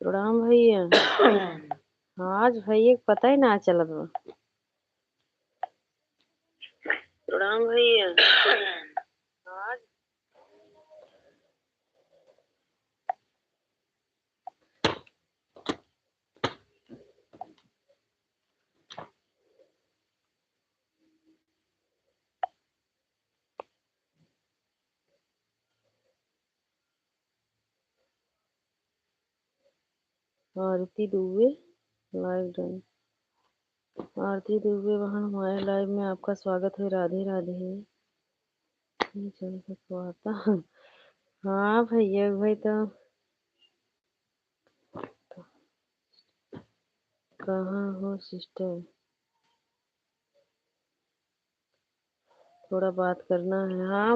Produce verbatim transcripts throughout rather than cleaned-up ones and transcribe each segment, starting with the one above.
प्रणाम भैया। आज भैया के पता ही ना चलत बा। प्रणाम भैया। आज आरती दुबे, live done। आरती दुबे बहन, हमारे live में आपका स्वागत है। राधे राधे। ये चल के स्वागत। हाँ भैया, भाई तो कहाँ हो sister? थोड़ा बात करना है। हाँ,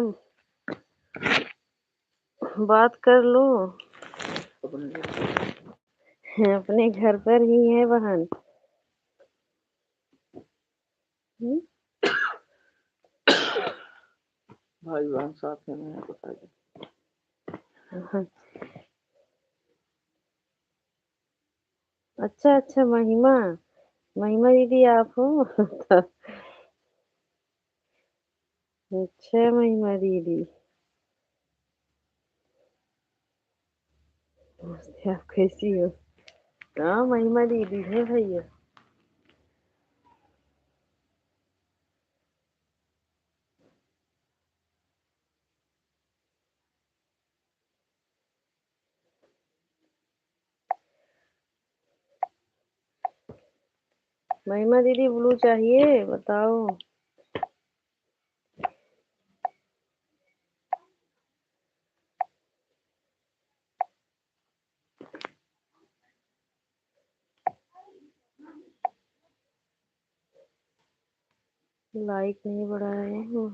बात कर लो। अपने घर पर ही है बहन। हम्म? भाई बहन साथ में है, बताइए। हाँ। अच्छा, अच्छा, महिमा, महिमा दीदी आप हो? अच्छा, महिमा दीदी। नमस्ते, आप कैसी हो? हाँ, महिमा दीदी है भैया। महिमा दीदी, blue चाहिए, बताओ। Like नहीं बढ़ाया है।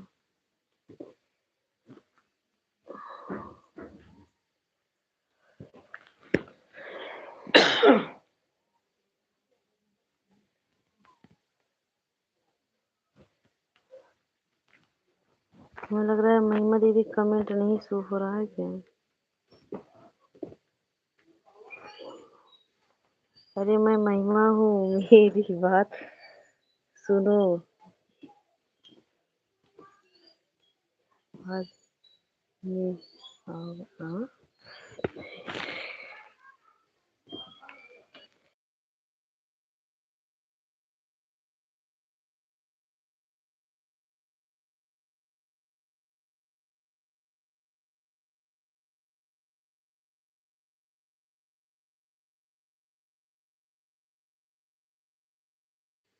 हमें लग रहा है महिमा दीदी comment नहीं show हो रहा है क्या? अरे मैं महिमा हूँ, मेरी बात सुनो। आज ये आओ, हाँ।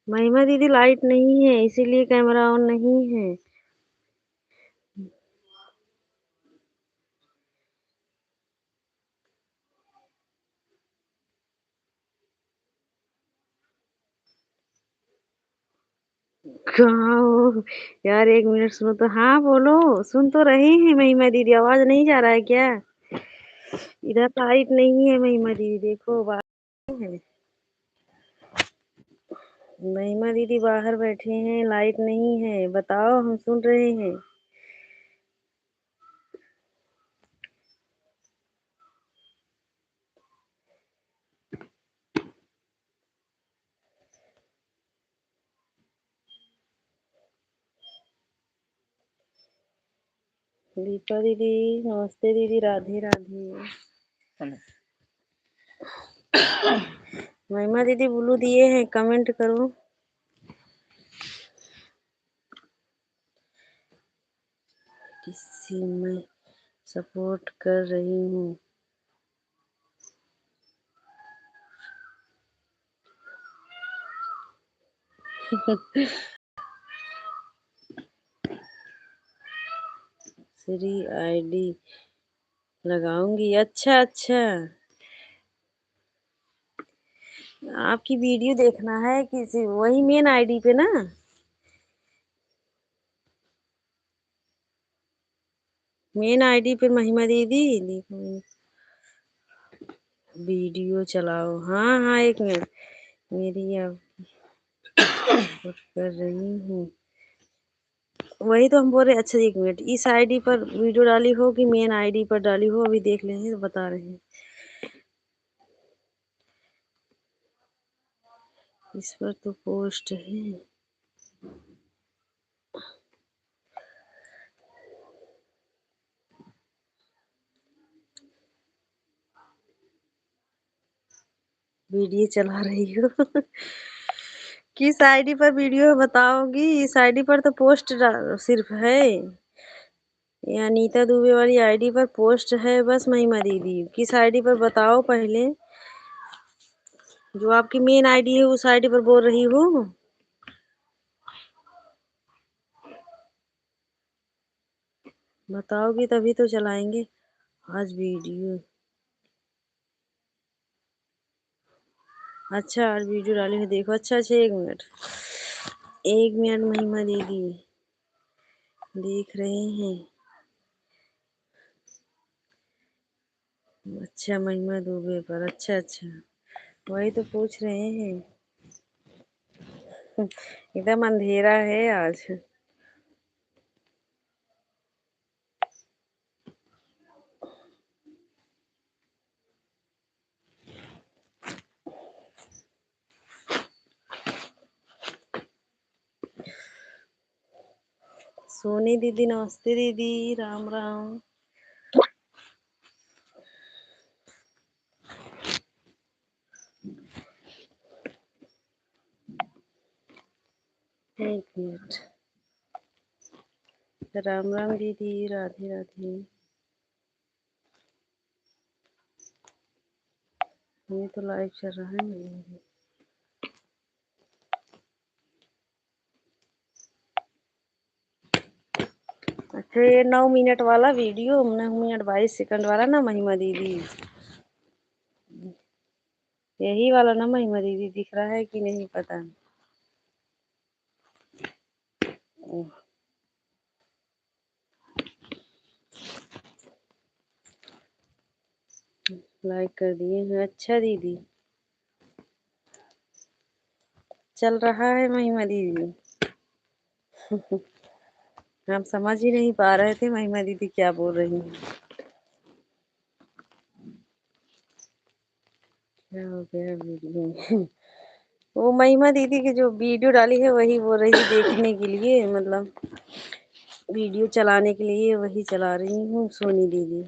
महिमा दीदी, light नहीं है, इसीलिए camera on नहीं है। कहाँ हो? यार, एक मिनट सुनो तो। हाँ, बोलो, सुन तो रहे हैं महिमा दीदी, आवाज नहीं जा रहा है क्या? इधर light नहीं है महिमा दीदी, देखो, बाहर है। महिमा दीदी बाहर बैठे हैं, light नहीं है, बताओ, हम सुन रहे हैं। दीपा दीदी, नमस्ते दीदी, राधे राधे। महिमा दीदी blue दिए हैं, comment करो। किसी मैं support कर रही हूँ। Free ID लगाऊंगी। अच्छा, अच्छा, आपकी video देखना है किसी, वही main ID पे ना? Main ID पे महिमा दीदी, देखो, video चलाओ। हाँ, हाँ, एक मिनट, मेरी अब कर रही हूँ। वही तो हम बोल रहे। अच्छा, एक मिनट, इस ID पर video डाली हो कि main ID पर डाली हो, अभी देख लेंगे तो बता रहे हैं। इस पर तो पोस्ट है। वीडियो चला रही हो। किस आईडी पर वीडियो बताओगी? इस आईडी पर तो पोस्ट डा-, सिर्फ है, ये अनीता दुबे वाली आईडी पर पोस्ट है बस महिमा दीदी। किस आईडी पर बताओ पहले, जो आपकी मेन आईडी है उस आईडी पर बोल रही हो? बताओगी तभी तो चलाएंगे आज वीडियो। अच्छा, आज वीडियो डाली है, देखो। अच्छा, अच्छा, एक मिनट, एक मिनट महिमा दीदी, देख रहे हैं। अच्छा, महिमा दुबे पर, अच्छा, अच्छा, वही तो पूछ रहे हैं। एकदम अंधेरा है आज। सोनी दीदी, नमस्ते दीदी, राम राम। एक मिनट। राम राम दीदी, राधे राधे। ये तो लाइव चल रहा है, नहीं। अच्छा, ये नौ मिनट वाला वीडियो, नौ मिनट बाईस सेकंड वाला ना महिमा दीदी, यही वाला ना महिमा दीदी दिख रहा है कि नहीं, पता नहीं। लाइक कर दिए हैं। अच्छा दीदी, चल रहा है महिमा दीदी। हम समझ ही नहीं पा रहे थे महिमा दीदी क्या बोल रही हैं। क्या हो गया वीडियो में? वो महिमा दीदी की जो वीडियो डाली है वही बोल रही है देखने के लिए, मतलब वीडियो चलाने के लिए वही चला रही हूँ सोनी दीदी।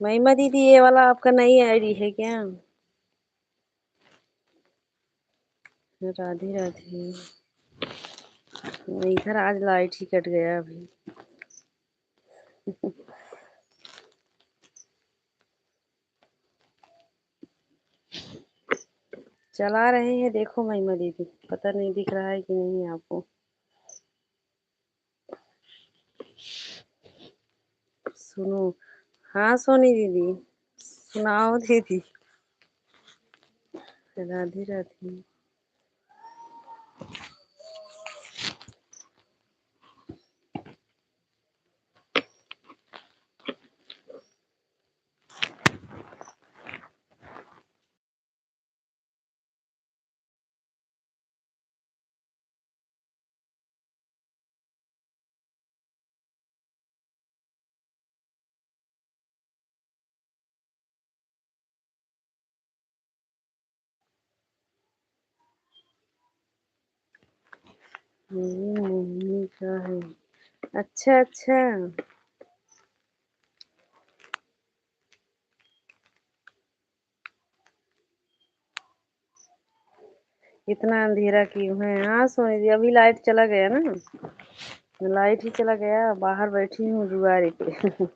महिमा दीदी, ये वाला आपका नई आईडी है क्या? राधे राधे। इधर आज लाइट ही कट गया अभी। चला रहे हैं, देखो महिमा दीदी, पता नहीं दिख रहा है कि नहीं आपको। सुनो, हाँ सोनी दीदी, सुनाओ दीदी। राधे राधे। मेरी मम्मी का है। अच्छा, अच्छा। इतना अंधेरा किए हुए हैं। हाँ सोनी जी, अभी लाइट चला गया ना, लाइट ही चला गया, बाहर बैठी हूँ दुआरे पे।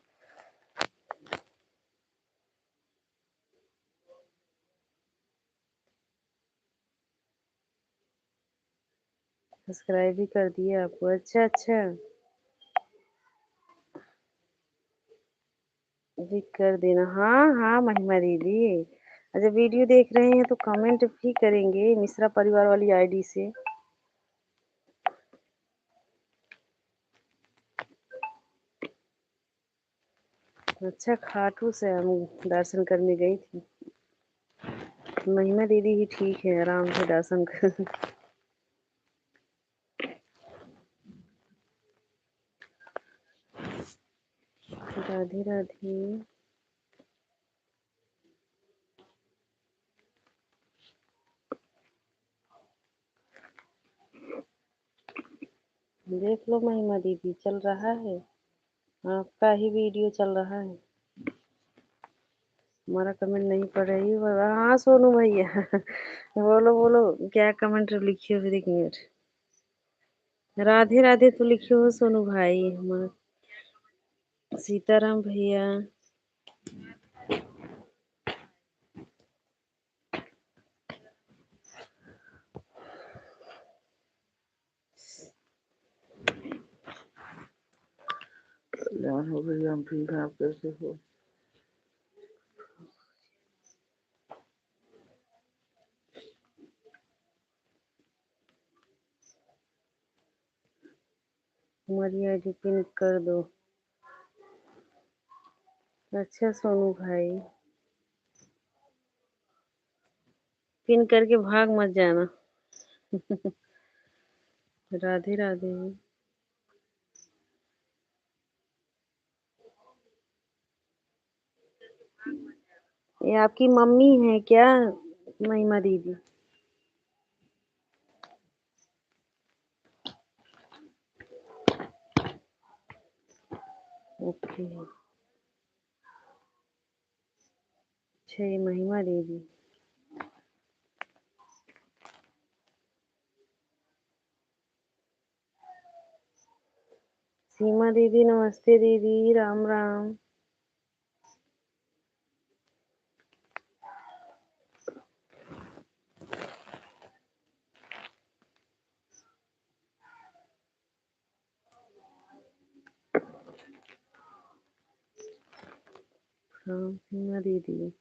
सब्सक्राइब भी कर दिए आपको। अच्छा, अच्छा, भी कर देना। हाँ, हाँ, महिमा दीदी, अच्छा, वीडियो देख रहे हैं तो कमेंट भी करेंगे मिश्रा परिवार वाली आईडी से। अच्छा, खाटू श्याम दर्शन करने गई थी। महिमा दीदी ही ठीक है, आराम से दर्शन कर। राधे राधे। देख लो महिमा दीदी, चल रहा है, आपका ही वीडियो चल रहा है। हमारा कमेंट नहीं पढ़ रही हो। हाँ सोनू भैया, बोलो बोलो, क्या कमेंट लिखे हो, एक मिनट। राधे राधे तो लिखे हो सोनू भाई हमार। सीताराम भैया। कल्याण हो भैया, हम ठीक हैं, आप कैसे हो? हमारी आईडी पिन कर दो। अच्छा सोनू भाई, पिन करके भाग मत जाना। राधे राधे। ये आपकी मम्मी है क्या, महिमा दीदी? ओके। अच्छा, ये महिमा दीदी। सीमा दीदी, नमस्ते दीदी, राम राम। राम सीमा दीदी।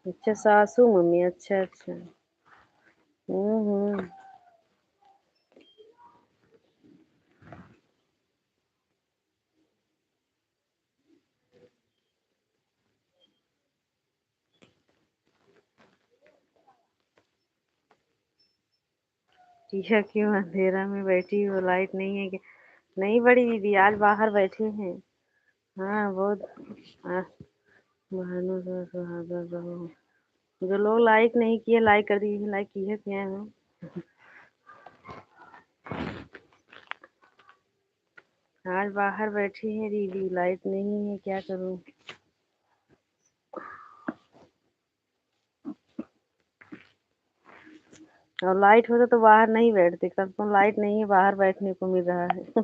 अच्छा, सासू मम्मी, अच्छा, अच्छा। हम्म, हम्म। यह क्यों अंधेरा में बैठी हो, लाइट नहीं है क्या? नहीं बड़ी दीदी, आज बाहर बैठे हैं। हाँ, बहुत, हाँ, बहनों से सुहागन रहो। जो लोग लाइक नहीं किए, लाइक कर दीजिए, लाइक किए क्या हो? आज बाहर बैठी है दीदी, लाइट नहीं है, क्या करूँ? और लाइट होता तो बाहर नहीं बैठते, तब तो लाइट नहीं है, बाहर बैठने को मिल रहा है।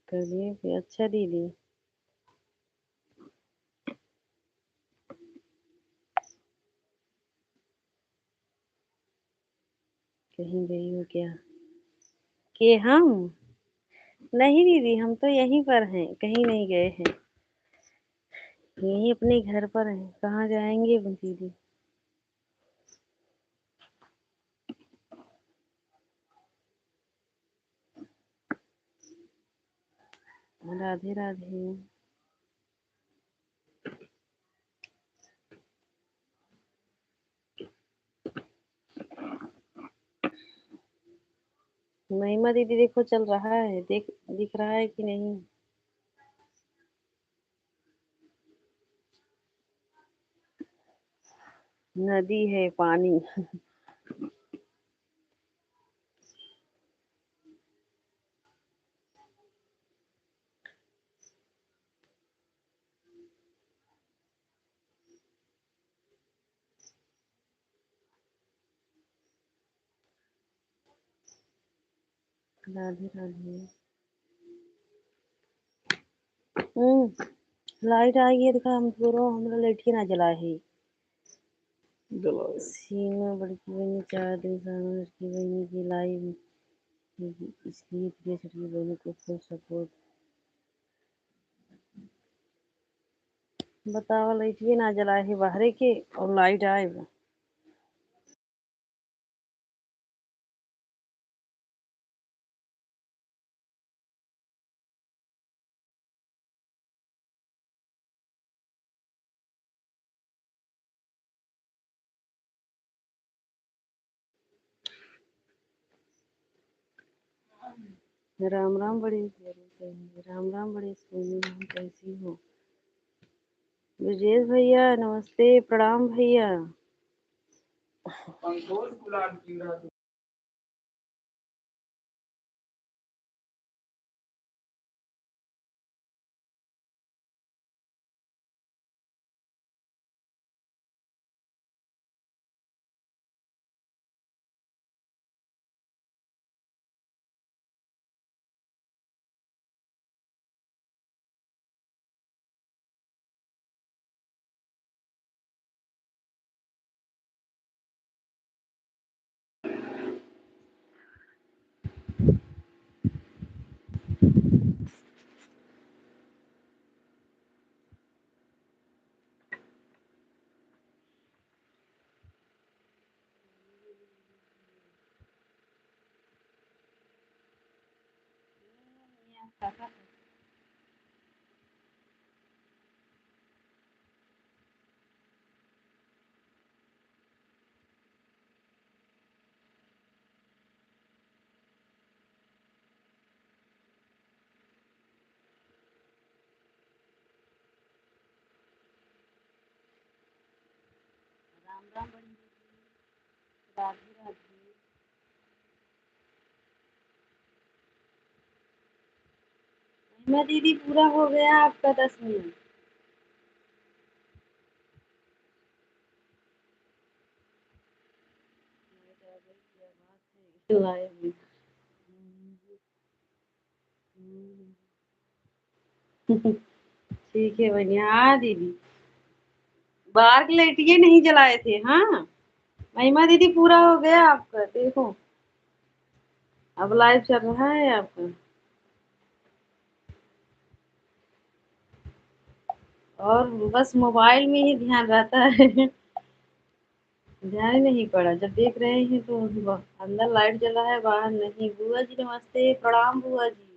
चलिए फिर, अच्छा दीदी। कहीं गई हो क्या? के हम? नहीं दीदी, हम तो यहीं पर हैं, कहीं नहीं गए हैं, यहीं अपने घर पर हैं। कहाँ जाएंगे दीदी? राधे राधे। महिमा दीदी देखो चल रहा है, देख, दिख रहा है कि नहीं? नदी है पानी। राधे राधे। हम्म, लाइट आ गई है, देखा, हम पूरा, हमरा लाइट के ना जला है। जला है। सीमा बड़की बहनी चार दिन से हम लड़की बहनी की लाइव इसलिए प्रिय छोटकी बहनी को फुल सपोर्ट। बतावा, लाइटिए ना जला है बाहरे के और लाइट आए बा। राम राम बड़े प्यारे बहन, राम राम बड़े सोनी बहन, कैसी हो? ब्रजेश भैया नमस्ते, प्रणाम भैया। राम राम बहन जी, राधे राधे। महिमा दीदी, पूरा हो गया आपका दस मिनट। Live में। ठीक है बनिया, हाँ दीदी, बाहर के लाइटिये नहीं जलाए थे। हाँ महिमा दीदी, पूरा हो गया आपका, देखो अब live चल रहा है आपका। और बस mobile में ही ध्यान रहता है। ध्यान ही नहीं पड़ा, जब देख रहे हैं तो ब-, अंदर light जल रहा है, बाहर नहीं। बुआ जी नमस्ते, प्रणाम बुआ जी।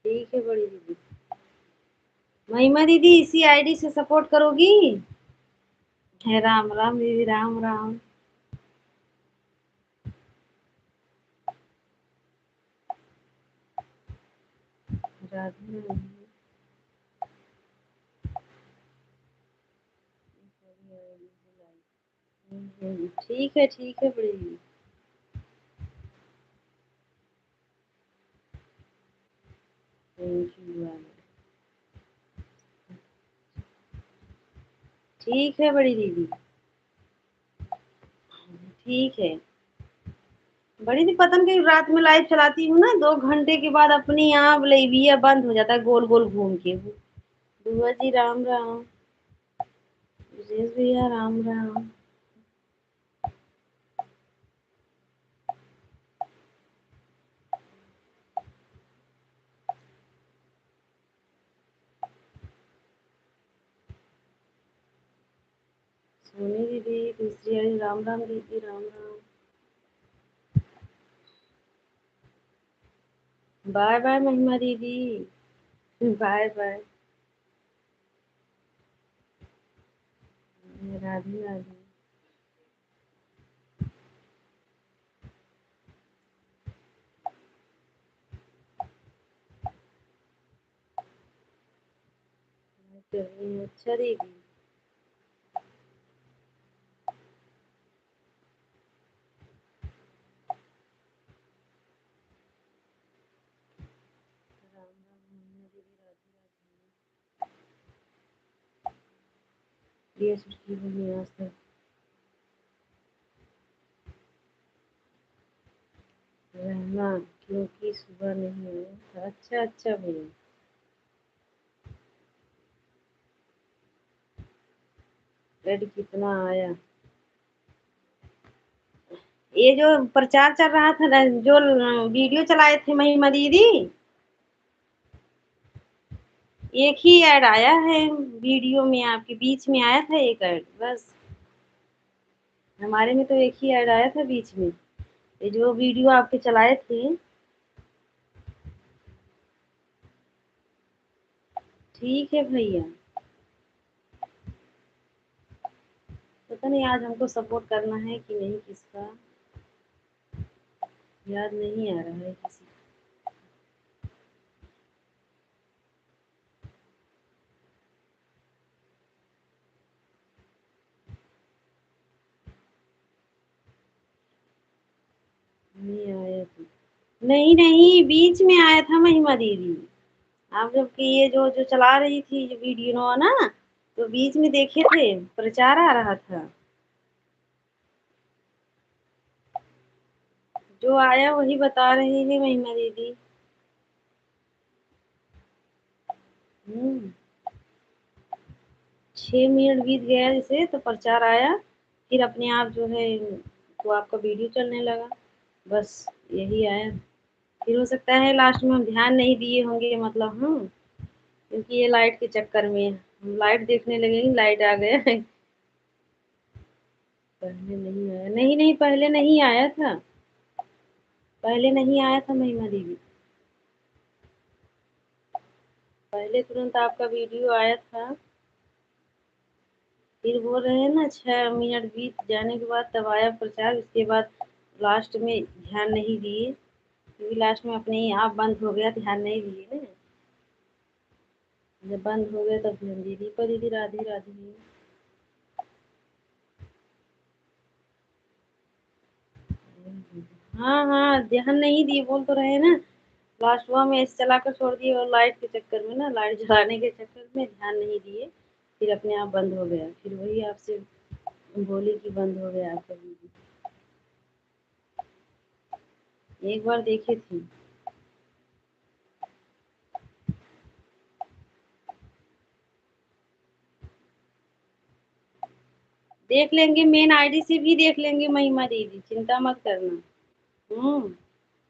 ठीक है बड़ी दीदी। महिमा दीदी, इसी ID से support करोगी? है राम राम दीदी, राम राम। राधे राधे। हम्म, ठीक है, ठीक है बड़ी। Thank you। ठीक है बड़ी दीदी, ठीक है। बड़ी दीदी, पता नहीं, रात में live चलाती हूँ ना, दो घंटे के बाद अपने आप लाइविया बंद हो जाता है, गोल गोल घूम के। बुआ जी राम राम, ब्रजेश भैया राम राम। सोनी दीदी, दूसरी आई, राम राम दीदी, राम राम। Bye bye महिमा दीदी, bye bye। राधे राधे। चलिए, अच्छा दीदी। राम राम, महिमा दीदी, राधे राधे। ये सुखी बनी आज तक रहना, क्योंकि सुबह नहीं आया था। अच्छा, अच्छा भैया। Ad कितना आया? ये जो प्रचार चल रहा था ना, जो video चलाए थे महिमा दीदी, एक ही ad आया है video में, आपके बीच में आया था एक ad, बस। हमारे में तो एक ही ad आया था बीच में, ये जो video आपके चलाए थे, ठीक है भैया, पता नहीं आज हमको सपोर्ट करना है कि नहीं किसका, याद नहीं आ रहा है किसी का। नहीं आया था। नहीं, नहीं, बीच में आया था महिमा दीदी। आप जब कि ये जो, जो चला रही थी ये वीडियो ना, तो बीच में देखे थे, प्रचार आ रहा था। जो आया वही बता रही है महिमा दीदी। हम्म। छह मिनट बीत गया जैसे तो प्रचार आया, फिर अपने आप जो है वो आपका वीडियो चलने लगा, बस यही आया। फिर हो सकता है लास्ट में हम ध्यान नहीं दिए होंगे, मतलब, हम्म, क्योंकि ये लाइट के चक्कर में हम लाइट देखने लगे, लाइट आ गया। पहले नहीं आया, नहीं, नहीं, पहले नहीं आया था, पहले नहीं आया था महिमा दीदी, पहले तुरंत आपका वीडियो आया था, फिर बोल रहे हैं ना, छह मिनट बीत जाने के बाद तब आया प्रचार, उसके बाद लास्ट में ध्यान नहीं दिए, क्योंकि लास्ट में अपने आप बंद हो गया, ध्यान नहीं दिए ना। जब बंद हो गया तब ध्यान दिए। दीपा दीदी, राधे राधे। हाँ, हाँ, ध्यान नहीं दिए, बोल तो रहे हैं ना, लास्ट हुआ में ऐसे चला कर छोड़ दिए, और लाइट के चक्कर में ना, लाइट जलाने के चक्कर में ध्यान नहीं दिए, फिर अपने आप बंद हो गया। फिर वही आपसे बोली कि बंद हो गया आपका वीडियो। एक बार देखे थे। देख लेंगे, मेन आईडी से भी देख लेंगे महिमा दीदी, चिंता मत करना। हम्म,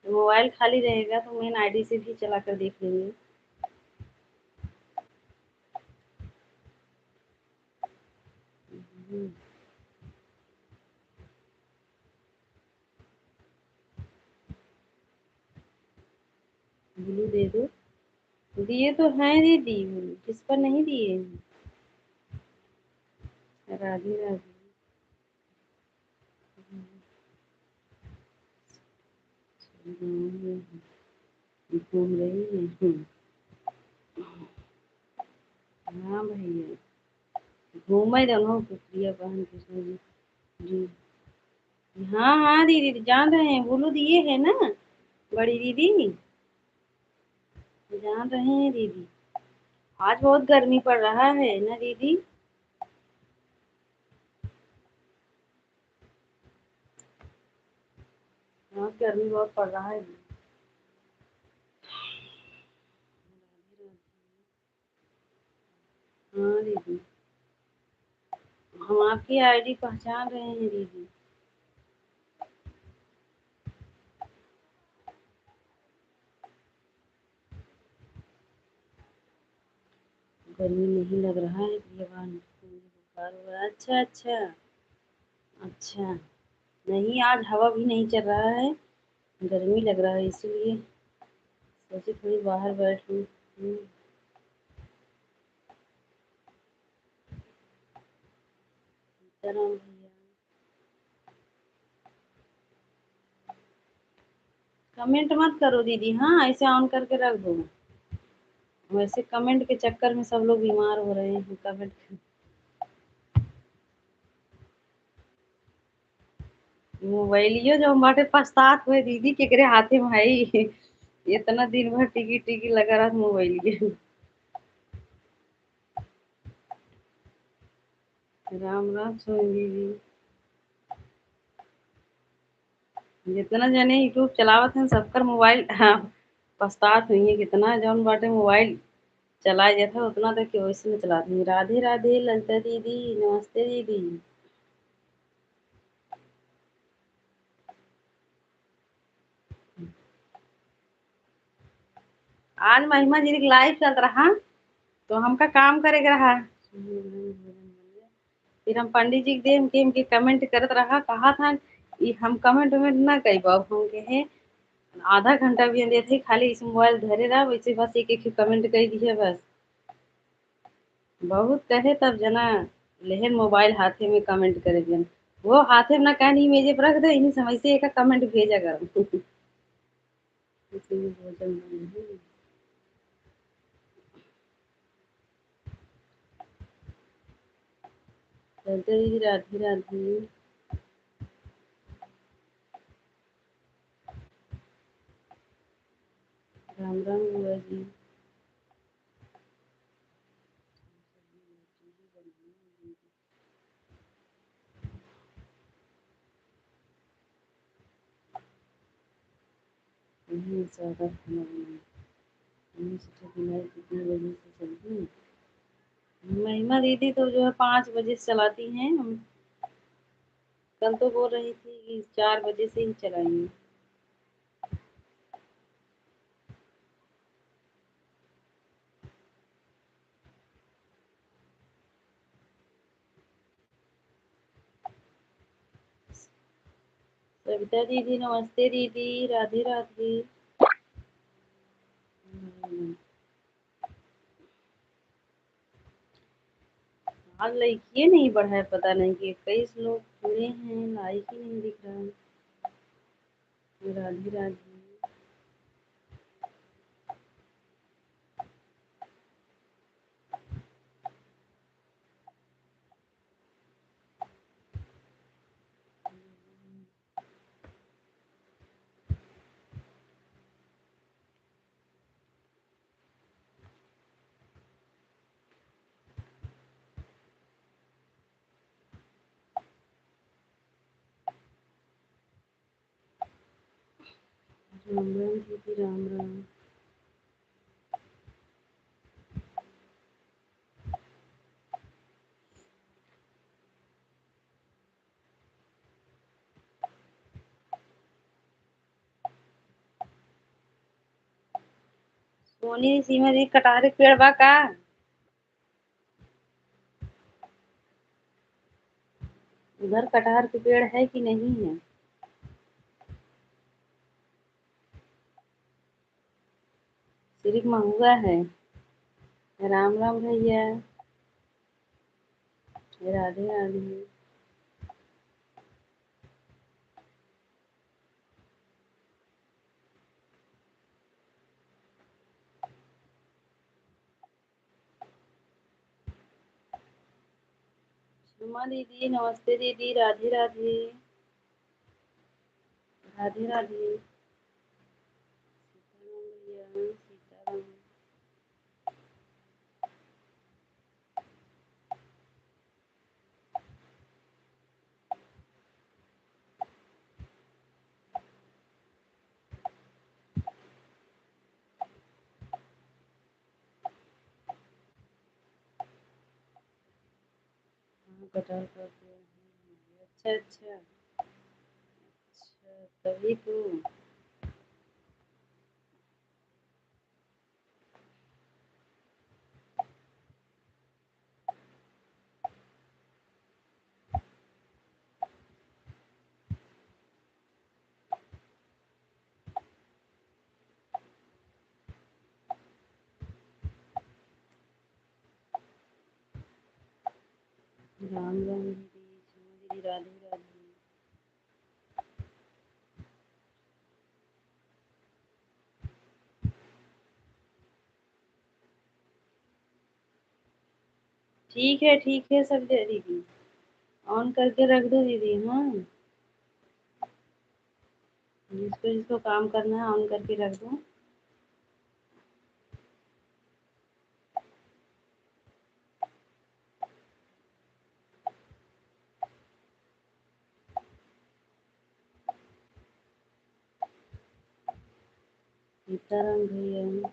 मोबाइल खाली रहेगा तो मेन आईडी से भी चला कर देख लेंगे। हम्म। ब्लू दे दो। दिए तो हैं दीदी, किस पर नहीं दिए हैं? राधे राधे। घूम रही है। हम्म। हाँ भैया, घूमे दोनों कुकरिया बहन कृष्ण जी। जी। हाँ, हाँ दीदी, जान रहे हैं, ब्लू दिए है ना बड़ी दीदी, जान रहे हैं दीदी। आज बहुत गर्मी पड़ रहा है ना दीदी? हाँ, गर्मी बहुत पड़ रहा है। हाँ दीदी, हम आपकी आईडी पहचान रहे हैं दीदी। गर्मी नहीं लग रहा है प्रियवान, मुझे बुखार हो रहा है। अच्छा, अच्छा, अच्छा, नहीं, आज हवा भी नहीं चल रहा है, गर्मी लग रहा है, इसीलिए सोचे थोड़ी बाहर बैठ लूँ। हम्म। सीताराम भैया, कमेंट मत करो दीदी, हाँ, ऐसे ऑन करके रख दो। वैसे कमेंट के चक्कर में सब लोग बीमार हो रहे हैं, कमेंट। मोबाइलियो जो बाटे पछतात हुए दीदी, केकरे हाथे में है। इतना दिन भर टिकी टिकी लगा रहा मोबाइलियो। राम राम सोनी दीदी। जितना जने YouTube चलावत हैं, सबकर मोबाइल, हाँ, पछतात हुई है, कितना जौन बाटे मोबाइल चलाए जात है, उतना तक के वैसे न चलात हैं। राधे राधे ललिता दीदी, नमस्ते दीदी। आज महिमा जी के लाइव चलत रहा, तो हमका काम करे के रहा। फिर हम पंडित जी के देम के, हमके कमेंट करत रहा, कहा था, "ई हम कमेंट वेमेंट ना करी बाबू," हम कहे, "आधा घंटा भी देत है, खाली इस मोबाइल धरे रहा, वैसे बस एक एक कमेंट कर दिए बस।" बहुत कहे तब जना लेहन मोबाइल हाथे में comment करे जन। वो हाथे में ना कहन, ई मेजे पर रख दे, इन्हीं समय से एक comment भेजा कर। इसी में भोजन बने हैं। राधे राधे। राम राम बुआ जी। इतनी ज्यादा खाना बनाए। हमने सोचा कि लाइट कितने बजे से चलती है। महिमा दीदी तो जो है पाँच बजे से चलाती हैं। हम कल तो बोल रही थी कि चार बजे से ही चलाएंगे। सविता दीदी, नमस्ते दीदी, राधे राधे। आज लइकिए नहीं बढ़ा है, पता नहीं कि इक्कीस लोग जुड़े हैं, लाइक ही नहीं दिख रहा है। राधे राधे। राम राम दीदी, राम राम। सोनी, सीमा जी, कटहर के पेड़ बा का? उधर कटहर के पेड़ है कि नहीं है? सिर्फ महुआ है। राम राम भैया। राधे राधे। सुमा दीदी, नमस्ते दीदी, राधे राधे। राधे राधे। सीताराम भैया, सीताराम। हाँ, कटहल का पेड़ है। अच्छा, अच्छा। अच्छा, तभी तो। राम राम दीदी, सुमा दीदी, राधे राधे। ठीक है, ठीक है सब दे दीदी, on करके रख दो दीदी। हाँ, जिसको जिसको काम करना है on करके रख दो। सीताराम भैया।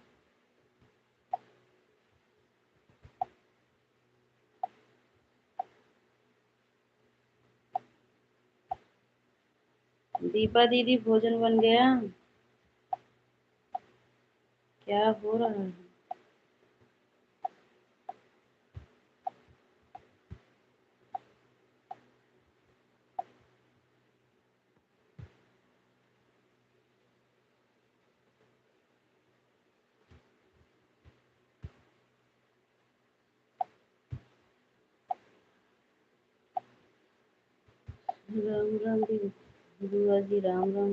दीपा दीदी, भोजन बन गया? क्या हो रहा है? राम राम जी, गुरुआ जी, राम राम,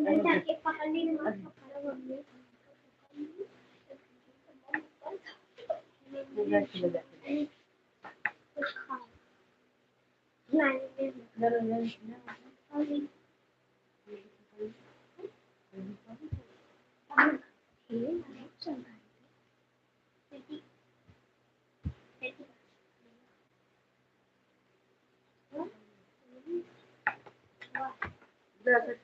महिमा जी, राधे राधे।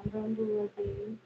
राम राम बुआ जी।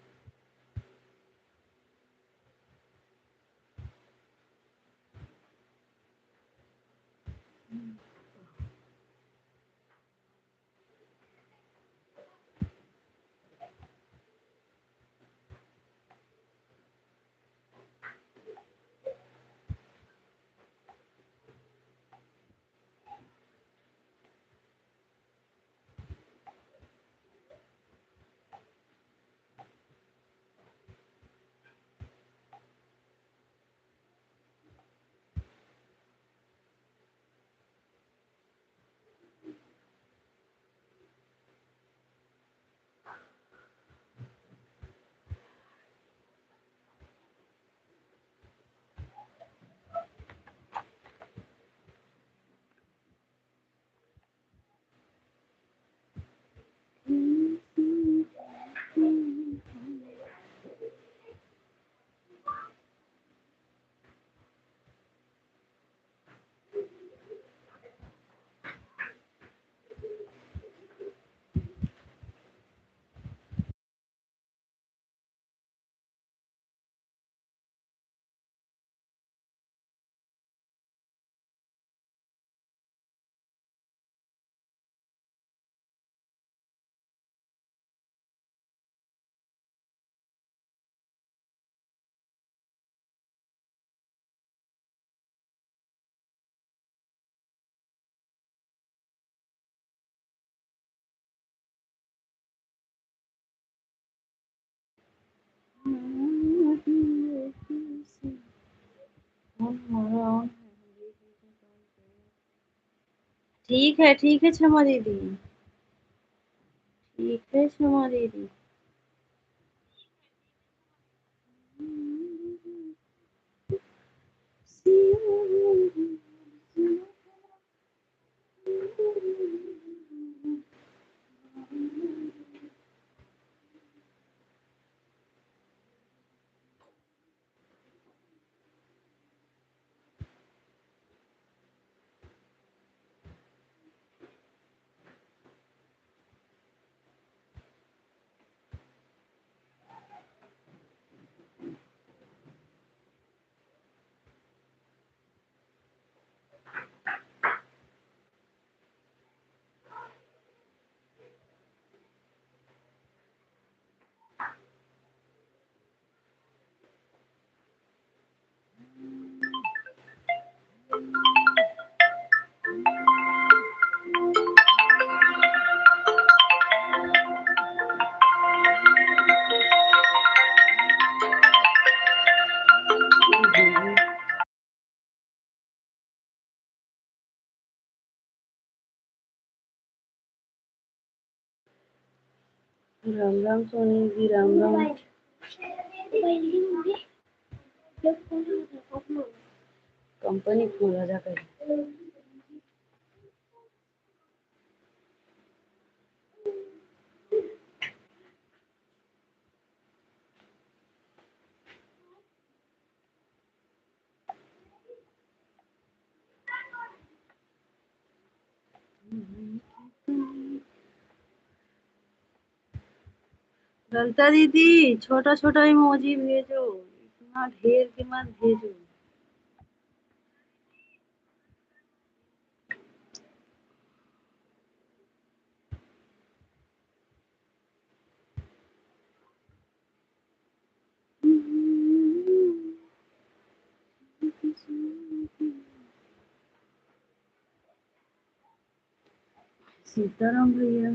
ठीक है, ठीक है क्षमा दीदी, ठीक है क्षमा दीदी। राम राम सोनी जी, राम राम। कंपनी खोला जा कर। ललता दीदी, छोटा छोटा इमोजी भेजो, इतना ढेर के मत भेजो। सीताराम भैया।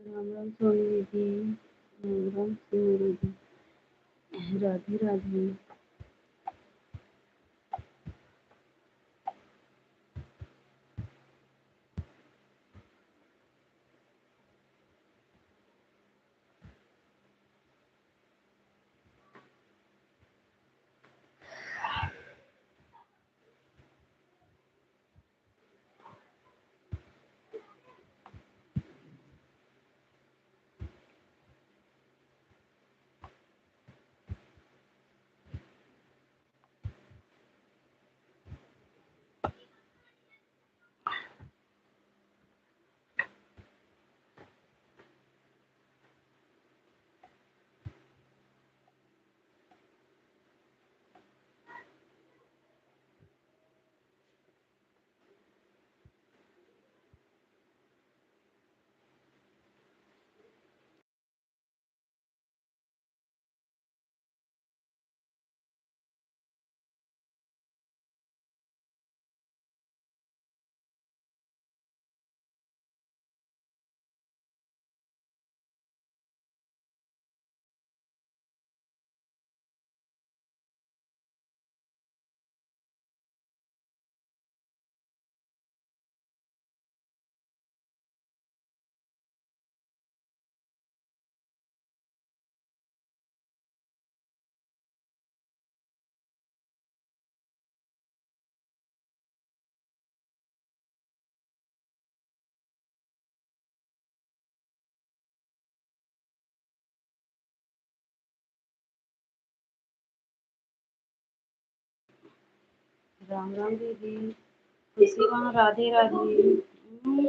राम राम सोनी दीदी, राम राम सोनी दीदी, राधे राधे। राम राम दीदी, खुशी वहाँ, राधे राधे। हम्म।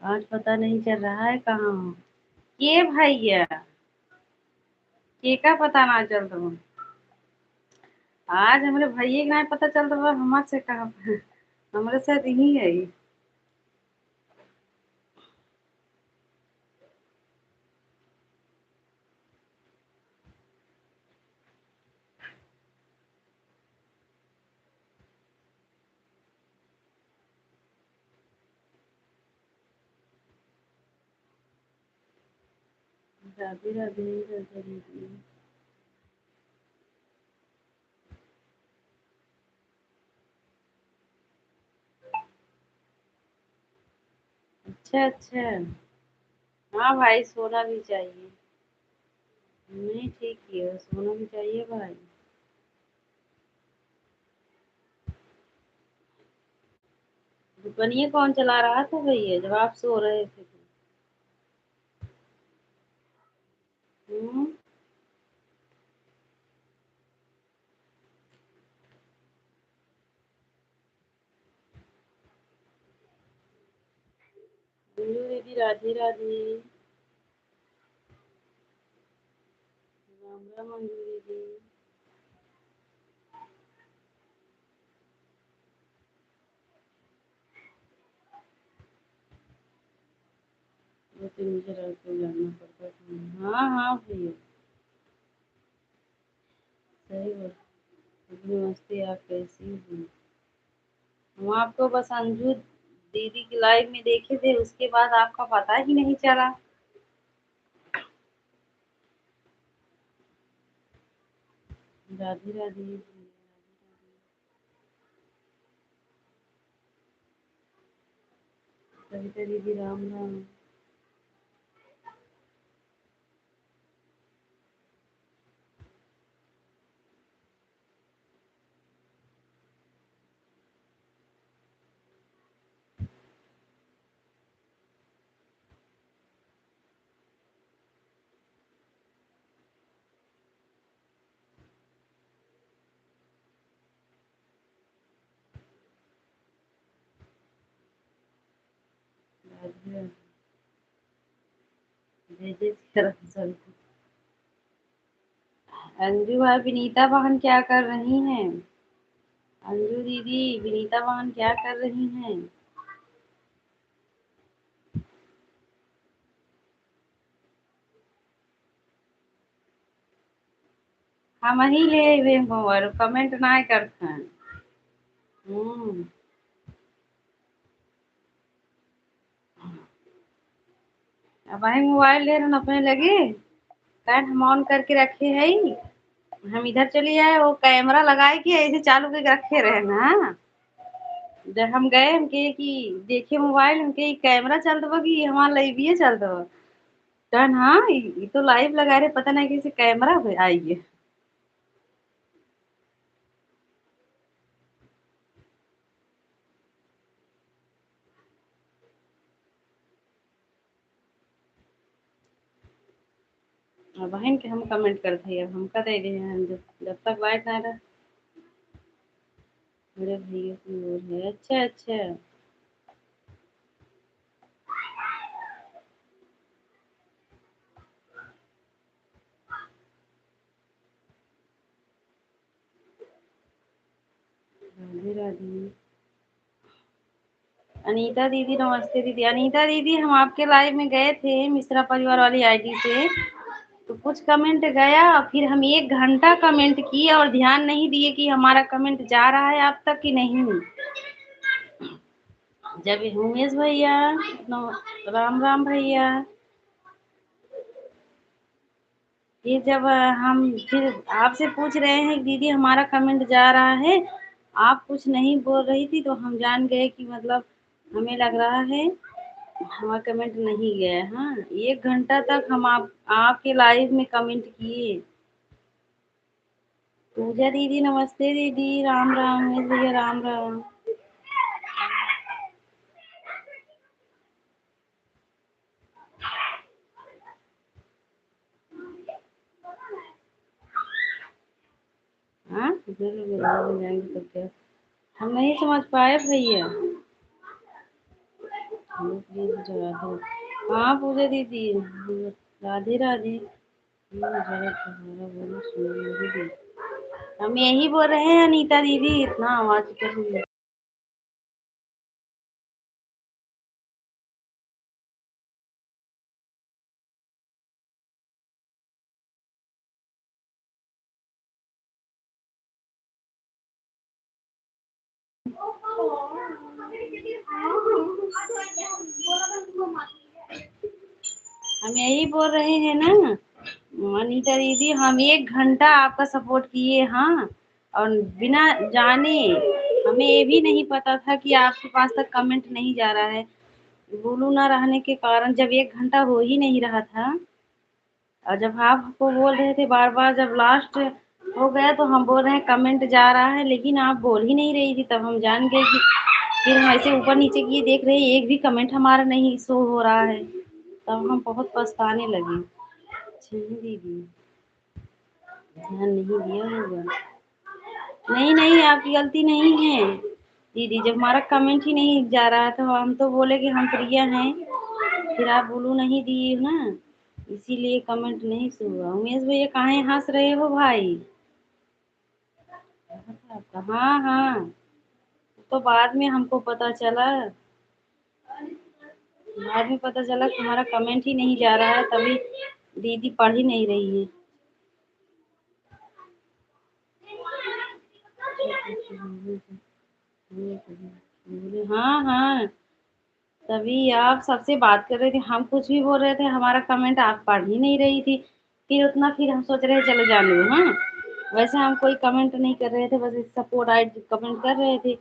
आज पता नहीं चल रहा है कहाँ हो। के भैया? के का पता ना चलत बा? आज हमरे भैया के ना पता चलत बा, हमार से कहाँ? हमरे साथ यही है। राधे राधे, राधे राधे। अच्छा, अच्छा। हाँ भाई, सोना भी चाहिए। नहीं, ठीक ही है, सोना भी चाहिए भाई। दुकनिया कौन चला रहा था भैया, जब आप सो रहे थे तो? हम्म। मंजू दीदी, राधे राधे। राम राम मंजू दीदी। दो तीन बजे रात को जाना पड़ता था। हाँ, हाँ भैया, सही बात। नमस्ते, आप कैसी हैं? हम आपको बस अंजू दीदी की लाइव में देखे थे, उसके बाद आपका पता ही नहीं चला। राधे राधे। कविता दीदी, राम राम। अंजू भाई, विनीता बहन क्या कर रही हैं? अंजू दीदी, विनीता बहन क्या कर रही हैं? हम ही ले अइबे मोबाइल, comment नाय करत हैं। हम्म। अब हम मोबाइल ले रहन अपने लगे, काहे हम on करके रखे हई। हम इधर चली आए, वो कैमरा लगाए के ऐसे चालू करके रखे रहे ना। जब हम गए, हम कहे कि देखे मोबाइल, हम कहे, "कैमरा चलत बा कि हमार लाइविए चलत बा?" कहन, "हाँ, ई, ई तो लाइव लगा रहे, पता नहीं कैसे कैमरा पे आई है।" अब बहन के हम comment करत हई, अब हमका दे दे हैं, जब, जब तक लाइट ना रह। मेरे भैया की ओर है। अच्छा, अच्छा। राधे राधे। अनीता दीदी, नमस्ते दीदी। अनीता दीदी, हम आपके लाइव में गए थे मिश्रा परिवार वाली आईडी से, तो कुछ कमेंट गया, फिर हम एक घंटा कमेंट किए और ध्यान नहीं दिए कि हमारा कमेंट जा रहा है आप तक कि नहीं। जब उमेश भैया, नम-, राम राम भैया। ये जब, अ, हम फिर आपसे पूछ रहे हैं कि दीदी हमारा कमेंट जा रहा है, आप कुछ नहीं बोल रही थी तो हम जान गए कि मतलब हमें लग रहा है हमारा कमेंट नहीं गया है। हाँ, एक घंटा तक हम आप, आपके लाइव में कमेंट किए। पूजा दीदी नमस्ते दीदी, राम राम। उमेश भैया राम राम। हाँ, जरूर, जरूर जाएंगे तो क्या? हम नहीं समझ पाए भैया। हाँ पूजा दीदी, राधे राधे। हम यही बोल रहे हैं अनीता दीदी, इतना आवाज कर रही है। हम यही बोल रहे हैं ना अनीता दीदी, हम एक घंटा आपका सपोर्ट किए, हाँ, और बिना जाने हमें ये भी नहीं पता था कि आपके पास तक कमेंट नहीं जा रहा है। बोलू ना रहने के कारण जब एक घंटा हो ही नहीं रहा था, और जब आप हमको बोल रहे थे बार बार, जब लास्ट हो गया तो हम बोल रहे हैं कमेंट जा रहा है, लेकिन आप बोल ही नहीं रही थी। तब हम जान गए कि फिर हम ऐसे ऊपर नीचे किए देख रहे हैं, एक भी कमेंट हमारा नहीं शो हो रहा है। तब हम बहुत पछताने लगे। जी दीदी, ध्यान नहीं दिया होगा। नहीं नहीं, आपकी गलती नहीं है दीदी, जब हमारा कमेंट ही नहीं जा रहा था, हम तो बोले कि हम प्रिया हैं, फिर आप बोलू नहीं दिए ना, इसीलिए कमेंट नहीं शो हुआ। उमेश भैया काहे हंस रहे हो भाई? हाँ हाँ, तो बाद में हमको पता चला, बाद में पता चला कि हमारा कमेंट ही नहीं जा रहा है, तभी दीदी पढ़ ही नहीं रही है। हाँ हाँ, तभी आप सबसे बात कर रहे थे, हम कुछ भी बोल रहे थे, हमारा कमेंट आप पढ़ ही नहीं रही थी। फिर उतना फिर हम सोच रहे चलो जाने दो। हाँ, वैसे हम कोई कमेंट नहीं कर रहे थे, बस सपोर्ट आई कमेंट कर रहे थे।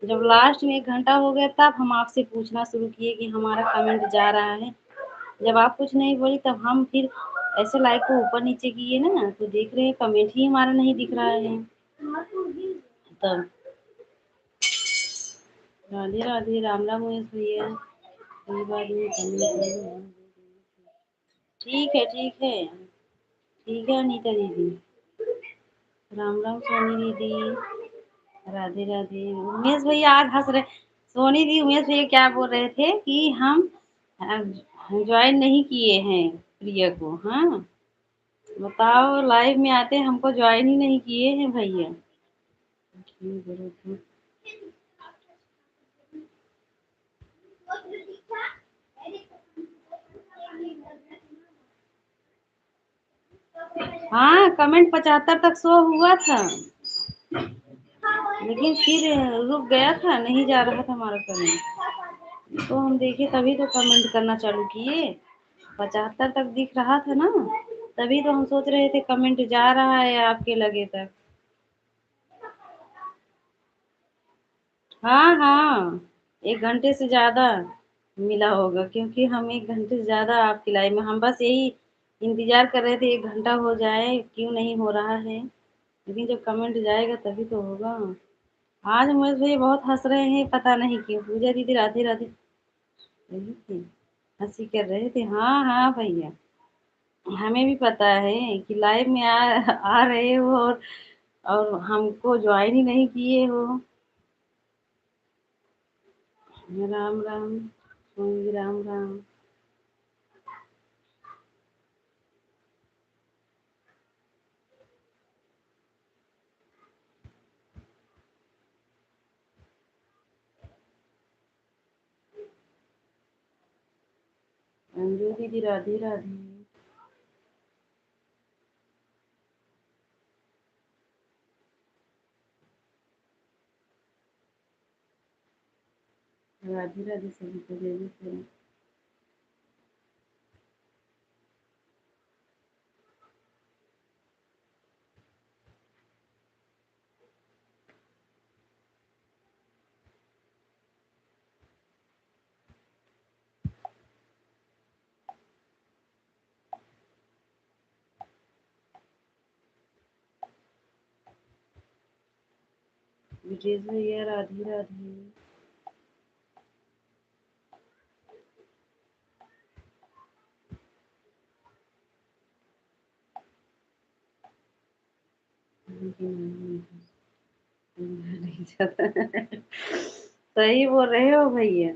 जब लास्ट में एक घंटा हो गया तब हम आपसे पूछना शुरू किए कि हमारा कमेंट जा रहा है। जब आप कुछ नहीं बोली तब हम फिर ऐसे लाइव को ऊपर नीचे किए ना, तो देख रहे हैं कमेंट ही हमारा नहीं दिख रहा है। तब राधे राधे, राम राम उमेश भैया। कोई बात नहीं, कमेंट कर दो। ठीक है, ठीक है, ठीक है अनीता दीदी। राम राम सोनी दीदी, राधे राधे। उमेश भैया आज हंस रहे, सोनी दी, उमेश भैया क्या बोल रहे थे कि हम ज्वाइन नहीं किए हैं प्रिया को। हाँ, बताओ, लाइव में आते हमको ज्वाइन ही नहीं किए हैं भैया। हाँ, कमेंट पचहत्तर तक शो हुआ था, लेकिन फिर रुक गया था, नहीं जा रहा था हमारा कमेंट। तो हम देखे तभी तो कमेंट करना चालू किए, पचहत्तर तक दिख रहा था ना, तभी तो हम सोच रहे थे कमेंट जा रहा है आपके लगे तक। हाँ हाँ, एक घंटे से ज्यादा मिला होगा, क्योंकि हम एक घंटे से ज्यादा आपकी लाइव में, हम बस यही इंतजार कर रहे थे एक घंटा हो जाए, क्यों नहीं हो रहा है, लेकिन जब कमेंट जाएगा तभी तो होगा। आज उमेश भैया बहुत हंस रहे हैं, पता नहीं क्यों। पूजा दीदी राधे राधे। हंसी कर रहे थे। हाँ हाँ भैया, हमें भी पता है कि लाइव में आ, आ रहे हो और, और हमको ज्वाइन ही नहीं किए हो। राम राम स्वामी, राम राम। अंजू दीदी राधे राधे। राधे राधे सभी को, जय जय श्री। ब्रिजेश भैया, राधे राधे। सही बोल रहे हो भैया।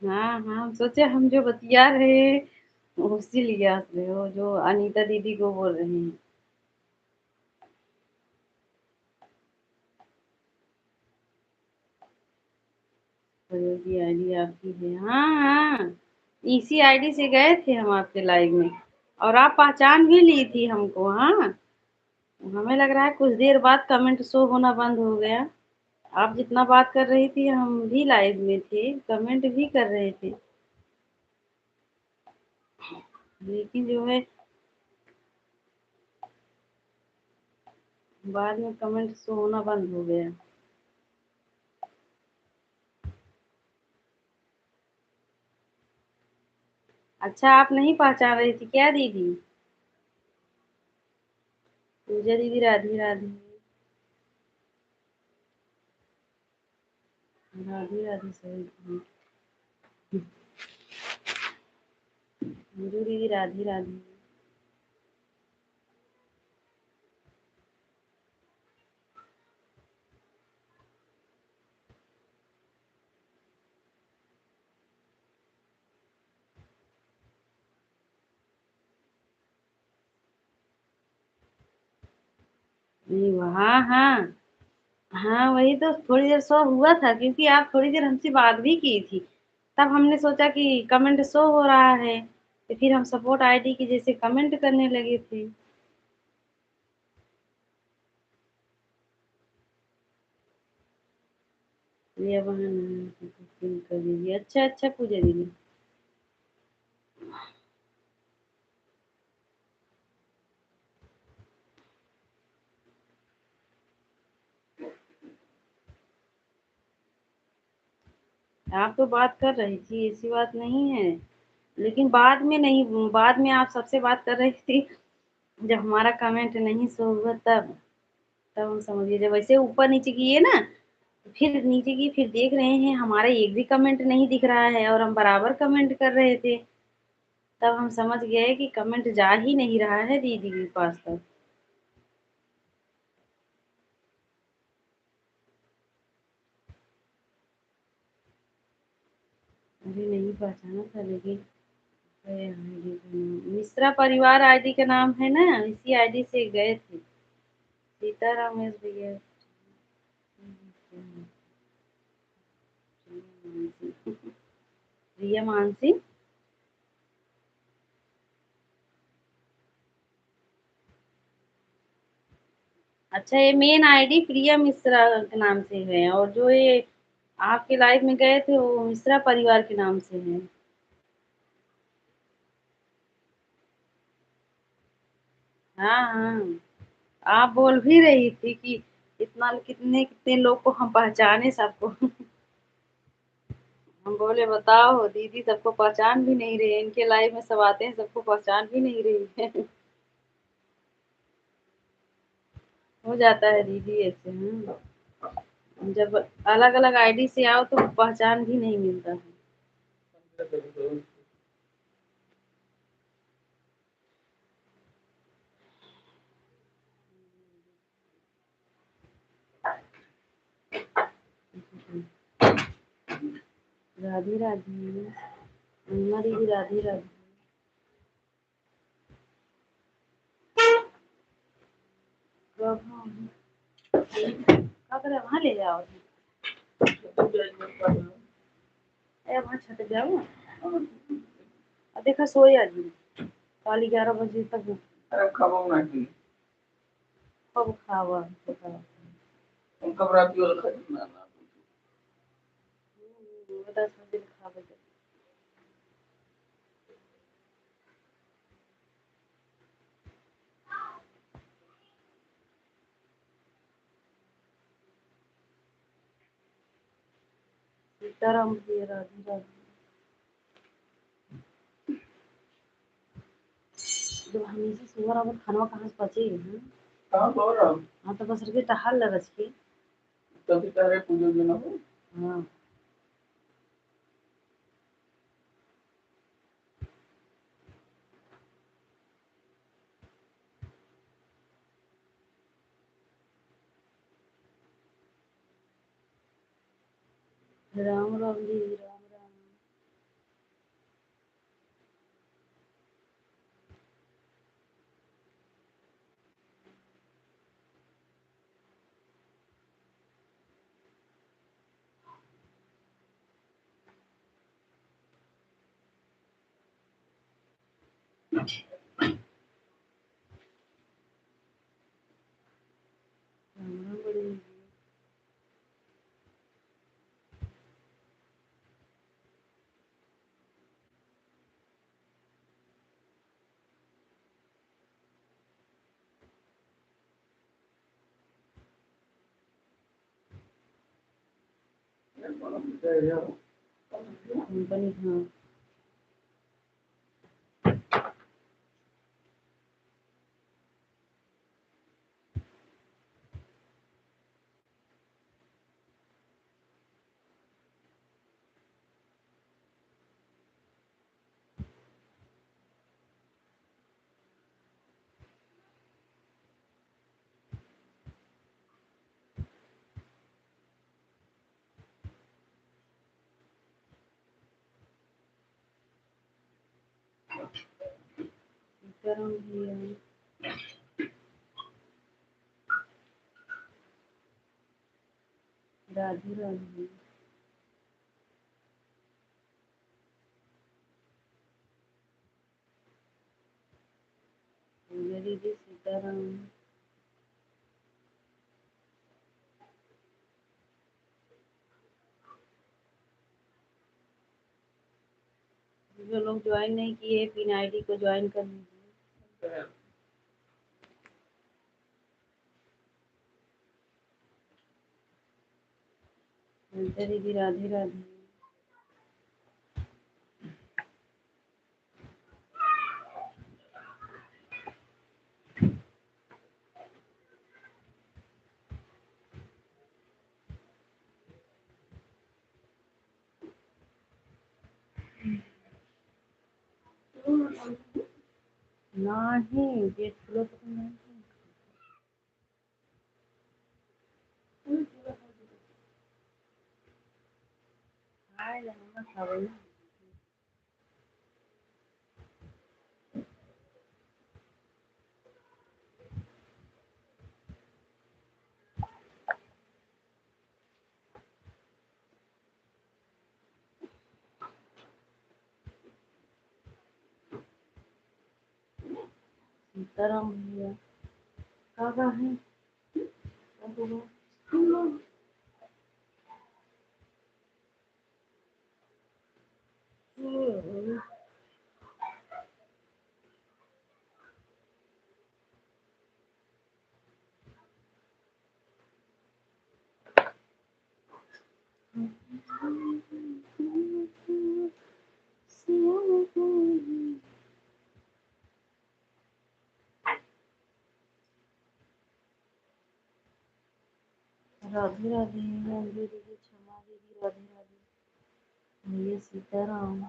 हाँ, हाँ, हम सोचे हम जो बतिया रहे हैं, उसी लिए हंस रहे हो, जो अनीता दीदी को बोल रहे हैं। प्रयोग की आईडी आपकी है। हाँ, हाँ, इसी आईडी से गए थे हम आपके लाइव में, और आप पहचान भी ली थी हमको। हाँ, हमें लग रहा है कुछ देर बाद कमेंट शो होना बंद हो गया। आप जितना बात कर रही थी, हम भी लाइव में थे, कमेंट भी कर रहे थे, लेकिन जो है बाद में कमेंट शो होना बंद हो गया। अच्छा, आप नहीं पहचान रही थी क्या दीदी? पूजा दीदी, राधे राधे। राधे राधे सही। मंजू दीदी, राधे राधे। नहीं हुआ। हाँ, हाँ। हाँ, वही तो, थोड़ी देर शो हुआ था, क्योंकि आप थोड़ी देर हमसे बात भी की थी, तब हमने सोचा कि कमेंट शो हो रहा है, तो फिर हम सपोर्ट आईडी की जैसे कमेंट करने लगे थे। ये बहाना है, तो पिन कर दीजिए। अच्छा, अच्छा पूजा दीदी। आप तो बात कर रही थी, ऐसी बात नहीं है, लेकिन बाद में नहीं, बाद में आप सबसे बात कर रही थी, जब हमारा कमेंट नहीं शो हुआ तब, तब हम समझ गए। जब ऐसे ऊपर नीचे किए ना, तो फिर नीचे की, फिर देख रहे हैं हमारा एक भी कमेंट नहीं दिख रहा है और हम बराबर कमेंट कर रहे थे, तब हम समझ गए कि कमेंट जा ही नहीं रहा है दीदी के पास तक। अरे नहीं पहचाना था, लेकिन ये आईडी का नाम मिश्रा परिवार आईडी का नाम है ना, इसी आईडी से गए थे सीताराम एस भैया। प्रिया मानसी। अच्छा, ये मेन आईडी प्रिया मिश्रा के नाम से है और जो ये आपके लाइव में गए थे वो मिश्रा परिवार के नाम से है। हाँ, हाँ, आप बोल भी रही थी कि इतना, कितने कितने लोग को हम पहचाने सबको। हम बोले बताओ दीदी, सबको पहचान भी नहीं रही, इनके लाइव में सब आते हैं, सबको पहचान भी नहीं रही है। हो जाता है दीदी ऐसे, हाँ, जब अलग अलग आईडी से आओ तो पहचान भी नहीं मिलता है। राधे राधे। महिमा दीदी, राधे राधे। कब हम, का करे, वहाँ ले जाओ। ए, वहाँ छत जाओ। आ देखा, सोया जी। काल ग्यारह बजे तक। अरे, खाबो ना कि? कब खावा, बताओ। हम कब रात वाला खाई ना, ना। हम्म, दस बजे खावा जब। सीताराम भैया, राधे राधे। जब हमेशा सुबह रहो, खानवा कहाँ से पचे, हाँ? कहाँ सो रहा? हाँ, तो बस रखे टहल लग रच के। तभी तारे पूजो जो ना हो। हाँ। राम राम जी, राम राम। कंपनी, हाँ। सीताराम भैया, राधे राधे। पूजा दीदी, सीताराम। जो लोग ज्वाइन नहीं किए, पिन आईडी को ज्वाइन कर लीजिए। अंजलि दीदी, राधे राधे। नाही, गेट खुला तो नाही। हाय, लहंगा खावे ना। सीताराम भैया, का बा है? का बा? राधे राधे, अंजू दीदी, क्षमा दीदी, राधे राधे। भैया सीताराम,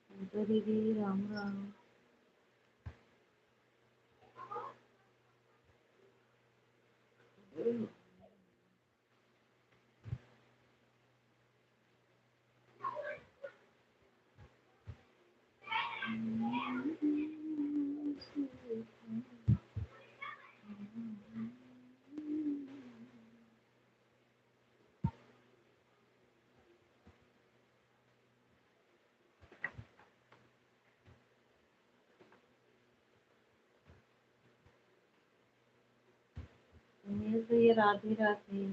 अंजू दीदी, राम राम। सुनील भैया, राधे राधे।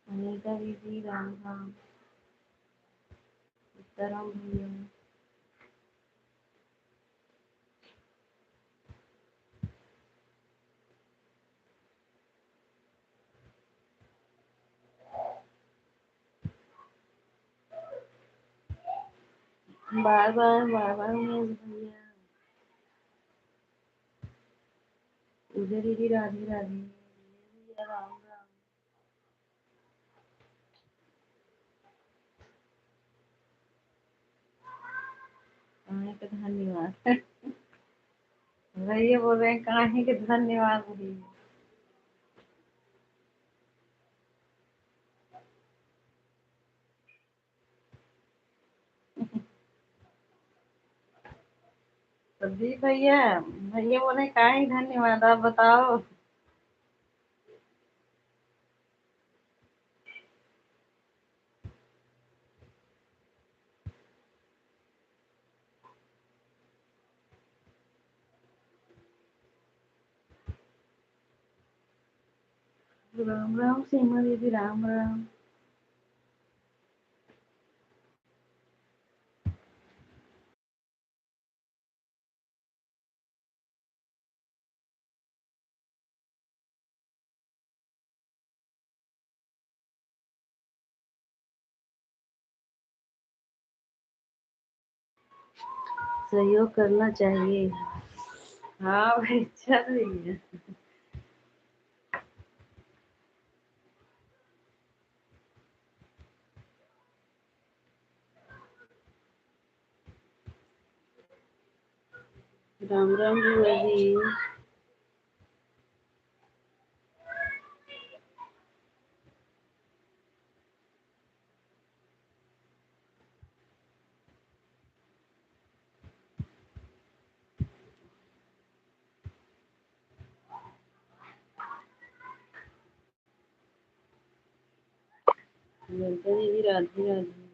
अनिता दीदी, राम राम। सीताराम भैया। बार बार, बार बार उमेश भैया। पूजा दीदी, राधे राधे। भैया, राम राम। काहे के धन्यवाद? भैया बोल रहे हैं, काहे के धन्यवाद भैया? प्रदीप भैया, भैया बोले, "काहे धन्यवाद, आप बताओ।" राम राम सीमा दीदी, राम राम। सहयोग करना चाहिए। हाँ भाई, चल रही है। राम राम बुआ जी। ललका दीदी, राधे राधे।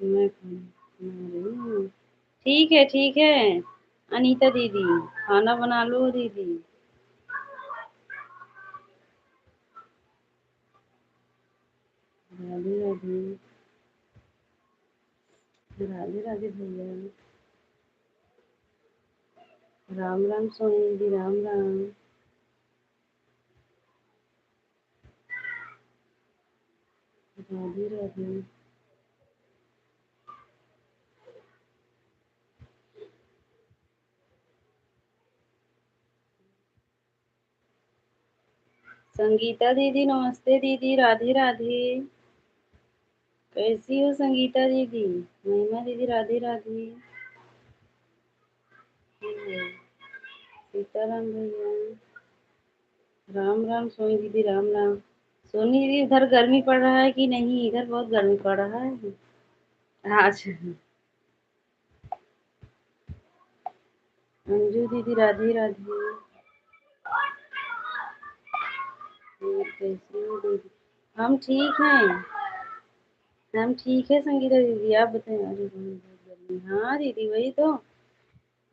मैं खाना बना रही हूँ। ठीक है, ठीक है अनीता दीदी, खाना बना लो दीदी। राधे राधे। राधे राधे भैया। राम राम सोनी दीदी, राम राम। राधे राधे। संगीता दीदी नमस्ते दीदी, राधे राधे। कैसी हो संगीता दीदी? महिमा दीदी राधे राधे। सीताराम भैया राम राम। सोनी दीदी राम राम। सोनी दीदी, उधर गर्मी पड़ रहा है कि नहीं? इधर बहुत गर्मी पड़ रहा है। अच्छा। अंजू दीदी राधे राधे। और कैसी हो दीदी? हम ठीक हैं, हम ठीक है संगीता दीदी, आप बताएं। अरे बहुत गर्मी। हाँ दीदी, वही तो,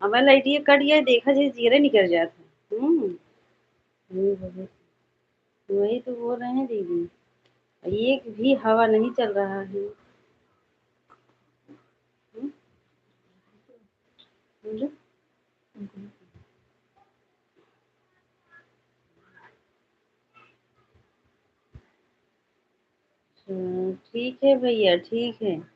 हमारा लाइट ये कट गया, देखा जे जीरे निकल जाता है। हम्म। वही, वही। वही तो बोल रहे हैं दीदी, एक भी हवा नहीं चल रहा है। हम्म? बोलो। अच्छा, ठीक है भैया, ठीक है।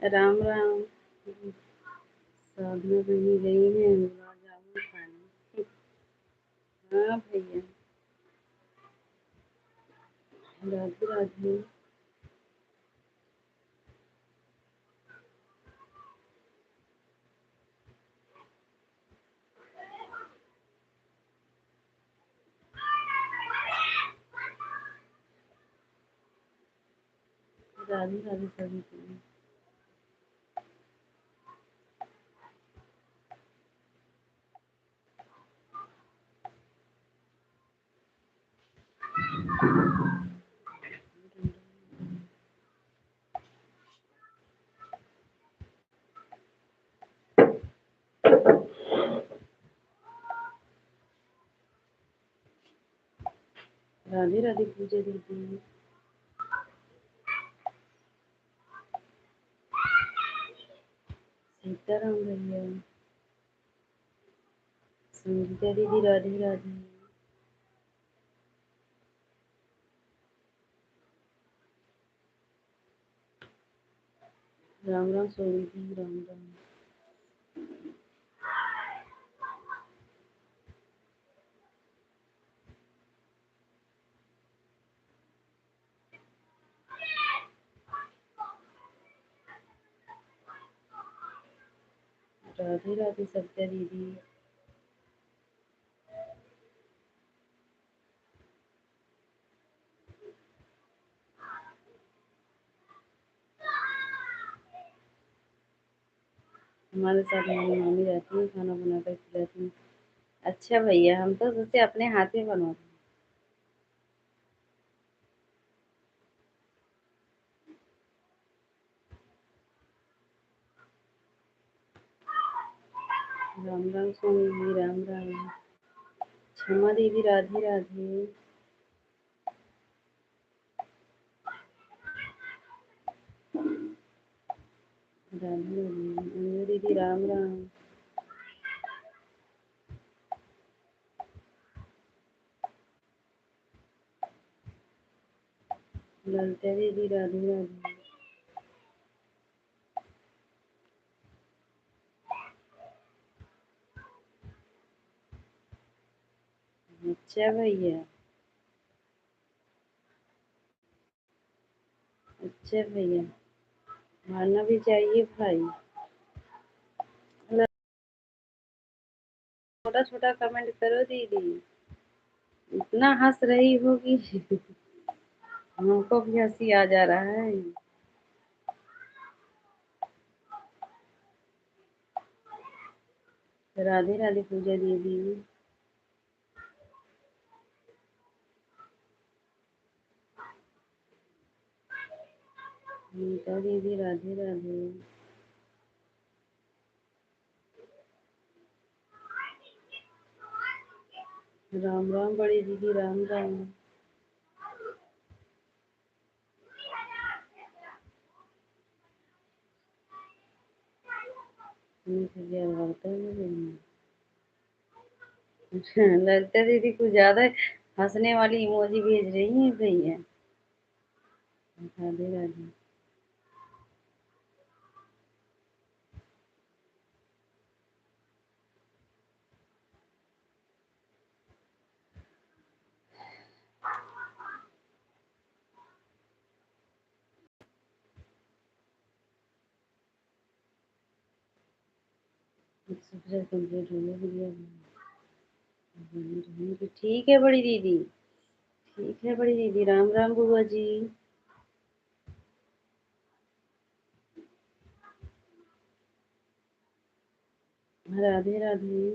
राम राम। साधना बहिनी गई हैं गुलाब जामुन खाने। हाँ भैया, राधे राधे। राधे राधे सभी को। राधे राधे पूजा दीदी। सीताराम भैया। संगीता दीदी राधे राधे। राम राम सोनी जी, राम राम। राधे राधे सत्या दीदी। हमारे साथ हमारी मामी रहती हैं, खाना बनाकर खिलाती हैं। अच्छा भैया, हम तो सोचे अपने हाथ ही बनवाते हैं। राम राम स्वामी जी, राम राम। क्षमा दीदी, राधे राधे। राधे राधे। अंजू दीदी, राम राम। ललिता दीदी, राधे राधे। अच्छा भैया, अच्छा भैया, मानना भी चाहिए भाई। छोटा छोटा comment करो दीदी, इतना हंस रही होगी। हमको भी हंसी आ जा रहा है। राधे राधे पूजा दीदी। नीता दीदी राधे राधे। राम राम बड़ी दीदी, राम राम। ललिता दीदी कुछ ज्यादा हंसने वाली emoji भेज रही है भैया। राधे राधे। Subscribe complete हो गया भैया। ठीक है बड़ी दीदी, ठीक है बड़ी दीदी। राम राम बुआ जी। राधे राधे।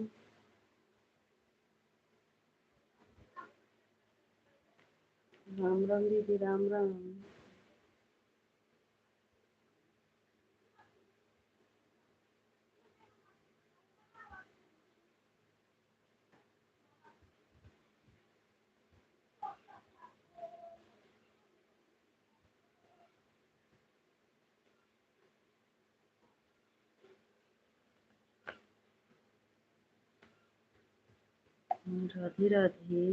राम राम दीदी, राम राम। राधे राधे।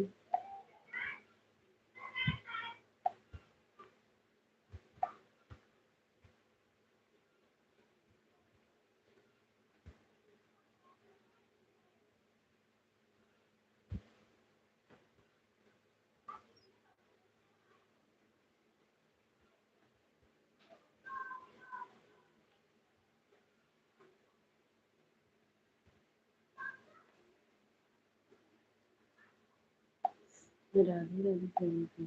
राधे राधे सभी को।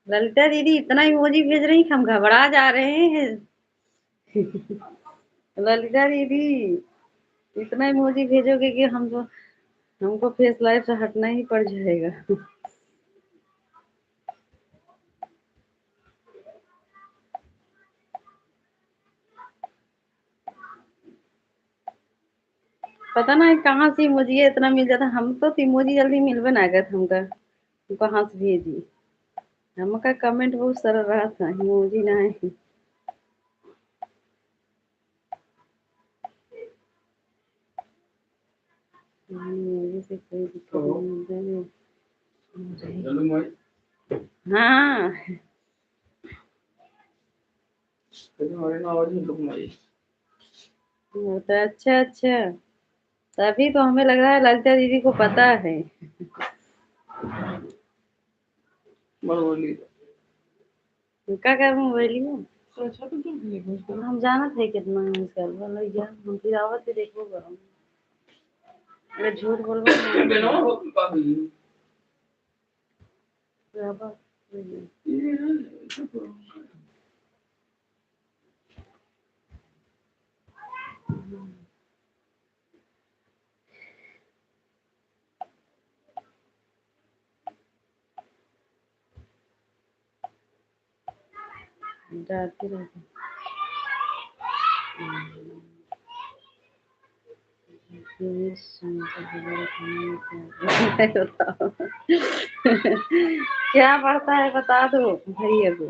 ललिता दीदी इतना इमोजी भेज रही कि हम घबरा जा रहे हैं। ललिता दीदी इतना इमोजी भेजोगे कि हम तो, हमको फेस लाइव से हटना ही पड़ जाएगा। पता ना है कहाँ से इमोजी इतना मिल जाता, हम तो इमोजी जल्दी मिलबे ना करत हमका, हम कहाँ से भेजी, हमका कमेंट बहुत सारा रहत है, इमोजी ना है। इमोजी से कोई दिक्कत नहीं है। हाँ। वो तो अच्छा, अच्छा। तभी तो हमें लग रहा है ललिता दीदी को पता है। का कर मोबाइल में? हम जानत है कितना है इसका, बोलो जा, हम फिर आवत है, देखो करो। अरे झूठ बोलबो ना। राधे राधे। क्या पढ़ता है बता दो भैया को।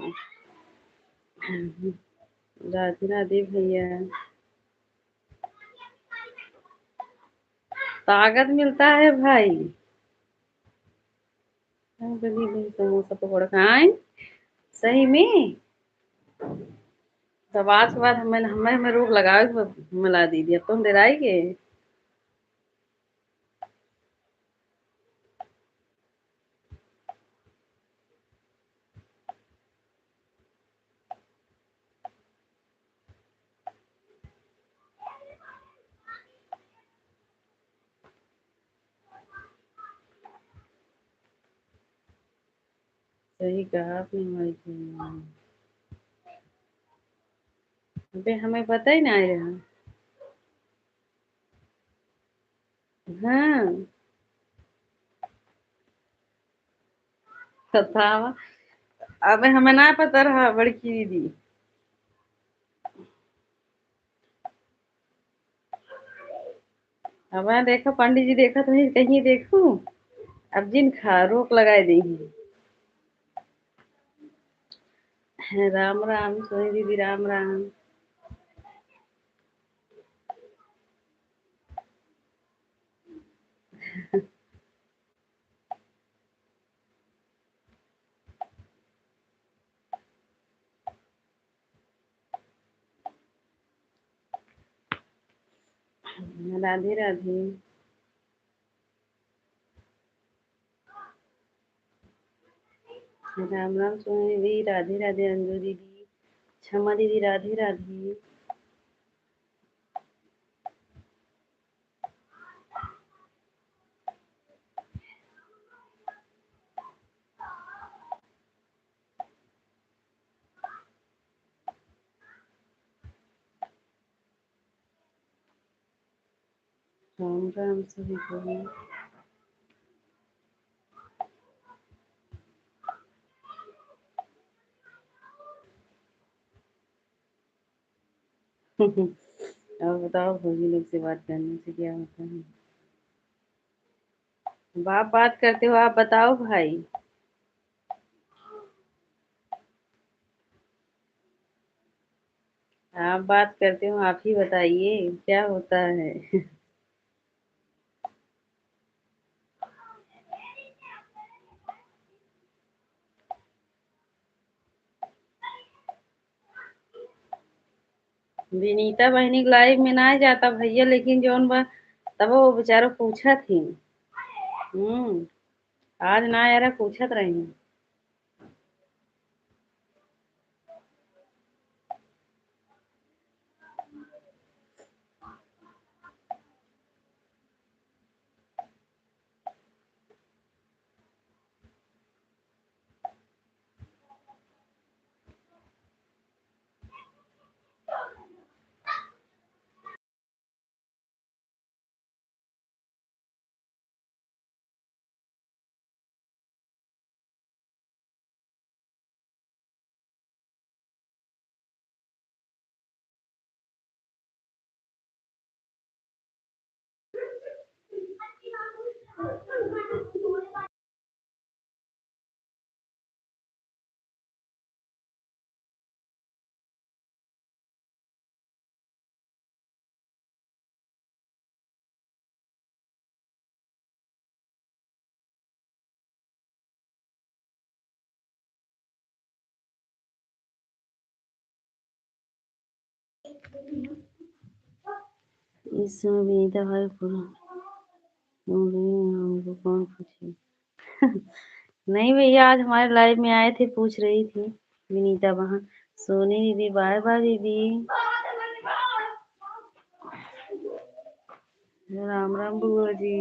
राधे राधे भैया। ताकत मिलता है भाई। हाँ, बनी, बनी समोसा पकौड़ा खाएं। सही में? तब आज के बाद हमें, हमें, हमें रोक लगावे के मिला दीदी, अब तो हम डेराई के। सही कहा आपने हमारी बहन। अबे हमें पता ही ना रहा। हाँ। बतावा। अबे हमें ना पता रहा बड़की दीदी। अब मैं देखा, पंडित जी देखा, तुम्हें कहीं देखू, अब जिन खा, रोक लगाए दी। राम राम सोनी दीदी, राम राम। राधे राधे। राम राम सोनी दीदी, राधे राधे अंजू दीदी, क्षमा दीदी, राधे राधे। राम राम सभी को। अब बताओ, भौजी लोग से बात करने से क्या होता है? अब आप बात करते हो, आप बताओ भाई। आप बात करते हो, आप ही बताइए, क्या होता है? विनीता बहिनी के लाइव में ना जाता भैया, लेकिन जौन बा, तब वो बेचारा पूछत ही। हम्म, आज ना यारा पूछत रही। इस समय विनीता भाई पूरा बोल रही हैं, हमको कौन पूछे? नहीं भैया, आज हमारे लाइव में आए थे, पूछ रही थी विनीता बहन। सोनी दीदी, बाय बाय दीदी। राम राम बुआ जी।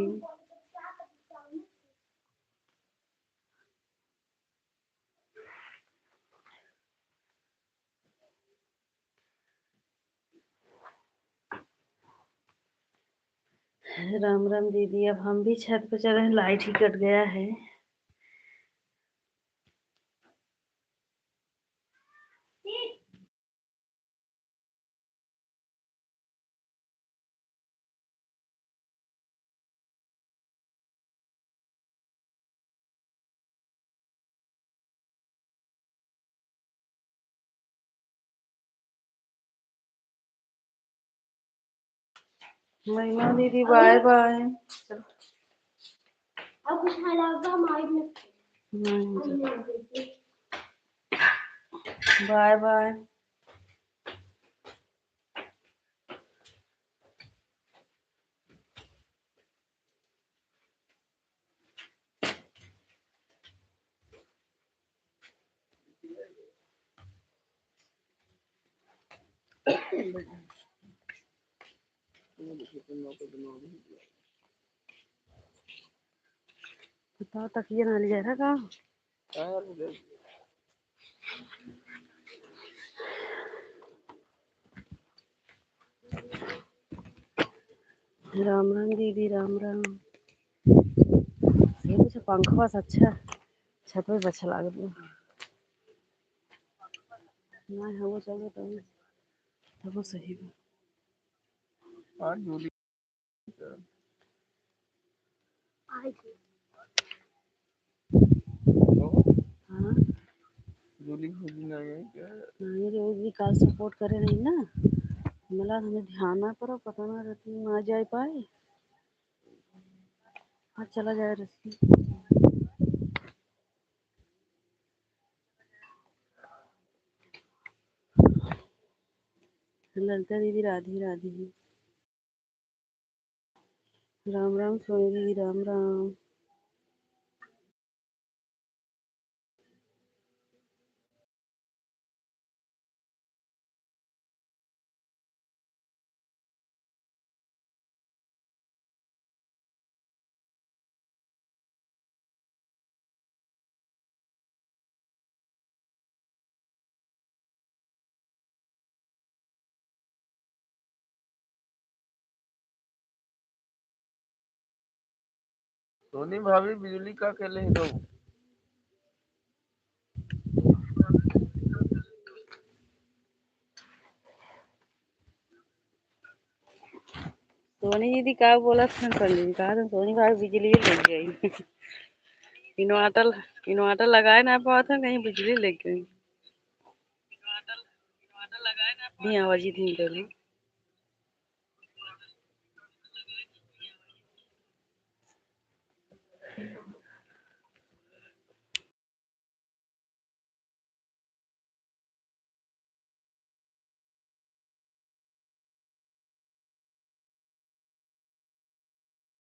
राम राम दीदी, अब हम भी छत पे चढ़े हैं, लाइट ही कट गया है। महिमा दीदी, बाय बाय। अब कुछ हालात बा, हम आइब नहीं। नहीं। Bye bye. बताओ, तकिया ना लिया रहा का? राम राम दीदी, राम राम। ये कुछ पंखवा से अच्छा छत पे अच्छा लागत बा। ना हवा चलत तब, तब सही बा। आज होली हाँ। जूली फूली ना है क्या? नहीं रे, वो भी काल सपोर्ट करे नहीं ना। मला हमें ध्यान ना पड़ा, पता ना रहती ना जाए पाए। हाँ, चला जाए रहती। ललता दीदी, राधे राधे। राम राम सोनी दीदी, राम राम। सोनी भाभी, बिजुली का के ले दो? सोनी दीदी का बोलत हन, पंडित जी कहा था, सोनी भाभी बिजली लग गई। इन्वर्टर, इन्वर्टर लगाए ना पावत हन, कहीं बिजली लग गई। दी आवाज ही धीम कर ली।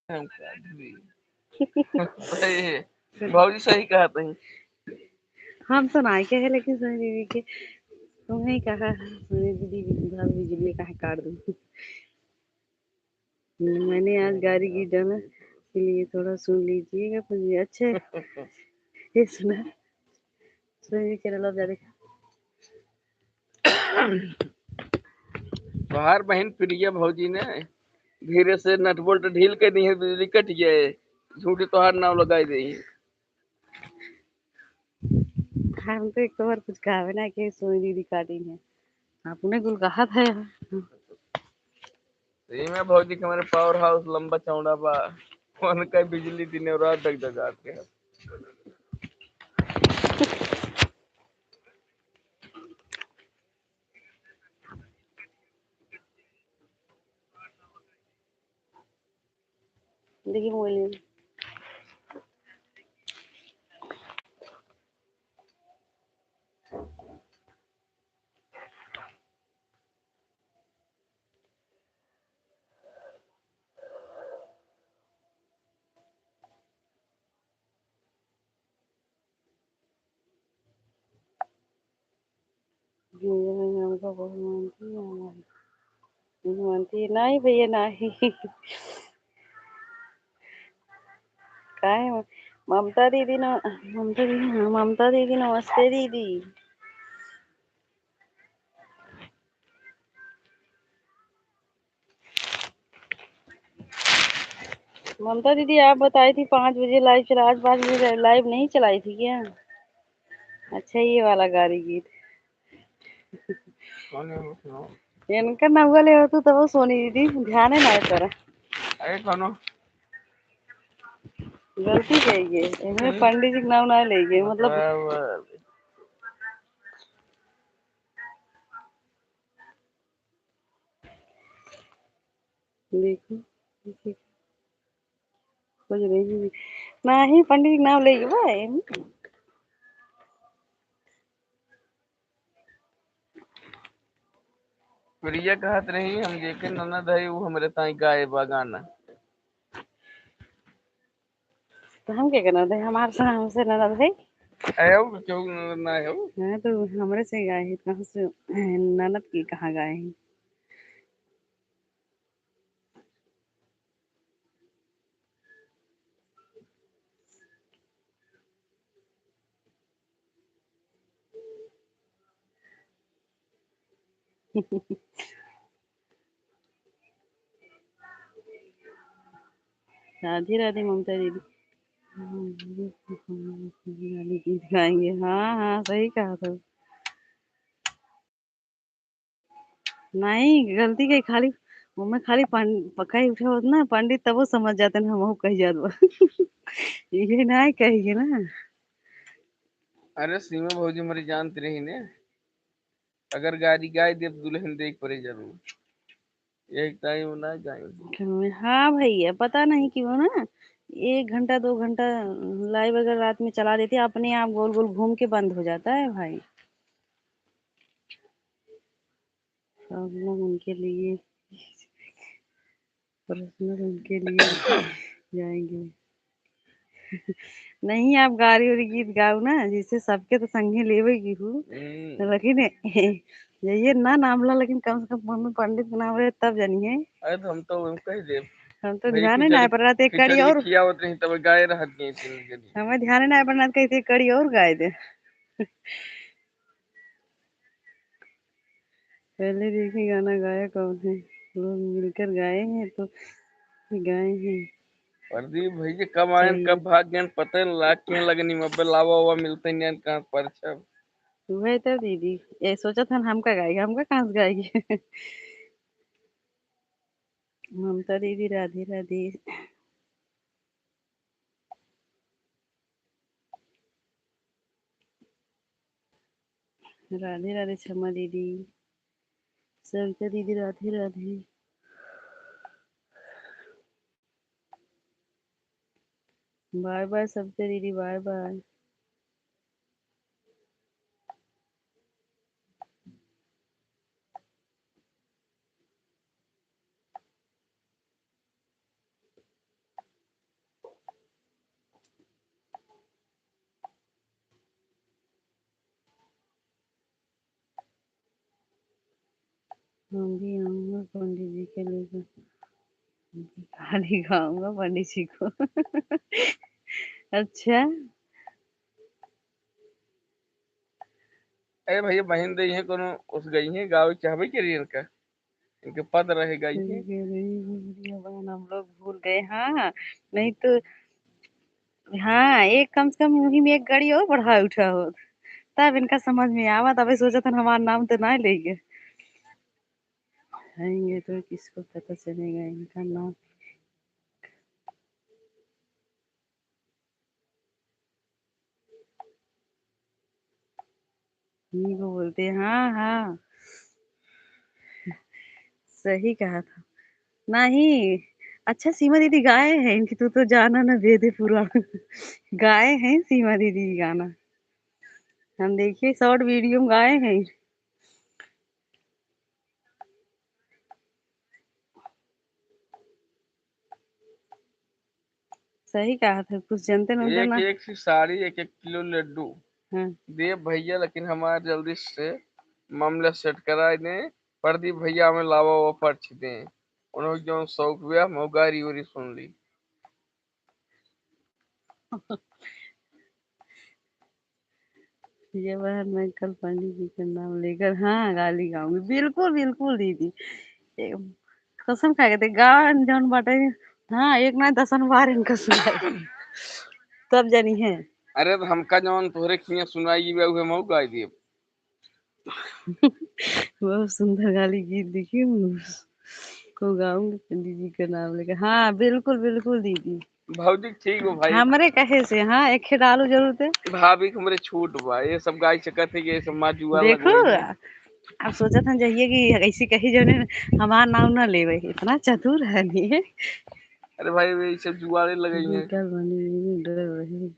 हम काट दी। सही है। भौजी सही कहा तही। हम तो नाई कहे, लेकिन सोनी दीदी के, तुम्हें कहा, सोनी दीदी, भाभी बिजली काहे काट दूँ? मैंने आज गारी गीत डाला, इसलिए थोड़ा सुन लीजिएगा। अच्छा, ये सुना, सुन के लव जा देखा। तोहार बहिन प्रिया भौजी ने धीरे से नट बोल्ट ढील के दिहे, बिजली कट जाए, झूठी तोहार नाम लगाई दे। हम तो एक बार कुछ कहबे ना कि सोनी दीदी काटी है, अपने कुल कहा था। सही में भौजी के हमारे पावर हाउस लंबा चौड़ा बा, उनका बिजली दिन और रात जगजगात के है। देखिए मोबाइल में। हमका बहुत मानती है हमारी। मानती है। नहीं भैया, नहीं। काहे म-, ममता दीदी न-, ममता दीदी, हाँ, ममता दीदी, नमस्ते दीदी। ममता दीदी, आप बताई थी पाँच बजे live चला, आज पाँच बजे live नहीं चलाई थी क्या? अच्छा, ये वाला गा रही गीत। कौन है वो सुनाओ? इनका नौवा ले हो तो, तब सोनी दीदी ध्यान है ना करा। अरे कौनो गलती है ये, इनमें हम्म। पंडित जी के नाम ना ले गए, मतलब। मतलब, देखो, देखो। खोज रही हूँ। नाही, पंडित जी के नाम ले गए बा, एमे। प्रिया कहत रही, हम जेके ननद है, उ हमरे ताई गाए बा गाना। तो हम क्या करना था? हमारे से, हमसे ननद है? आयो, क्यों ननद ना आयो? हाँ, तो हमरे से गाए है, कहाँ से, ननद की कहाँ गाए है? राधे राधे ममता दीदी। गीत गाएंगे। हाँ, हाँ, सही कहा था। नहीं, गलती के खाली, ओमे खाली पं-, पकाई उठे होत ना, पंडित तबो समझ जाते ना, हमहू कह जात बा। ये ना कहिए ना। अरे, सीमा भौजी हमारी जानती रही ने, अगर गारी गाय देव दुल्हन देख परे जरूर। एक टाइम ना गाए। हाँ भैया, पता नहीं क्यों ना, एक घंटा, दो घंटा live अगर रात में चला देते, अपने आप गोल गोल घूम के बंद हो जाता है भाई। सब लोग उनके लिए, personal उनके लिए जाएंगे। नहीं, आप गारी उरी गीत गाओ ना, जैसे सबके तो संगे लेवे की हूँ, हम्म। लेकिन ये ना नाम ला, लेकिन कम से कम मम्मी पंडित के नाम रहे तब जानिए। अरे तो हम तो उनको ही देव। हम तो भाई ध्यान ही खिचड़ी, ना पर रहते, एक कड़ी खिचड़ी और खियावत रही तब गाए रहत नहीं तीन दिन। हमें ध्यान ही ना पर रहते, एक कड़ी और गाए दे। पहले देखिए गाना गाया कौन है, लोग मिलकर गाए हैं तो गाए हैं। प्रदीप भैया कब आयन, सही। कब भाग गए, पता नहीं, लाग के लगनी में लावा हुआ मिलते नहीं, कहाँ पर छब। वही तो दीदी, ये सोचा था हमका गाएगी, हमका कहाँ से गाएगी? ममता दीदी राधे राधे। राधे राधे छमा दीदी, सविता दीदी राधे राधे। Bye bye सविता दीदी, bye bye। हम भी आऊँगा पंडित जी के लेकर, खाली गाऊँगा पंडित जी को। अच्छा। अरे भैया, बहिन दे हैं कोनो उस गई हैं, गावे चाहबे के रही इनका, इनके पद रहे गई हैं। ठीक है, नहीं भूल गए बहन, हम लोग भूल गए। हाँ, नहीं तो, हाँ, एक कम से कम वही में एक गड़ी और बढ़ा उठा हो, तब इनका समझ में आवा। तबे सोचत हन हमार नाम तो ना लेंगे। खाएंगे तो किसको पता चलेगा इनका नाम। इन्हीं को बोलते हैं, हाँ, हाँ। सही कहा था। नहीं, अच्छा सीमा दीदी गाए हैं इनकी, तू तो जाना ना वेद पुराण। गाए हैं सीमा दीदी गाना। हम देखिए short video में गाए हैं। सही कहा था, कुछ जनते ना एक, ना। एक सी साड़ी, एक, एक किलो लड्डू। हाँ। दे भैया, लेकिन हमार जल्दी से मामला सेट कराए दें। प्रदीप भैया हमें लावा वो पर्ची दें। उन्होंने जौन शौक हुआ, मौगारी ओरी सुन ली। ये बार मैं कल पंडित जी का नाम लेकर, हाँ, गाली गाऊंगी। बिल्कुल, बिल्कुल दीदी। ए, कसम खा के ते गान जौन बाटे, हाँ, एक ना दसन बार इनका सुनाई। तब जानी है। अरे, तो हमका जौन तोहरे खिया सुनाई बा, उहे मऊ गाई देब। बहुत सुंदर गाली गीत, देखिए, को गाऊंगी पंडित जी का नाम लेकर। हाँ, बिल्कुल, बिल्कुल दीदी। भौजी ठीक हो भाई? हमरे कहे से, हाँ, एक खेत आलू जरूर थे। भाभी के हमरे छूट बा, ये सब गाय चकत है, ये सब माँ जुआ देखो, लगवई है। आप सोचत हैं जहिए कि ऐसी कही जौने हमार नाम ना लेवे, इतना चतुर है नहीं है। अरे भाई, ये सब जुआरे लगई है। बेटा बनी डर रही।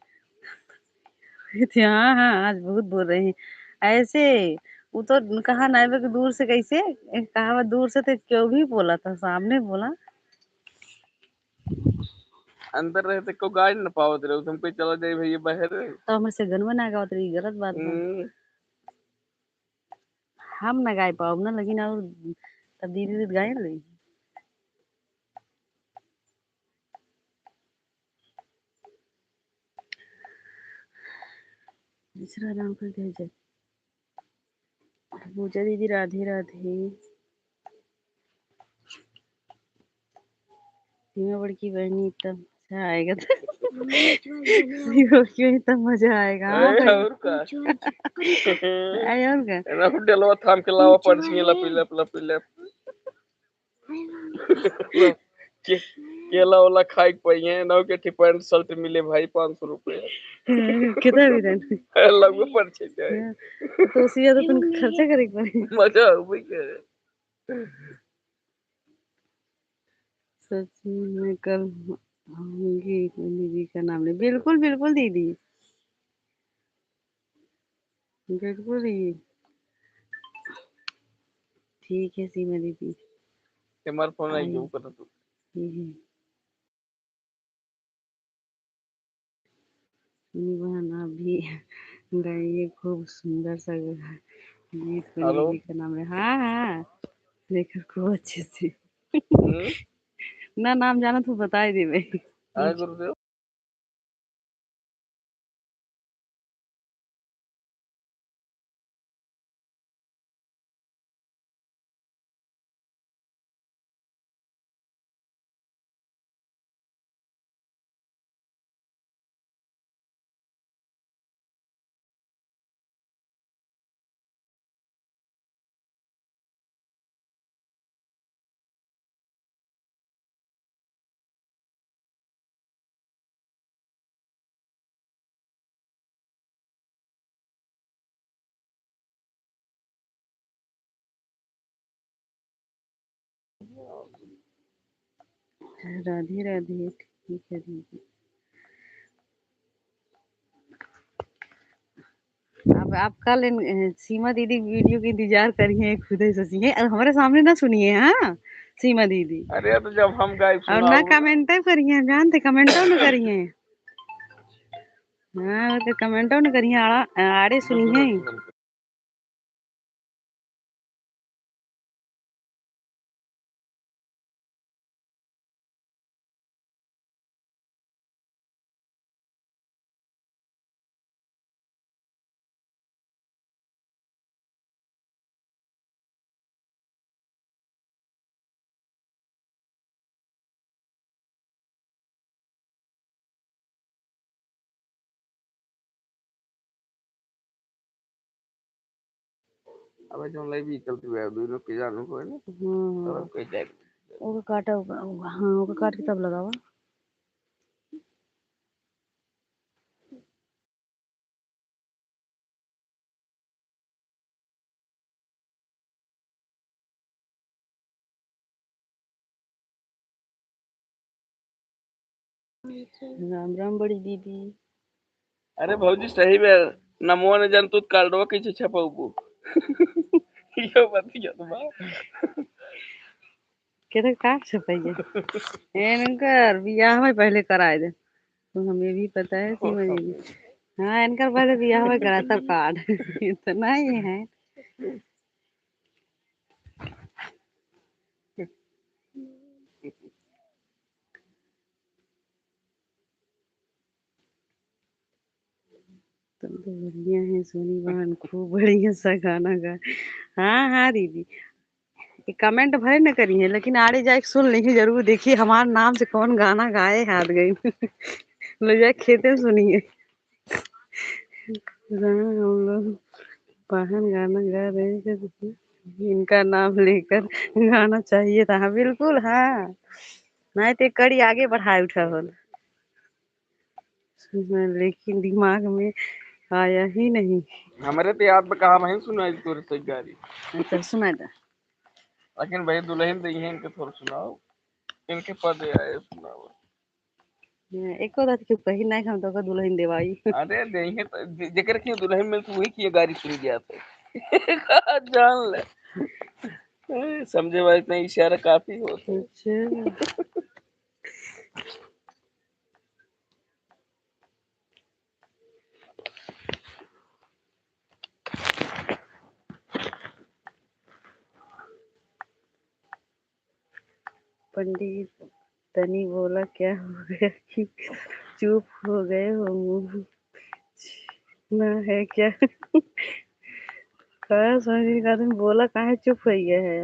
हाँ, हाँ, आज बहुत बोल रहे हैं। ऐसे, वो तो कहा ना बे कि दूर से कैसे, कहा दूर से तो क्यों भी बोला था, सामने बोला। अंदर रहे तो को गाड़ी न पावत रहे, तुम कोई चला जाए भैया बाहर। तो हमसे गनवा ना गावत रही, गलत बात बा। हम्म। हम ना गाए पाओ ना, लेकिन और तब दीदी तो गाए रही। दूसरा राम कर दे जय। पूजा दीदी राधे राधे। सीमा बड़की बहनी तब मजा आएगा। सीमा बड़की बहनी तब मजा आएगा। हाँ अरे भाई। और का? अरे और का? एना डेलवा थाम के लावा पड़ छिए लपी लप लपी लप। के-, केला ओला खाए के पाइए, ना के ठी पैंट शर्ट मिले भाई पाँच सौ रुपया। कितना भी देन। लगभग पड़ छे जाए। हाँ, तो उसी ज्यादा तुम खर्चा करे के पड़ी। मजा आवे के। सच में कल आऊंगी दीदी का नाम ले। बिल्कुल, बिल्कुल दीदी। बिल्कुल ही। ठीक है सीमा दीदी। हमार फोन आई आई। जो करत। हम्म। सुनी बहन, आप भी गाइए, खूब सुंदर सा गीत हेलो। पंडित जी का नाम है। हाँ, हाँ, लेकर खूब अच्छे से। हम्म। ना नाम जाना तो बताई देवे। हाँ, गुरुदेव। राधे राधे, ठीक है दीदी। अब आप कल इन-, अ, सीमा दीदी वीडियो के इंतजार करिए, खुदे सोचिए, अब हमारे सामने ना सुनिए, हाँ, सीमा दीदी। अरे, तो जब हम गाइब और ना सुनाओ। कमेंट करिए, जानते कमेंटो ना करिए। हाँ, तो कमेंटो ना करिए, आड़ा, आड़े सुनिए। अबे जौन लाई भी चलती है, दोनों के जानू को है ना? हम्म। और कोई जाए। ओके काटा, ओके, हाँ, ओके काट के तब लगावा। राम राम बड़ी दीदी। अरे भौजी, सही में नमवा न जान तू कार्डवा कैसे छपौबू? यो बतिया तो बा। केरे कार्ड छपैया? इनकर बियाह में पहले कराए दे। तो हमें भी पता है सीमा दीदी। हाँ, इनकर पहले बियाह में करा तब कार्ड। इतना ही है। तुम तो बढ़िया है सोनी बहन, खूब बढ़िया सा गाना गा। हाँ, हाँ दीदी, ये comment भले न करी है, लेकिन आड़े जाके सुन ली जरूर, देखिए हमारे नाम से कौन गाना गाए हाथ गई। ले जाके खेते में सुनिए। हाँ, हम लोग बहन गाना गा रहे हैं, इनका नाम लेकर गाना चाहिए था। हाँ, बिल्कुल, हाँ, नहीं तो कड़ी आगे बढ़ाए उठा होल। लेकिन दिमाग में आया ही नहीं। हमरे तो याद बा कहाँ बहिन सुनाई तोरे से गारी। अच्छा, सुनाई दे। लेकिन भाई दुल्हन दे हैं, इनके थोड़ा सुनाओ, इनके पद आए सुनाओ। हाँ, एको दाँत के कही नहीं हम तो का दुल्हन देवाई। अरे देही तो जे-, जेकर के दुल्हन मिलत वही की गारी सुन गया था। जान ले। ए, समझे भाई इतना इशारा काफी होता है। अच्छा। पंडित तनी बोला क्या हो गया कि चुप हो गए हो, मुँह ना है क्या? का समझ में का तुम बोला काहे चुप हो गया है?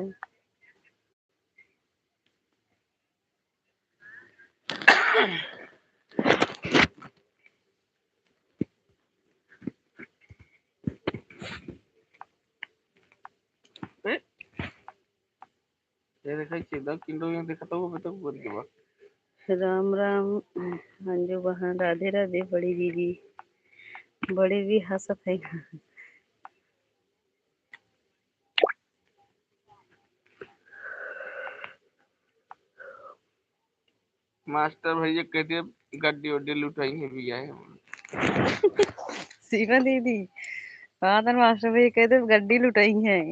ये देखा, ये देखा, किंडो ये देखा तो वो बेटा ऊपर के बा। राम राम, अंजू बहन, राधे राधे बड़ी दीदी। बड़ी भी हंसत है। मास्टर भैया कह दे गड्डी उड्डी लुटाई है भैया है। सीमा दीदी, हाँ, तो मास्टर भैया कह दे गड्डी लुटाई है।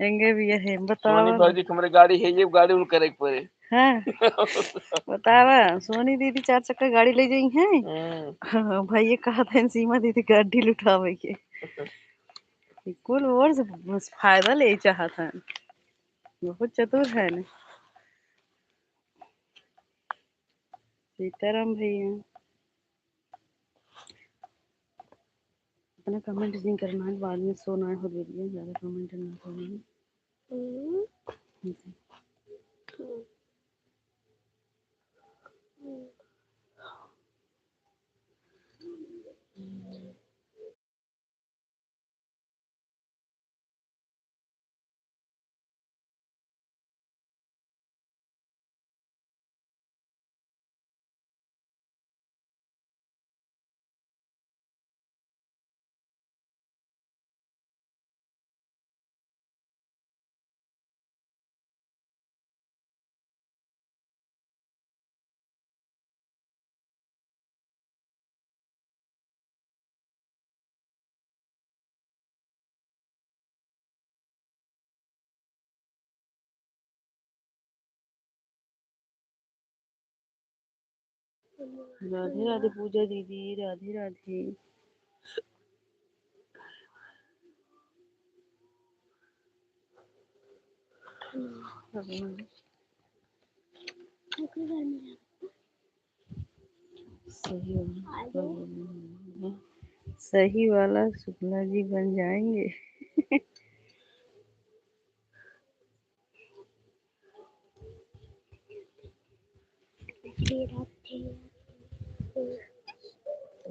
एंगे भी है, सोनी बतावा। भौजी के हमरे गाड़ी है, ये गाड़ी उन करे के पड़े। हाँ। बतावा, सोनी दीदी चार चक्का गाड़ी ले जाई है। हम्म। हाँ, भैया कहत है सीमा दीदी गाड़ी लुटावे के। कुल ओर से बस फायदा ले चाहत है। बहुत चतुर है ना। सीताराम भैया। इतना comment नहीं करना है, बाद में सोना है, हो दे दिया, ज्यादा comment ना करना है। हम्म। हम्म। राधे राधे पूजा दीदी, राधे राधे। सही वाला, सही वाला शुक्ला जी बन जाएंगे।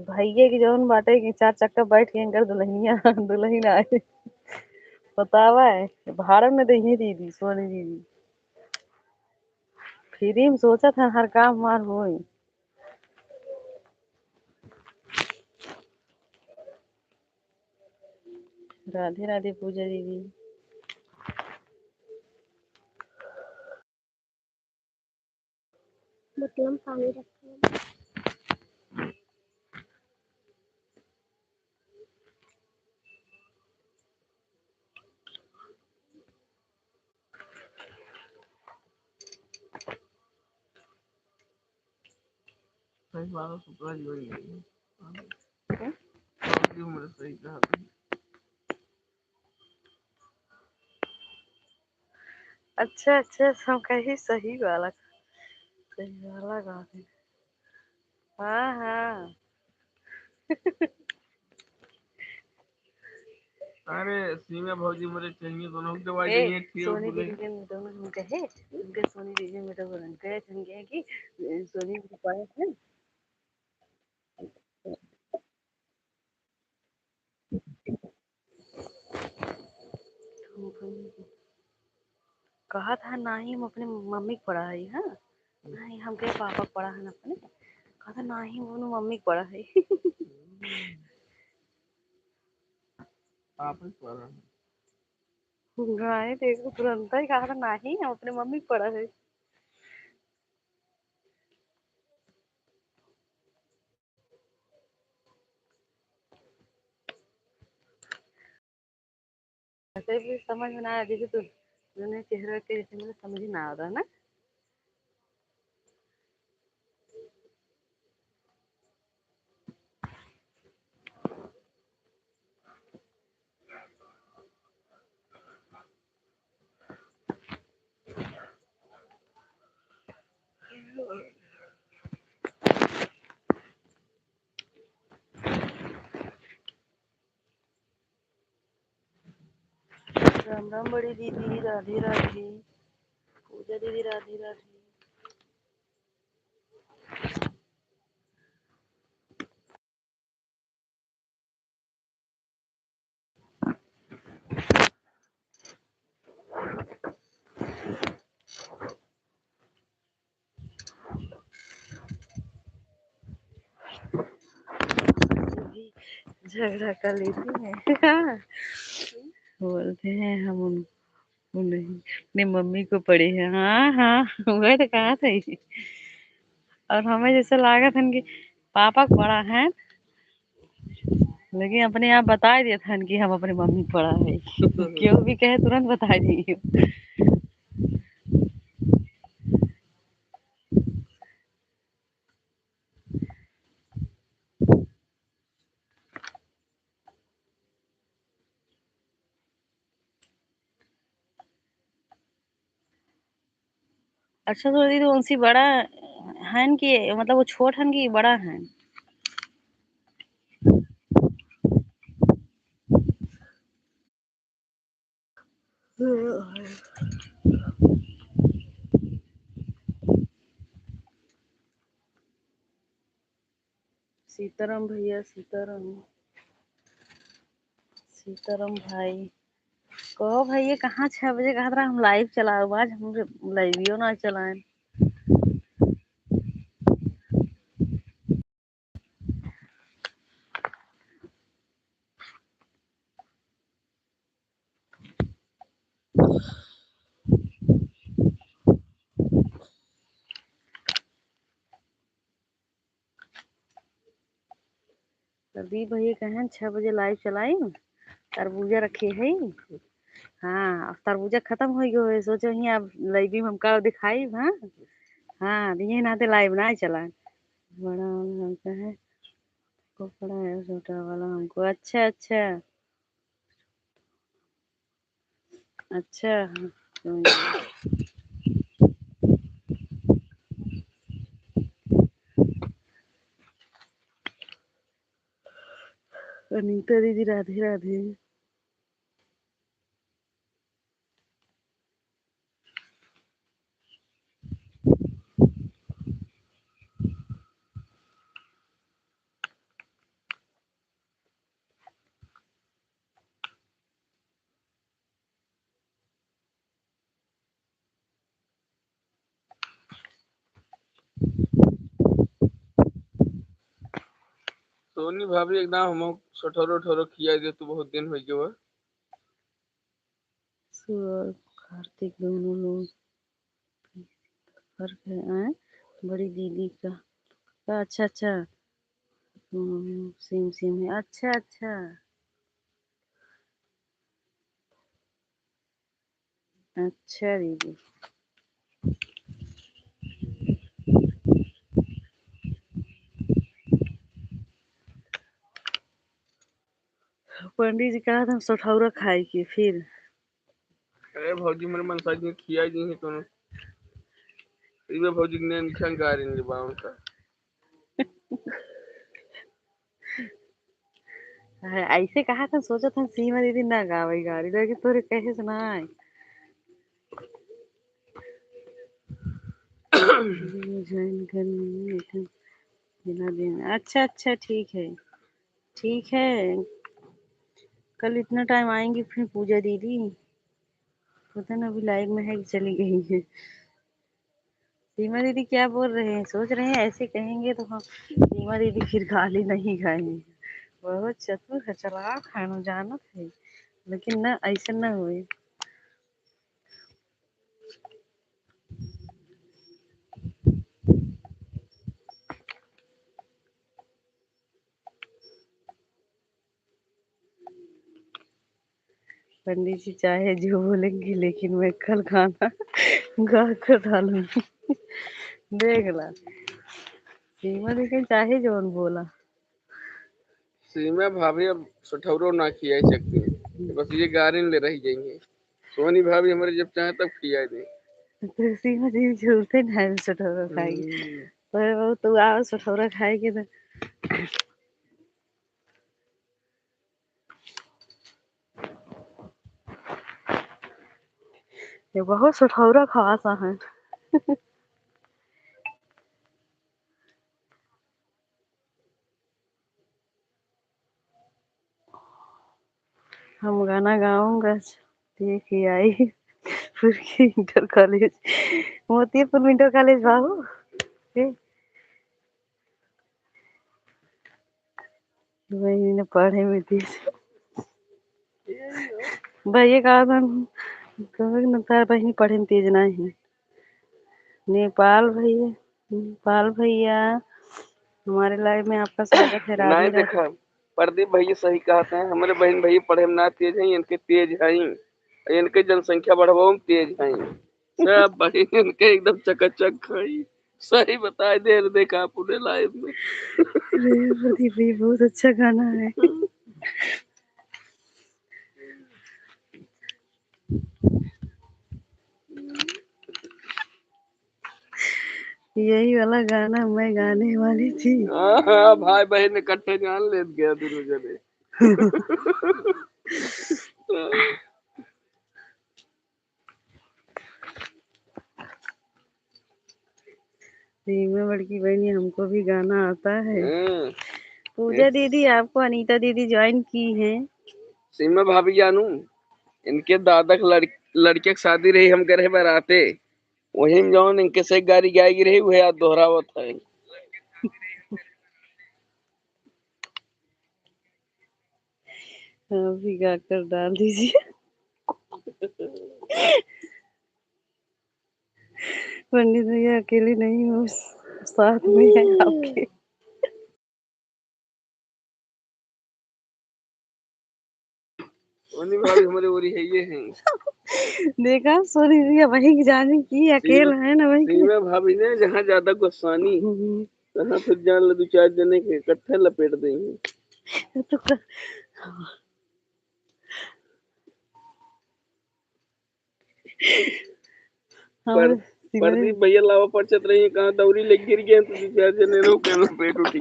भैया की जौन बाटे कि चार चक्का बैठ के इनकर दुल्हनिया, दुल्हन आए। बतावा है, भाड़ा में देही दीदी, सोनी दीदी। फ्री में सोचत है हर काम हमार होई। राधे राधे पूजा दीदी। बोतल में पानी रखा है। सही बात है, शुक्ला जी वही है। हैं? बाबूजी हमरे सही कहा थे। अच्छा, अच्छा, हम कही सही वाला, सही वाला गा दे। हाँ, हाँ। अरे, सीमा भौजी मोरे चलिए दोनों के दवाई ए, देंगे, ठीक सोनी बोले। दीदी के मिनटों में हम कहे, उनके सोनी दीदी के मिनटों में हम कहे, हम कहे कि, ए, सोनी दीदी पाए हैं। कहत है, "नाही, हम अपने मम्मी के पड़ा है, हाँ? नाही, हम के पापा के पड़ा है अपने।" कहत है, "नाही, हम अपने मम्मी के पड़ा है।" पापा के पड़ा है। नाही, देखो, तुरंत ही कहत है, "नाही, हम अपने मम्मी के पड़ा है।" ऐसे भी समझ में ना आया, जैसे तू, तूने चेहरा के जैसे मुझे समझ ही ना आ रहा ना। राम राम बड़ी दीदी, राधे राधे। पूजा दीदी, राधे राधे। झगड़ा कर लेती हैं। बोलते हैं हम उन-, उन्हें अपने मम्मी को पड़े हैं। हाँ, हाँ, वह तो कहा था ही। और हमें जैसे लागत हन कि पापा के पड़ा है, लेकिन अपने आप बताई देत हन कि हम अपने मम्मी के पड़ा है। केहू भी कहे, तुरंत बताई दिए। अच्छा, तो दीदी, उनसे बड़ा हन कि, मतलब, वो छोट हन कि बड़ा हन? सीताराम भैया, सीताराम, सीताराम भाई। कहो भैया, कहाँ छह बजे कहत रहा हम live चलाओ, आज हम live-इयो ना चलाएं। प्रदीप भैया कहन छह बजे live चलाई, तरबूजा रखे है। हाँ, अब तरबूजा खतम हो गयो है, सोचो ही अब live में हमका दिखाई, हाँ। हाँ, तो ये नाते live ना चला। बड़ा वाला हमका है, को पड़ा है छोटा वाला हमको। अच्छा, अच्छा। अच्छा, हाँ, समझ गई। अनीता दीदी, राधे राधे। सोनी भाभी, एकदम हमको सठोरो ठोरो खिया दे, तू बहुत दिन हो गयो है। शिव और कार्तिक दोनों लोग फर्क है, आए? बड़ी दीदी का, का? अच्छा, अच्छा। हम्म, same, same है। अच्छा, अच्छा। अच्छा दीदी। पंडित जी कहा था हम सठौरा खाए के, फिर भौजी हमरे मनसा जी खिया जी है तोने। इबे भौजी ने निशान गारी ले बाउन का। हाँ, ऐसे कहा था, सोचा था सीमा दीदी ना गावे गारी, लेकिन तोरे कहे से ना आए। ज्वाइन करनी है, लेकिन बिना दिन। अच्छा, अच्छा, ठीक है, ठीक है। कल इतना टाइम आएंगी फिर पूजा दीदी, पता ना अभी लाइव में है कि चली गई है। सीमा दीदी क्या बोल रहे हैं, सोच रहे हैं ऐसे कहेंगे तो हम सीमा दीदी फिर गाली नहीं खाएंगे। बहुत चतुर है, चालाक है, हम जानत है, लेकिन ना, ऐसे ना हुए। पंडित जी चाहे जो बोलेंगे, लेकिन मैं कल गाना गा कर डालूंगी। देख ला, सीमा लेकिन चाहे जौन बोला। सीमा भाभी अब सठौरो ना खिया सकती, बस ये गारिन ले रह जाएंगे। सोनी भाभी हमरे जब चाहे तब खिया दे। तो सीमा जी झूलते ना है सठौरो खाएगी। हम्म। पर वो तो आओ सठौरा खाएगी तो। ये बहुत सठौरा खवासा है। हम गाना गाऊंगा, देख ही आई। पुरखी इंटर कॉलेज, मोतीपुर में इंटर कॉलेज बाबू। ए, बहिनी ने पढ़े में तेज। भैया कहा था, कहे न तार बहिनी पढ़े में तेज ना है। नेपाल भैया, नेपाल भैया, हमारे लाइव में आपका स्वागत है। राधे नहीं राधे। देखा, प्रदीप भैया सही कहते हैं, हमारे बहन भैया पढ़े में ना तेज हैं, इनके तेज हैं, इनके जनसंख्या बढ़ावे में तेज हैं। सब बहन इनके एकदम चकाचक हैं। सही बताए दे रहे, देखा पूरे लाइव में। अरे प्रदीप, ये बहुत अच्छा गाना है। यही वाला गाना मैं गाने वाली थी। हाँ, हाँ, भाई बहन इकट्ठे जान लेत गया दोनों जने। सीमा बड़की बहनी, हमको भी गाना आता है। हाँ। पूजा ए- दीदी, आपको अनीता दीदी ज्वाइन की हैं। सीमा भाभी जानू, इनके दादा के लड़-, लड़के के शादी रही, हम गए रहे बाराते, वही में जौन इनके से गारी गाई रही, वही आज दोहरावत है। हाँ, भिगा कर डाल दीजिए। पंडित भैया अकेले नहीं हो, साथ में है आपके। सोनी भाभी हमारे ओरी है, ये हैं। देखा, सोनी भैया वही जाने की अकेला सीमा, है ना, वही की। सीमा भाभी ने जहाँ ज्यादा गुस्सानी, हम्म। तहाँ फिर जान ले दो चार जने के इकट्ठे लपेट देंगे। तो क-, हाँ, पर, सीमा प्रदीप भैया लावा परचत रही, कहाँ दौरी लग गिर गए, तो दो चार जने लोग कहना पेट उठी।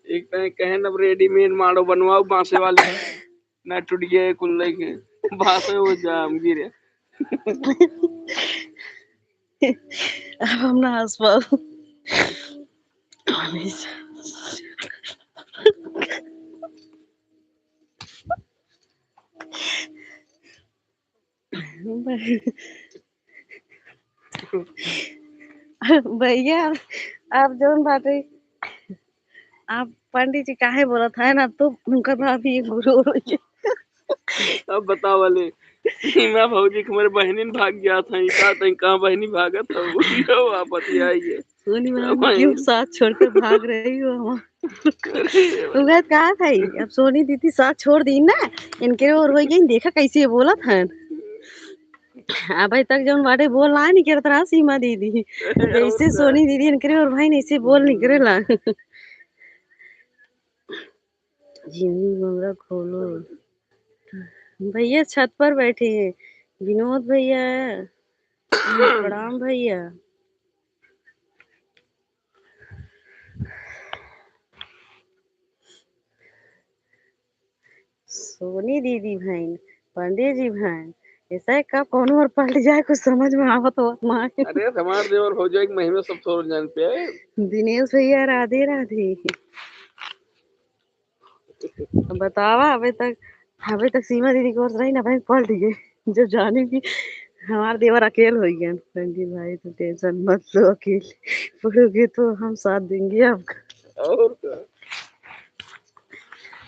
एक तय कहन अब रेडीमेड माड़ो बनवाओ बांसे वाले, ना टूट गए कुल लेके बांसे हो जाम गिरे। अब हम ना हंस पाओ। भैया, आप जौन बाटे, आप पंडित जी काहे बोलत है ना, तो उनका तो अभी गुरु हो गया। अब बतावा ले, सीमा भौजी के हमरे बहिनिन भाग जात हैं, का तई कहाँ बहिनी भागत हो, यो आप बतियाइए। सोनी मैम भाई। क्यों साथ छोड़कर भाग रही हो हम? अरे वो बात कहा था ही, अब सोनी दीदी साथ छोड़ दी ना, इनके और हो गई, देखा कैसे ये बोलत हैं। अबे तक जौन बाटे बोल ना निकरत रहा सीमा दीदी। जैसे सोनी दीदी इनकरे और भाई ऐसे बोल निकरेला। जिंदगी कमरा खोलो। भैया छत पर बैठे हैं। विनोद भैया, प्रणाम भैया। सोनी दीदी भैन, पंडित जी भैन, ऐसा का कौनो और पलट जाए, कुछ समझ में आवत होत ना है। अरे, हमार देवर भौजाई के महिमा सब थोड़ जान पे है। दिनेश भैया, राधे राधे। बतावा, अबे तक, अबे तक सीमा दीदी के ओर से रही ना, भाई पलट गए। जब जाने कि हमार देवर अकेल हो गए, पंडित भाई, तो टेंशन मत लो, अकेले पड़ोगे तो हम साथ देंगे आपका। और क्या?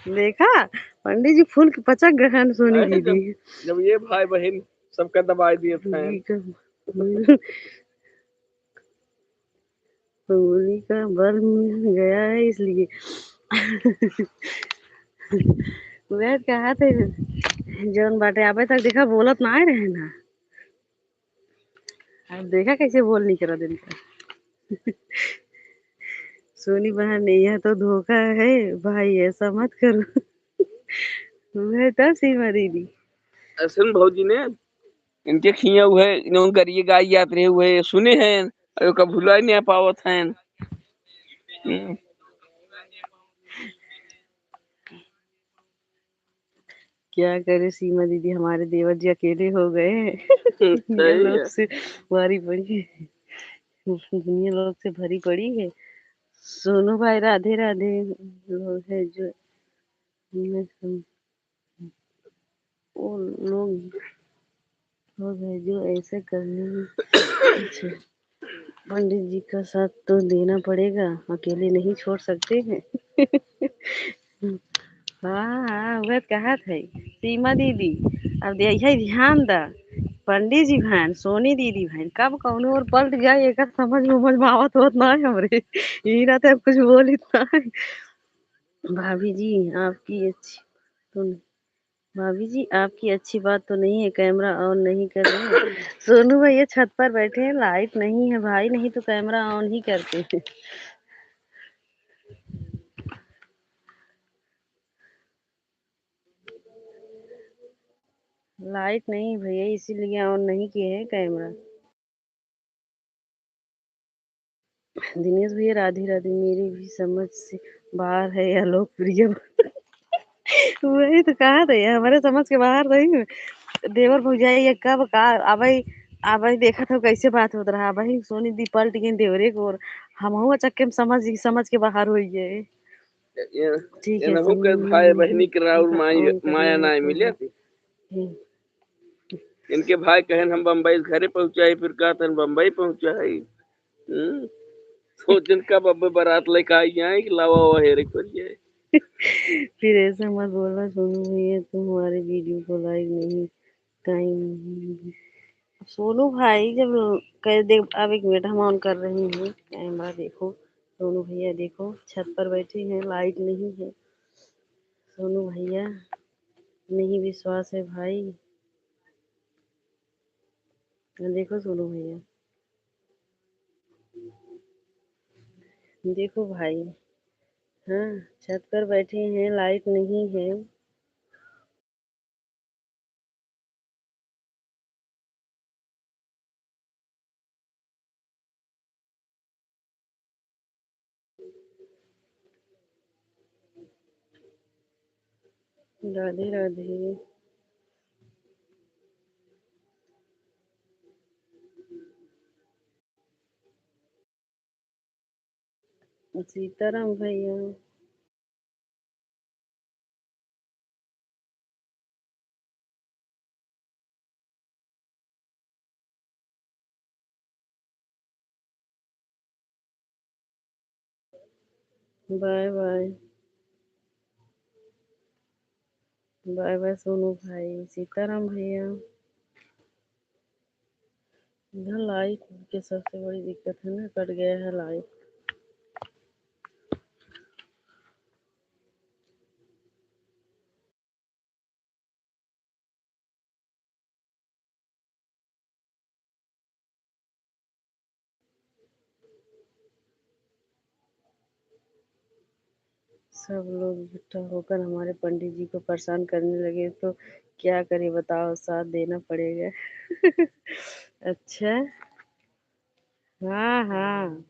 देखा, पंडित जी फूल के पचक गहन सोनी अरे, दीदी। जब, जब ये भाई बहन सबका दबाई दिए थे। ठीक है। उंगली का बल मिल गया है इसलिए। वह कहा थे, जौन बाटे अबे तक देखा बोलत ना आए रहे ना। अब देखा कैसे बोल निकरा दिन का। सोनी बहन, यह तो धोखा है भाई, ऐसा मत करो। वह तब सीमा दीदी। ऐसन भौजी ने इनके खिया हुए, इन्होंने गरिए गाय याद रहे हुए सुने हैं, और ओका भुला नहीं पावत हैं। हम्म। क्या करे सीमा दीदी, हमारे देवर जी अकेले हो गए। दुनिया सही लोग है। से भारी पड़ी है। दुनिया लोग से भरी पड़ी है। सोनू भाई राधे राधे। लोग है जो वो लोग हो गए जो ऐसे करने में कुछ पंडित जी का साथ तो देना पड़ेगा, अकेले नहीं छोड़ सकते हैं। हाँ, हाँ, वह कहा थे सीमा दीदी, अब दे, यही ध्यान दा, पंडित जी भान, सोनी दीदी भान, कब कौनो और पलट जाए, एकर समझ में, समझ में आवत होत ना है हमरे, यही रहते अब कुछ बोल इतना है। भाभी जी, आपकी अच्छी, तो भाभी जी, आपकी अच्छी बात तो नहीं है, कैमरा ऑन नहीं कर रहे हैं। सोनू भैया छत पर बैठे हैं, लाइट नहीं है भाई, नहीं तो कैमरा ऑन ही करते हैं। लाइट नहीं भैया, इसीलिए ऑन नहीं किए हैं कैमरा। दिनेश भैया, राधे राधे। मेरी भी समझ से बाहर है यह लोकप्रिय। वही तो कहा था, ये हमारे समझ के बाहर नहीं है। देवर भौजाई ये कब का, अबे, अबे देखा था कैसे बात होत रहा, अबे सोनी दी पलट गई देवरे को, और हमहू अचक्के में समझ, समझ के बाहर हो गए। ये, ठीक है, इनहू के सोनी भाई बहनी के राउर माई, माया ना मिले। हम्म। इनके भाई कहन हम बम्बई से घरे पहुँचाई, फिर कहतन बम्बई पहुँचाई। हम्म, सोचन कब अब बारात लेके आई जाए कि लावा हुआ हेरे कर जाए। फिर ऐसा मत बोलना सोनू भैया, तुम हमारे वीडियो को लाइक नहीं, टाइम। सोनू भाई जब कह दे, अब एक मिनट हम ऑन कर रही हूँ कैमरा, देखो सोनू भैया, देखो छत पर बैठे हैं, लाइट नहीं है। सोनू भैया, नहीं विश्वास है भाई। देखो सोनू भैया, देखो भाई, हाँ, छत पर बैठे हैं, लाइट नहीं है। राधे राधे। सीताराम भैया। Bye bye. Bye bye Sonu भाई, सीताराम भैया। इधर लाइट के सबसे बड़ी दिक्कत है ना, कट गया है लाइट। सब लोग इकट्ठा होकर हमारे पंडित जी को परेशान करने लगे, तो क्या करें बताओ, साथ देना पड़ेगा। अच्छा, हाँ, हाँ।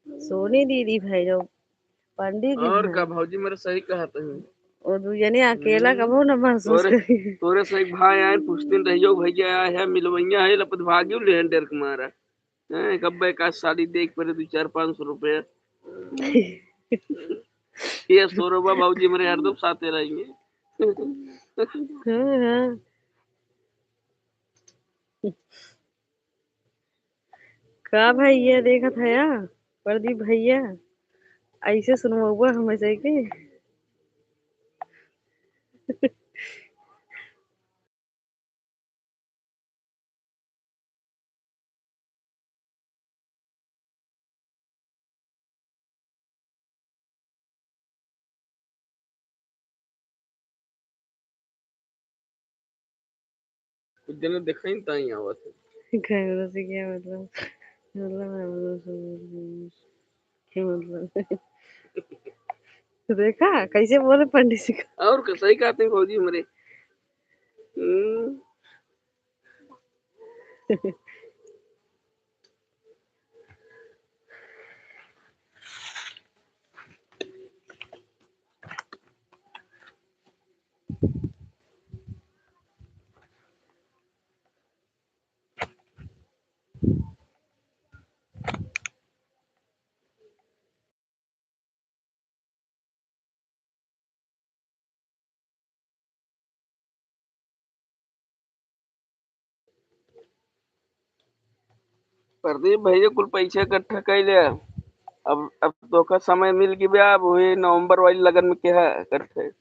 सोनी दीदी भैरव पंडित जी और का हैं। भौजी मेरे सही कहत हैं। वो दू जने अकेला हम्म। कबो न महसूस तोरे, करी। तोरे से एक भाई आए, पूछते रहियो, "भैया आए हैं, मिलवैया है, लपत भागियो लेहन डर के मारा।" हैं, कब का साड़ी देख पड़े दू चार पाँच सौ रुपया। ये सोरबा भौजी मेरे हरदम साथे रहेंगे। हाँ, हाँ। का भैया देखत हया, प्रदीप भैया, ऐसे सुनवउबा हमें से के? कुछ जने देखाइन ताई आवत है। कैमरा से क्या मतलब? मतलब, हम लोग समझ गए। क्या मतलब? देखा कैसे बोले पंडित जी का? और का सही कहते हैं भौजी हमरे। हम्म। प्रदीप भैया कुल पैसा इकट्ठा कर ले। अब, अब तोका समय मिल गया, अब वही नवंबर वाली लगन में क्या है इकट्ठे।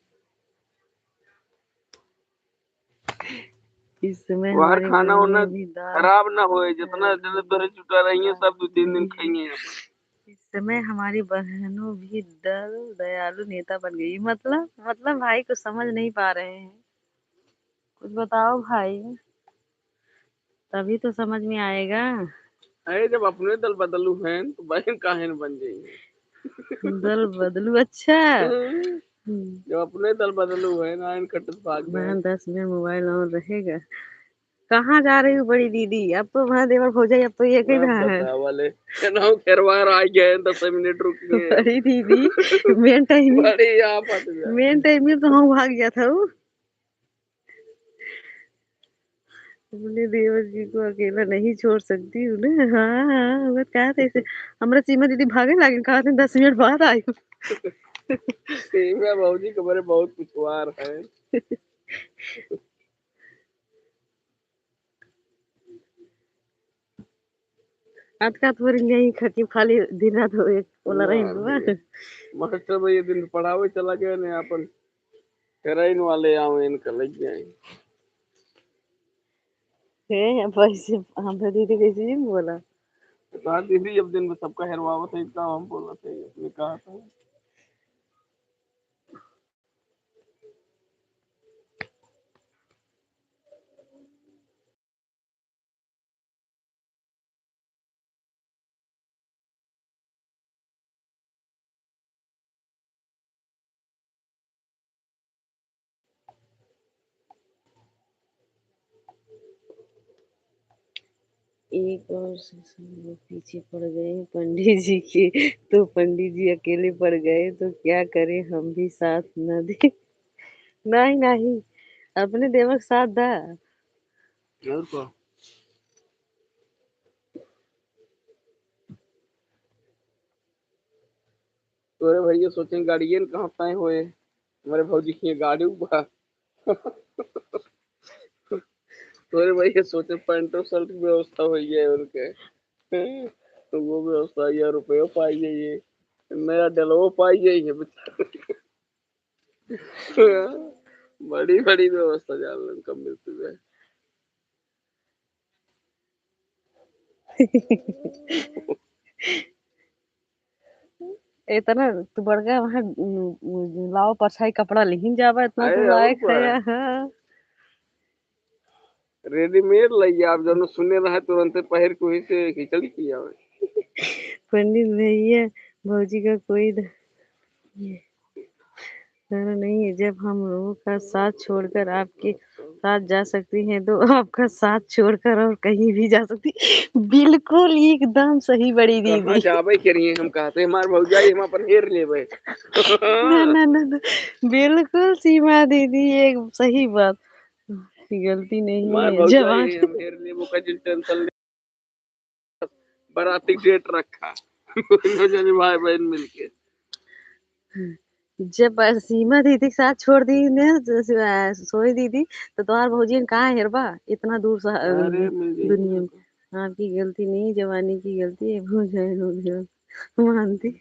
इस समय वहाँ हमारी खाना बहनों वाना भी दाल खराब ना होए, जितना, जितना तोरे जुटा रही है, सब दो तीन दिन खाएंगे यहाँ पर। इस समय हमारी बहनों भी दल दयालु नेता बन गई। मतलब, मतलब भाई कुछ समझ नहीं पा रहे हैं। कुछ बताओ भाई, तभी तो समझ में आएगा। अरे, जब अपने दल बदलू हैं, तो बहन काहे न बन जाएंगे? दल बदलू, अच्छा। हम्म। हम्म। जब अपने दल बदलू हैं, ना इनका तो भाग गए। बहन दस मिनट मोबाइल on रहेगा। कहाँ जा रही हो बड़ी दीदी? अब तो वहाँ देवर भौजाई, अब तो ये कहीं वहाँ रहा है। बतावा ले। ना खेरवार आ गए, दस मिनट रुक गए। बड़ी दीदी, मेन टाइम में, बड़ी आफत में। मेन टाइम में तो हम भाग गया था वो। अपने देवर जी को अकेला नहीं छोड़ सकती हूँ ना। हाँ, हाँ, वो कहा था ऐसे। हमरा सीमा दीदी भागे लागे, कहा थे, "दस मिनट बाद आयो।" सीमा भौजी के बारे बहुत पिछवार है। आज का थोड़ी नहीं खकी, खाली दिन रात हो एक बोला रही ना, बुआ। मास्टर भैया दिन पढ़ावे चला गए ने, अपन हेरोइन वाले आवे इनका लग जाए। हे, अब ऐसे हम तो दीदी कैसे नहीं बोला? कहा दीदी, अब दिन में सबका हेरवावत है, इतना हम बोलत है, अपने कहा था। एक और से सब लोग पीछे पड़ गए पंडित जी के, तो पंडित जी अकेले पड़ गए, तो क्या करें, हम भी साथ न दें। नहीं, नहीं, अपने देवर के साथ दा। और का? तोरे भैया सोचे गाड़ियन कहाँ तय होए, हमारे भौजी की गाड़ी बा। तोरे भैया सोचे पैंटो शर्ट की व्यवस्था हो गया है उनके। तो वो व्यवस्था, ये रुपयो पाई जाइए, नया डलवो पाई जाइए बेचारे। बड़ी, बड़ी व्यवस्था जान लो कब मिलती है। इतना तू बड़का वहाँ, उम, उम, लाओ परछाई कपड़ा लिहिन जाबा, इतना अरे, तू और लायक का? है, हाँ। Readymade लइया, आप जौन सुने रहे, तुरंते पहिर के वही से खिचड़ी खियावे। पंडित भैया, भौजी का कोई द-, ये गाना नहीं है, जब हम लोगों का साथ छोड़कर आपके साथ जा सकती हैं, तो आपका साथ छोड़कर और कहीं भी जा सकती। बिल्कुल, एकदम सही बड़ी कहाँ दीदी। जाबे के रही हम कहते, हमार भौजाई हम अपन हेर लेबे। ना, ना, ना, ना। बिल्कुल सीमा दीदी, ये सही बात। गलती नहीं हमार है, भौजाई जवान। हम हेर लेबो का जिन tension ले। बराती date रखा। दोनों जने भाई बहन मिलके। जब सीमा दीदी के साथ छोड़ दी ने, स-, स-, सोनी दीदी, तो तोहार भौजी कहाँ हेरबा? इतना दूर से, अरे, मिल जाई दुनिया में। आपकी गलती नहीं, जवानी की गलती है, भौजाई हो गया। मानती।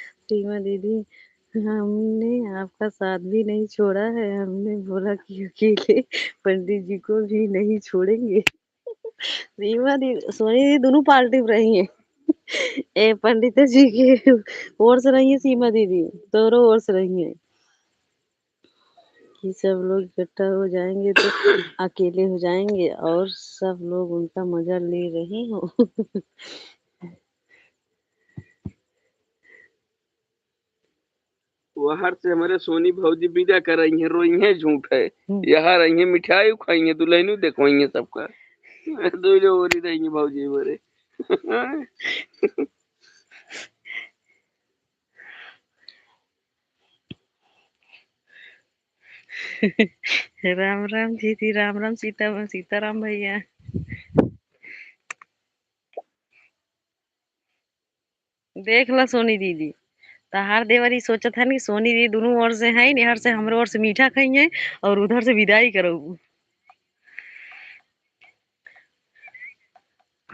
सीमा दीदी, हमने आपका साथ भी नहीं छोड़ा है, हमने बोला कि अकेले पंडित जी को भी नहीं छोड़ेंगे। सीमा दी, सोनी दी दोनों पार्टी में रही हैं। ए, पंडित जी के ओर से रही है सीमा दीदी, दोनों ओर से रही है। कि सब लोग इकट्ठा हो जाएंगे तो अकेले हो जाएंगे और सब लोग उनका मजा ले रहे हो। वहर से हमरे सोनी भौजी विदा करइहें, रोइहें झूठ है। हम्म। यहाँ रहिहें, मिठाई खाइहें, दुल्हनू देखवाइहें सबका। दुइ लोग ओरी रहिहें भौजी हमरे। राम राम दीदी, राम राम सीता, सीताराम भैया। देख ला सोनी दीदी, तहार देवर ई सोचत हन कि सोनी दीदी दुनू ओर से हैं, एहर से हमरे ओर से मीठा खइहें और उधर से विदाई करबू।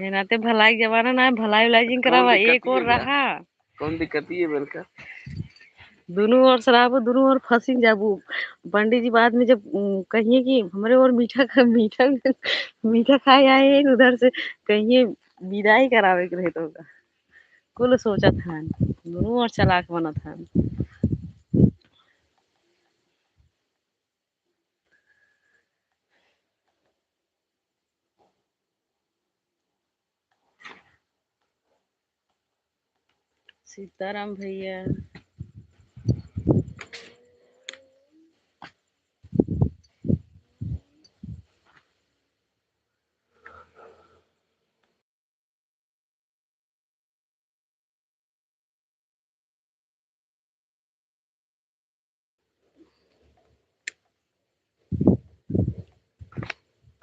ये नाते भलाई के जमाना ना है, भलाई उलाई जिन करावा, कौन दिक्कत एक ओर ये बा? रहा। कौन दिक्कत ये बा इनका? दुनू ओर से रहबू, दुनू ओर फंसिन जाबू। पंडित जी बाद में जब, उम, कहिए कि हमरे ओर मीठा खा, मीठा, मीठा खाए आए हैं, उधर से कहिए विदाई करावे के रहे तो होगा। कुल सोचत हन, दुनू ओर चालाक बनत हन। सीताराम भैया।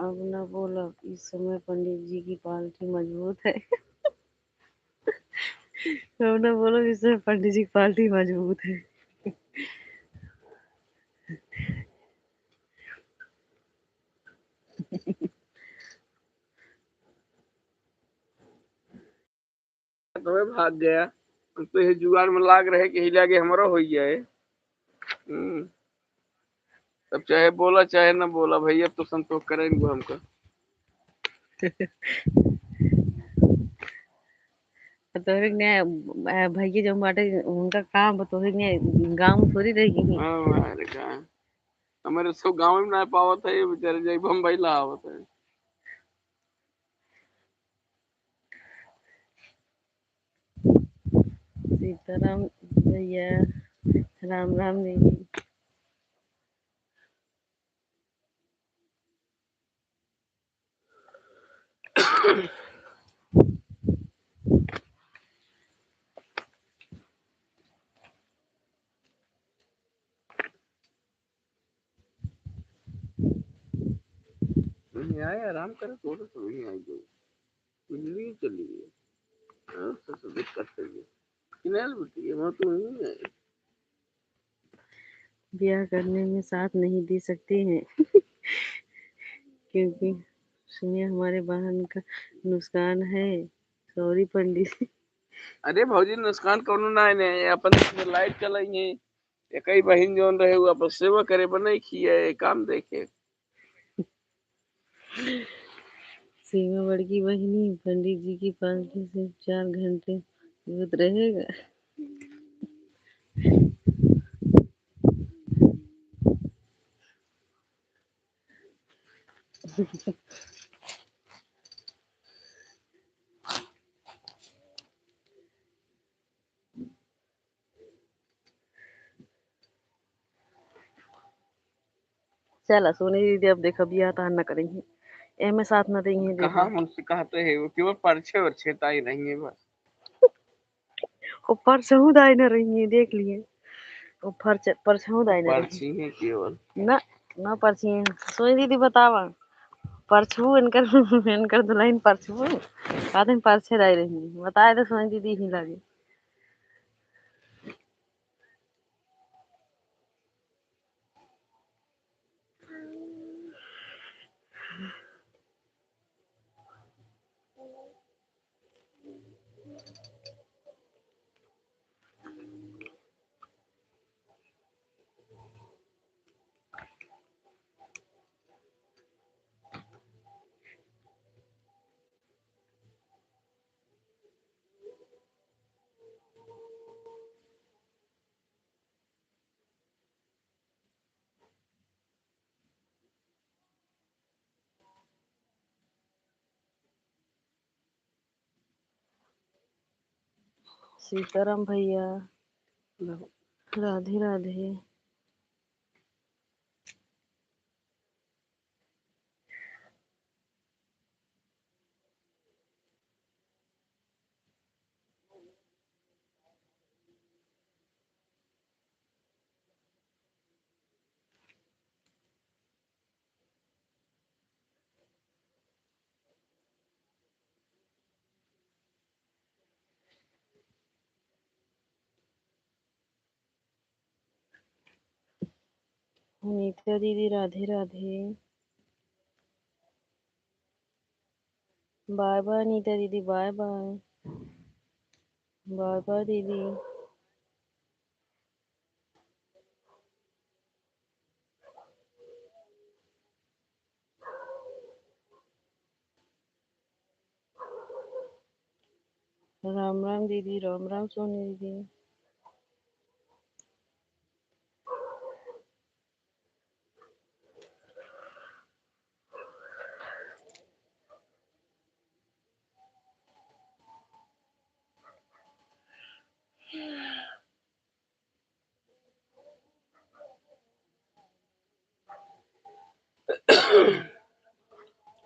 अब ना बोलब, इस समय पंडित जी की पार्टी मजबूत है। अब ना बोलब, इस समय पंडित जी की पार्टी मजबूत है। तो भाग गया। हम तो ये जुगाड़ में लाग रहे कि हिला के हमरो हो जाए। हम्म। अब चाहे बोला, चाहे ना बोला, भैया, अब तो संतोष करे इनको हमका। तोहरे के ने, अ, भैया जौन बाटे, उनका काम बा, तोहरे के ने गाँव में थोड़ी रह गई। हाँ, हमारे गाँव। हमारे सब गाँव में ना पावत है, ये बेचारे जाई बम्बई ला आवत है। सीताराम भैया, राम राम दीदी। नहीं आए, आराम करे, थोड़ा सा वहीं आई जाए। बिल्ली चली गई। हाँ, तो सब दिक्कत है ये। किनाल बिटिया, वहाँ तो वहीं है। ब्याह करने में साथ नहीं दे सकते हैं। क्योंकि उसमें हमारे बहन का नुकसान है। Sorry पंडित। अरे भौजी, नुकसान कौनो ना है, अपन लाइट चलाई है। एकई बहिन जौन रहे, उ अपन सेवा करे, बनाई खियाए, काम देखे। सीमा बड़की बहिनी, पंडित जी की पार्टी से चार घंटे भूत रहेगा। चला, सोनी दीदी, अब देखा, बियाह तहार न करेंगे, एमे साथ न देंगे, देखा। कहाँ हमसे कहते हैं, वो केवल परछे और छेताई नहीं है बस। वो परछहूँ दाई न रही है, देख लिए। वो परछ-, परछहूँ दाई न रही। परछी है केवल। ना, ना परछी है। सोनी दीदी, बतावा, परछहूँ इनकर, इनकर दुल्हन परछहूँ, कहते हैं परछे दाई रही। बताए तो सोनी दीदी ही लगे। सीताराम भैया, राधे राधे। नीता दीदी, राधे राधे। बाय बाय नीता दीदी, बाय बाय। बाय बाय दीदी। राम राम दीदी, राम राम सोनी दीदी।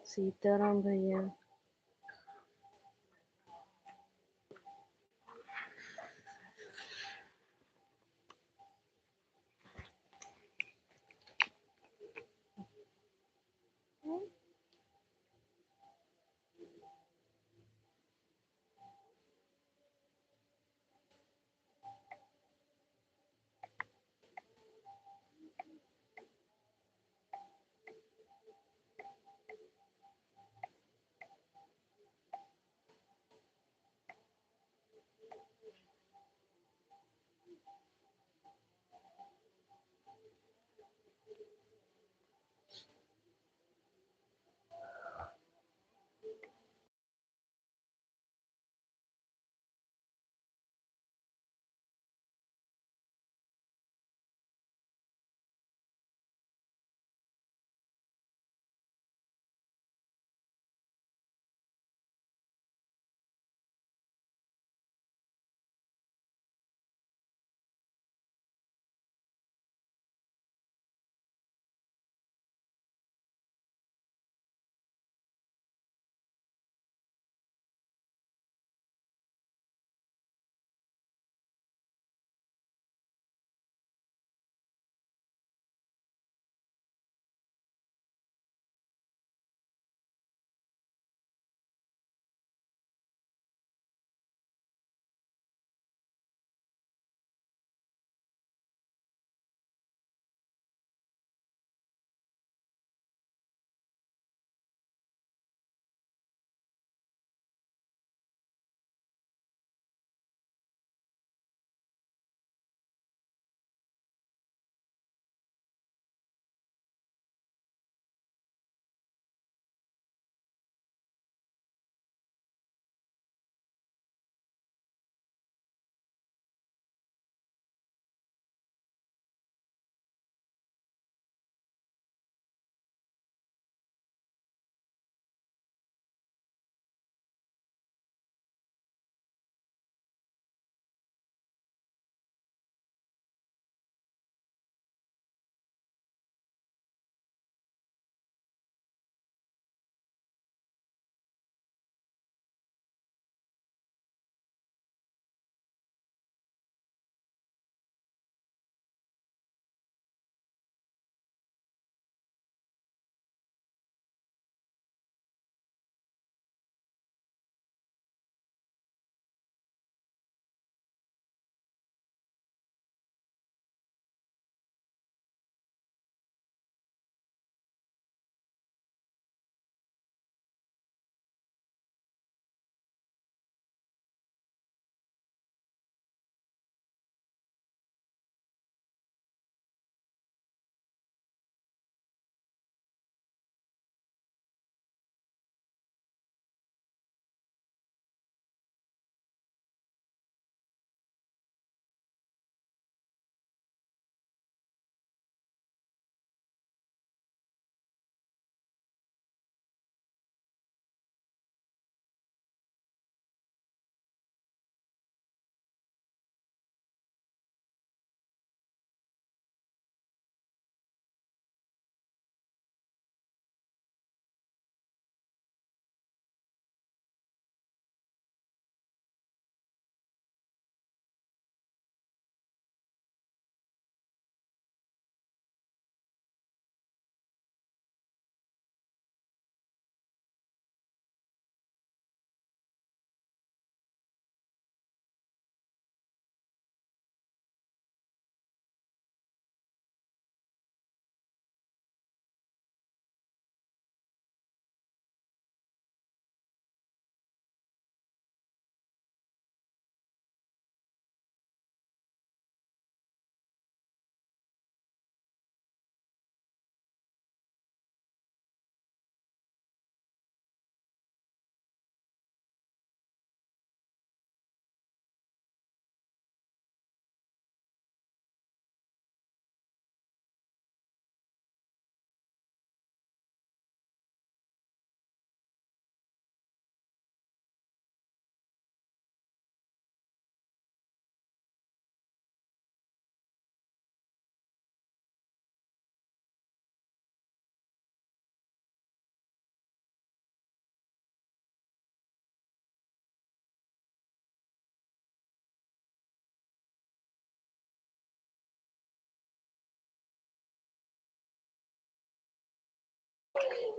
सीताराम भैया।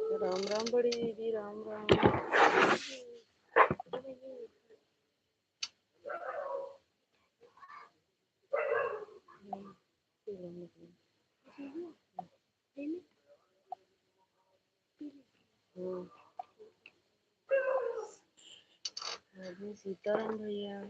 राम राम बड़ी दीदी, राम राम। हम्म। अभी सीताराम भैया।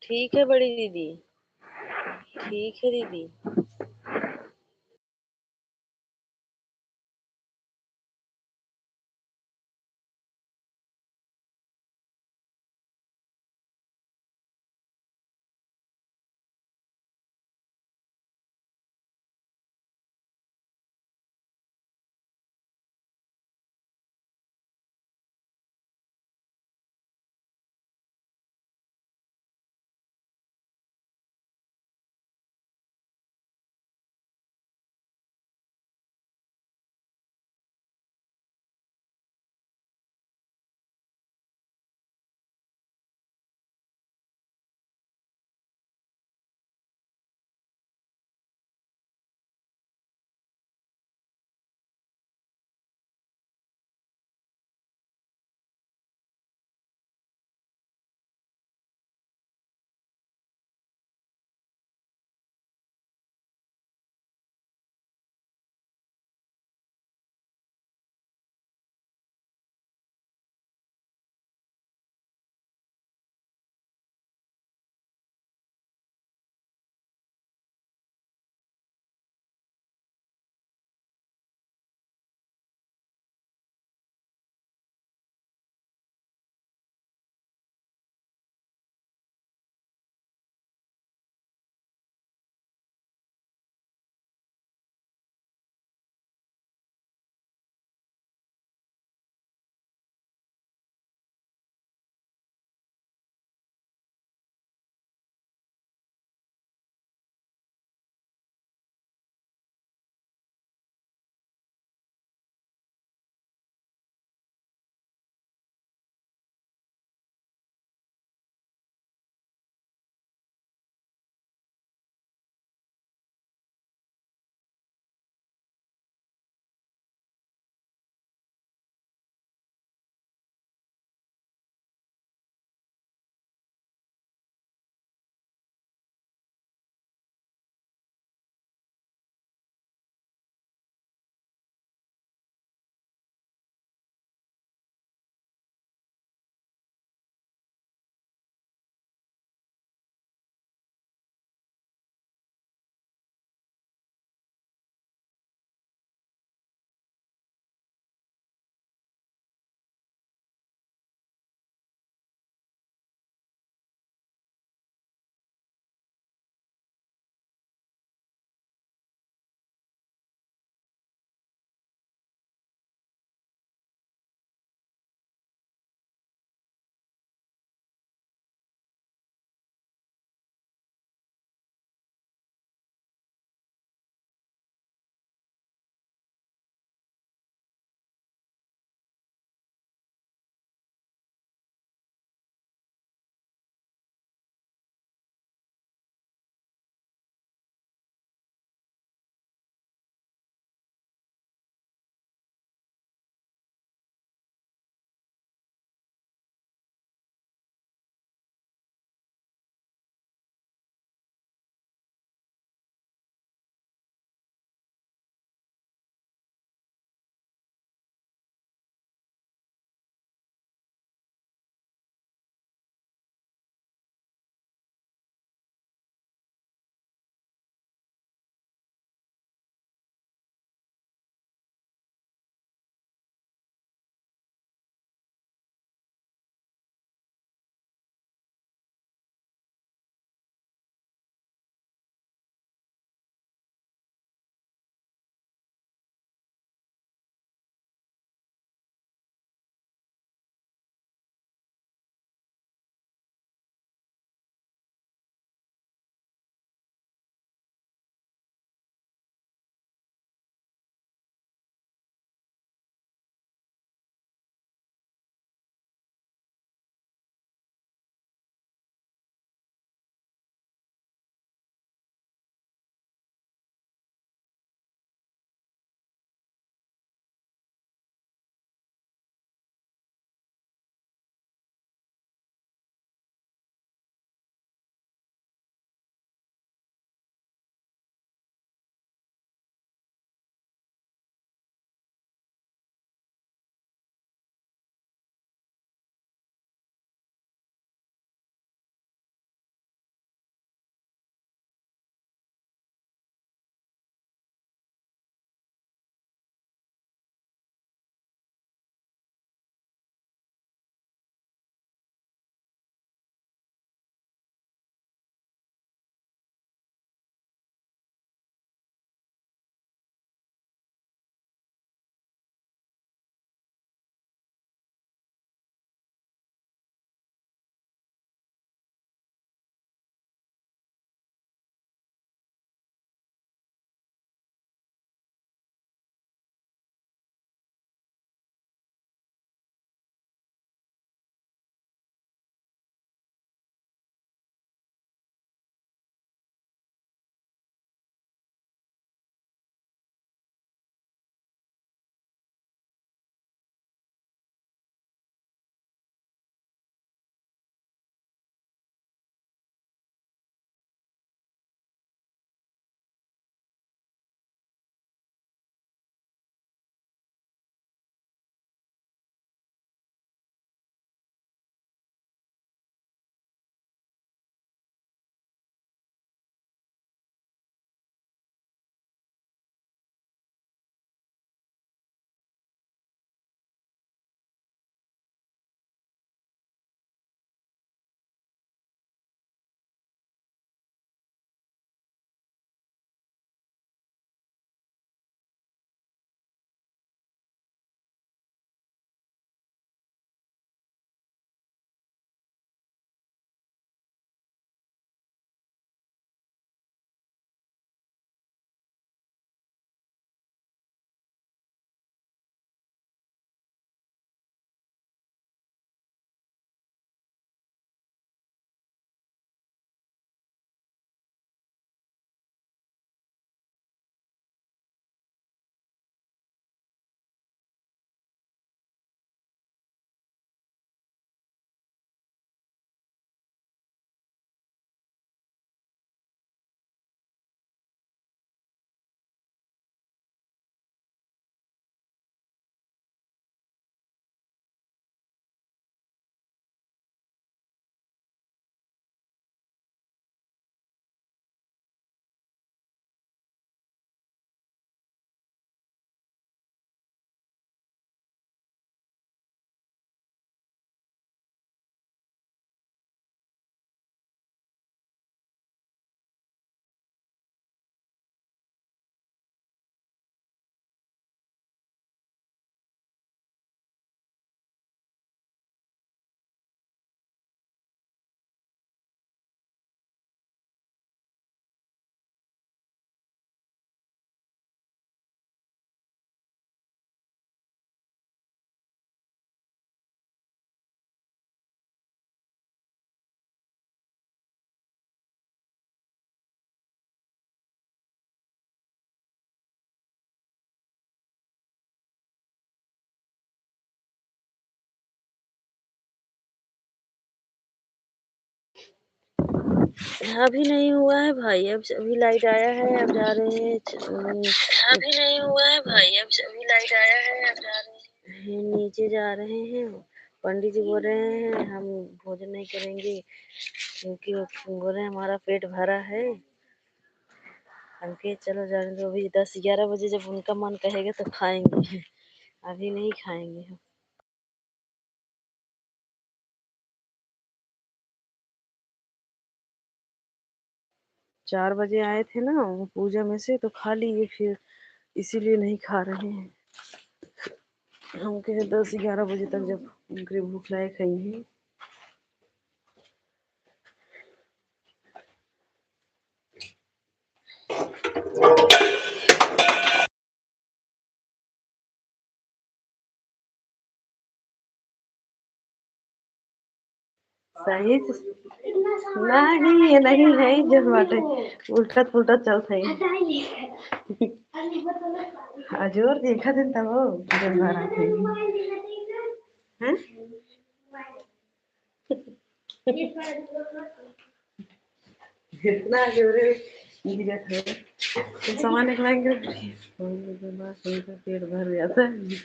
ठीक है बड़ी दीदी, ठीक है दीदी। अभी नहीं हुआ है भाई, अब अभी लाइट आया है, अब जा रहे हैं च-, अम, अभी नहीं हुआ है भाई, अब अभी लाइट आया है, अब जा रहे हैं। हैं, नीचे जा रहे हैं। पंडित जी बोल रहे हैं, "हम भोजन नहीं करेंगे," क्योंकि वो बोल रहे हैं, "हमारा पेट भरा है।" हम कहे, "चलो जाने दो, अभी दस ग्यारह बजे जब उनका मन कहेगा तो खाएंगे, अभी नहीं खाएंगे हम।" चार बजे आए थे ना वो पूजा में से, तो खा लिए, फिर इसीलिए नहीं खा रहे हैं। हम कहे दस ग्यारह बजे तक जब उनके भूख लाए खाएंगे। सही से, नहीं, ये नहीं है, जन बाटे, उल्टा पुल्टा चलत है। अजोर देखा दिन तब वो जन बारा थे। हैं? इतना जोरे गिरत है। तो सामान एक लाइन के पेट भर जाता है।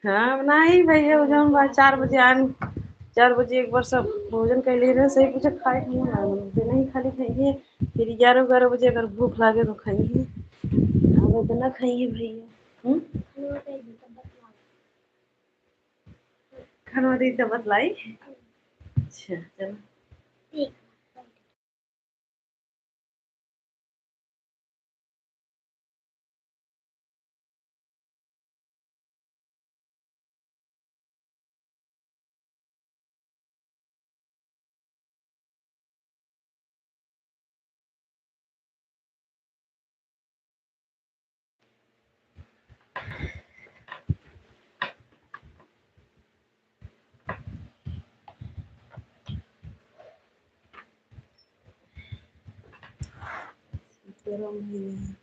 हाँ, नहीं भैया, वो जौन बा, चार बजे आन, चार बजे एक बार सब भोजन कर ले रहे, सही पूछे, खाए के मुंह ना मिलते, नहीं खाली खाइए, फिर ग्यारह बारह बजे अगर भूख लागे तो खाइए, अब इतना खाइए भैया। हम्म? खाना दे तो बतलाई। अच्छा, चलो। गरम है।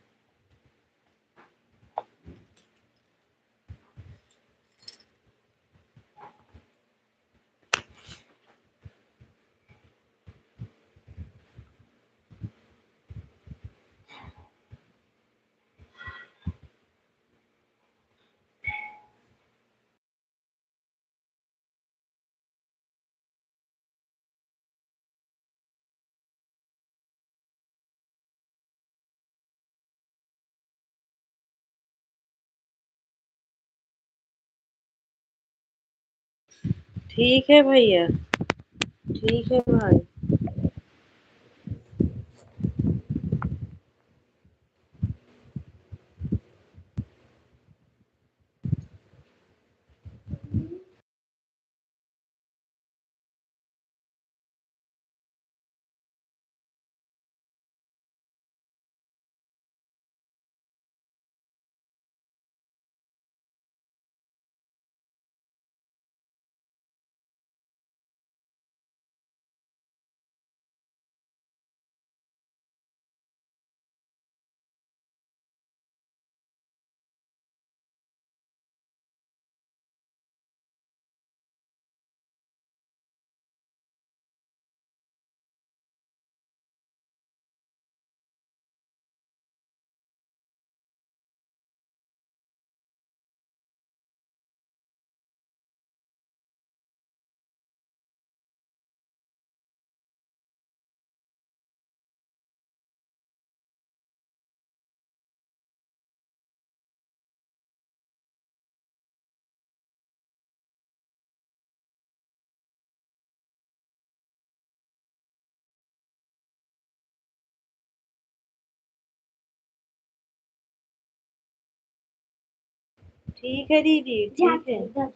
ठीक है भैया, ठीक है भाई। ठीक है दीदी, ठीक है।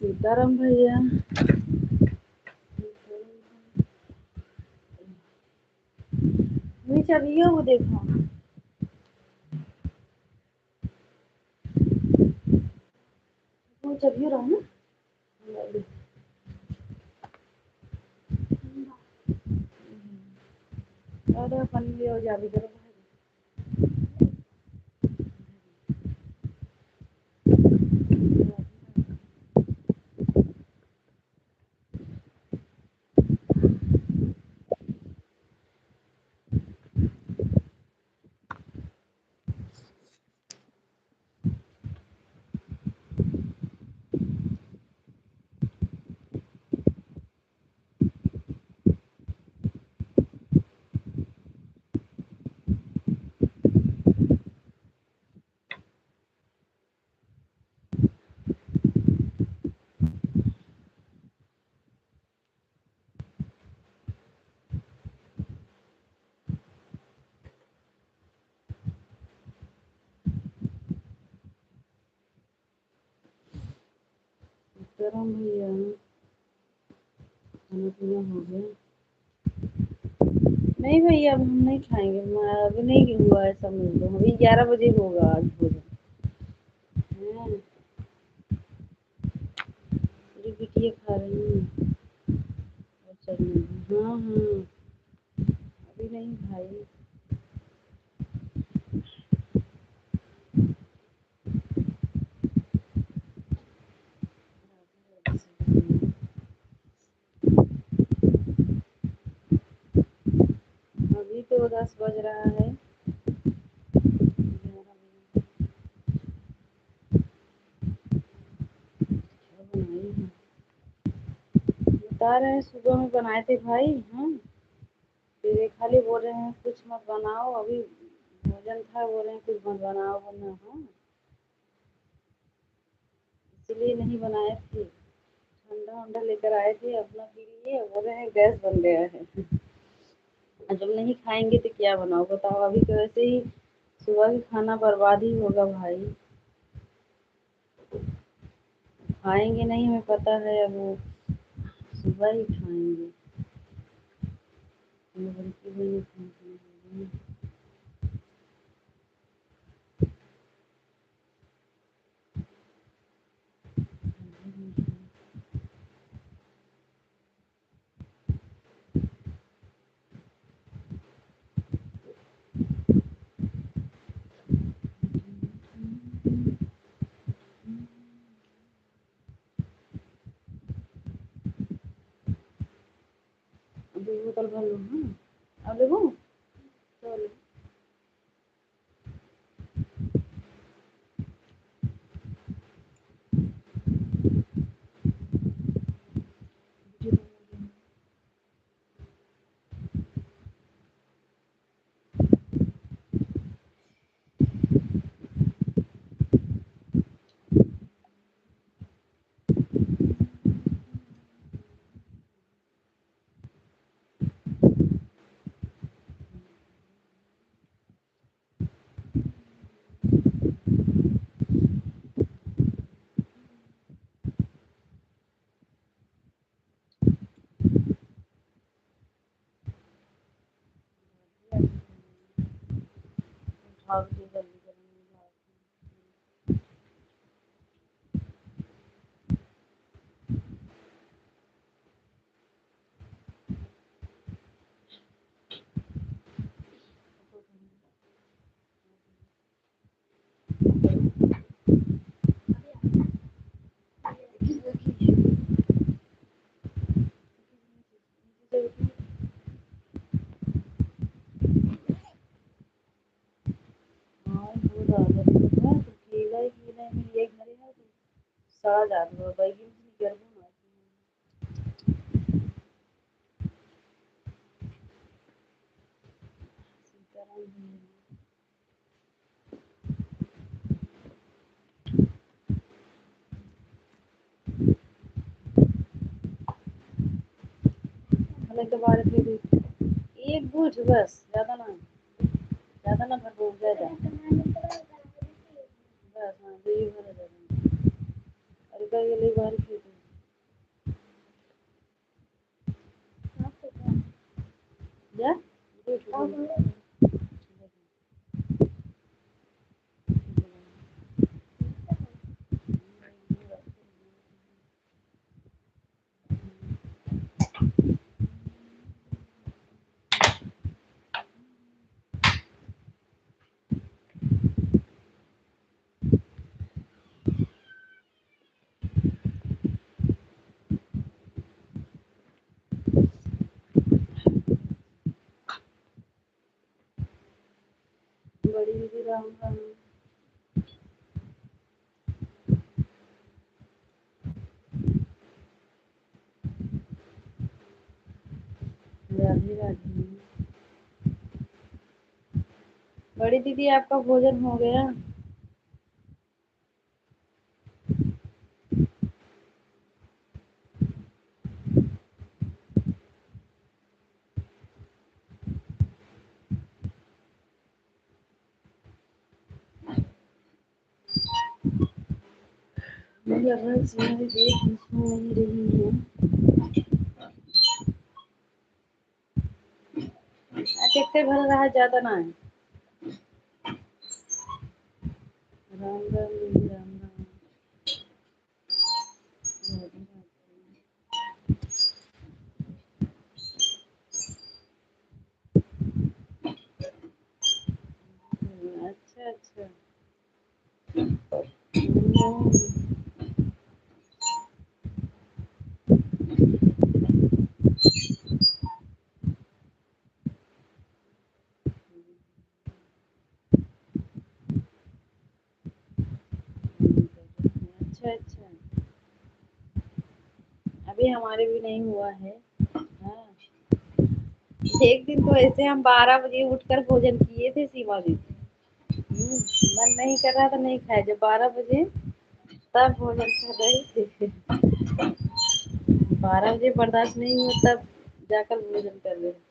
सीताराम भैया। वही चाबियो वो देखो। वो चाबियो रहा ना? अरे, अपन ये हो जाबे करो। सीताराम भैया, खाना पीना हो गया? नहीं भैया, अब हम नहीं खाएंगे, मैं, अभी नहीं हुआ है, समझ लो, अभी ग्यारह बजे होगा आज भोजन। हाँ। मेरी बिटिया खा रही है। अच्छा, हाँ, हाँ, अभी नहीं भाई। अभी तो दस बज रहा है। बता रहे हैं, सुबह में बनाए थे भाई, हाँ। फिर ये खाली बोल रहे हैं, "कुछ मत बनाओ, अभी भोजन था", बोल रहे हैं, "कुछ मत बनाओ, वरना", हाँ। इसलिए नहीं बनाए थे, ठंडा वंडा लेकर आए थे अपना पी लिए, बोल रहे हैं, "गैस बन गया है।" और जब नहीं खाएंगे तो क्या बनाओ, बताओ? अभी तो वैसे ही सुबह का खाना बर्बाद ही होगा भाई। खाएंगे नहीं, हमें पता है, अब वो सुबह ही खाएंगे। मेरी बड़की बहन खाना खाने वाली है। दो बोतल भर लो, हाँ। और लेबू? तो ले। हाँ, हो जाता है, तो केला ही केला में ये घरे है, तो सड़ा जात बा, बैगन से निकलबो ना। सीताराम भैया। भले तो बाहर फेंक दे। एक गुठ बस, ज्यादा ना, ज्यादा ना भरबो, ज्यादा। बस, हाँ, दो ही भर ज्यादा। अरे, कह गेले बाहर फेंक दे। राम राम। राधे राधे। बड़ी दीदी, आपका भोजन हो गया? मेरी आवाज यहाँ पे देख नहीं रही है। आ, देखते भर रहा, ज्यादा ना है। राम राम दीदी, राम राम। अच्छा, अच्छा। अच्छा, अच्छा। अभी हमारे भी नहीं हुआ है। हाँ। एक दिन तो ऐसे हम बारह बजे उठकर भोजन किए थे, सीमा दीदी। हम्म, मन नहीं कर रहा था, नहीं खाया। जब बारह बजे, तब भोजन कर रहे थे। बारह बजे बर्दाश्त नहीं हुआ, तब जाकर भोजन कर रहे थे।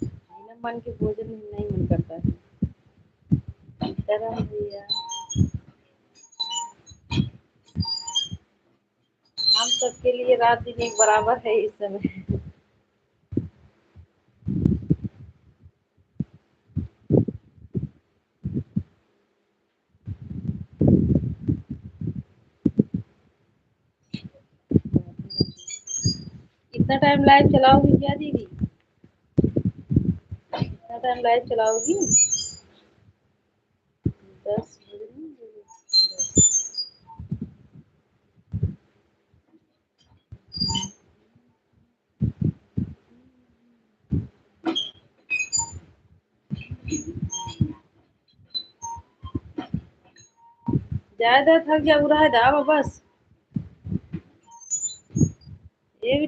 बिना मन के भोजन नहीं मन करता है। सीताराम भैया, हम सबके लिए रात दिन एक बराबर है इस समय। कितना टाइम लाइव चलाओगी क्या दीदी? कितना टाइम लाइव चलाओगी? दस बजे ना, दस। ज्यादा थक जा, उड़ा दा बस। ये भी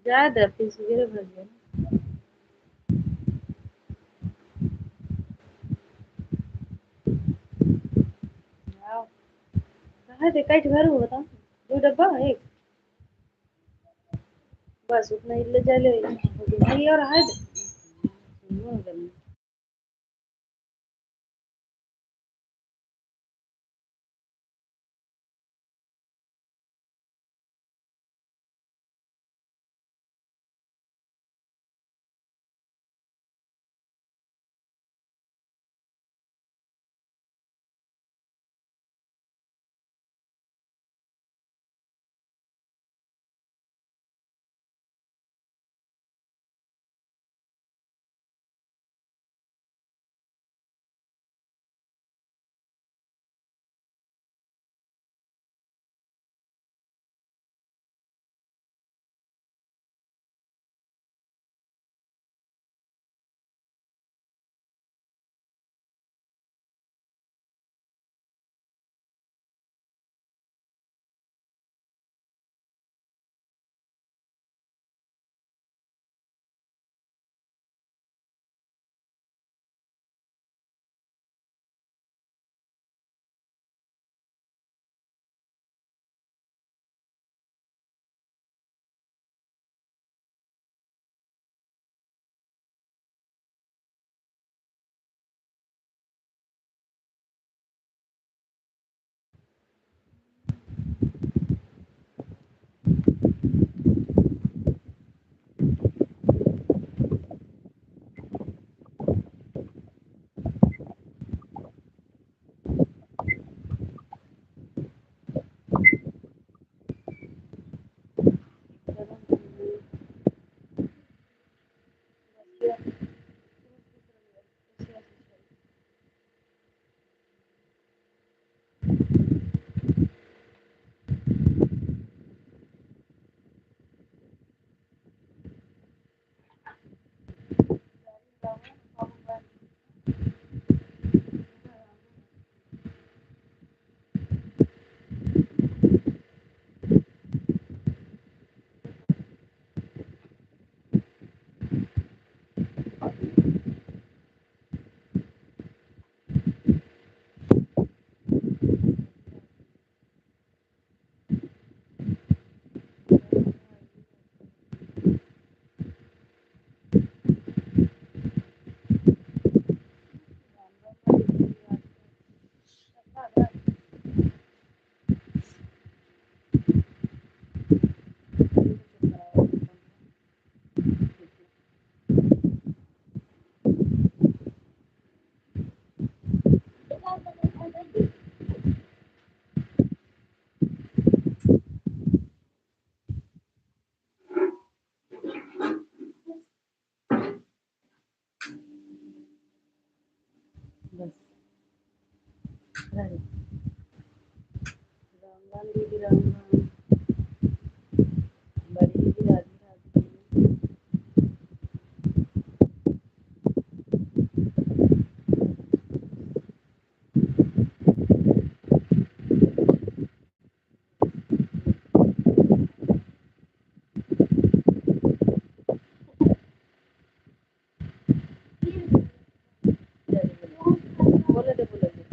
जाए दे, फिर सुबेरे भर जाए। आओ। कहाँ दे, कट भरू, बताओ। दो डब्बा, एक। बस उतना ही ले जा ले। अभी और है दे। राम राम दीदी, राम राम। बड़ी दीदी, राधे राधे। बोले दे, बोले दे।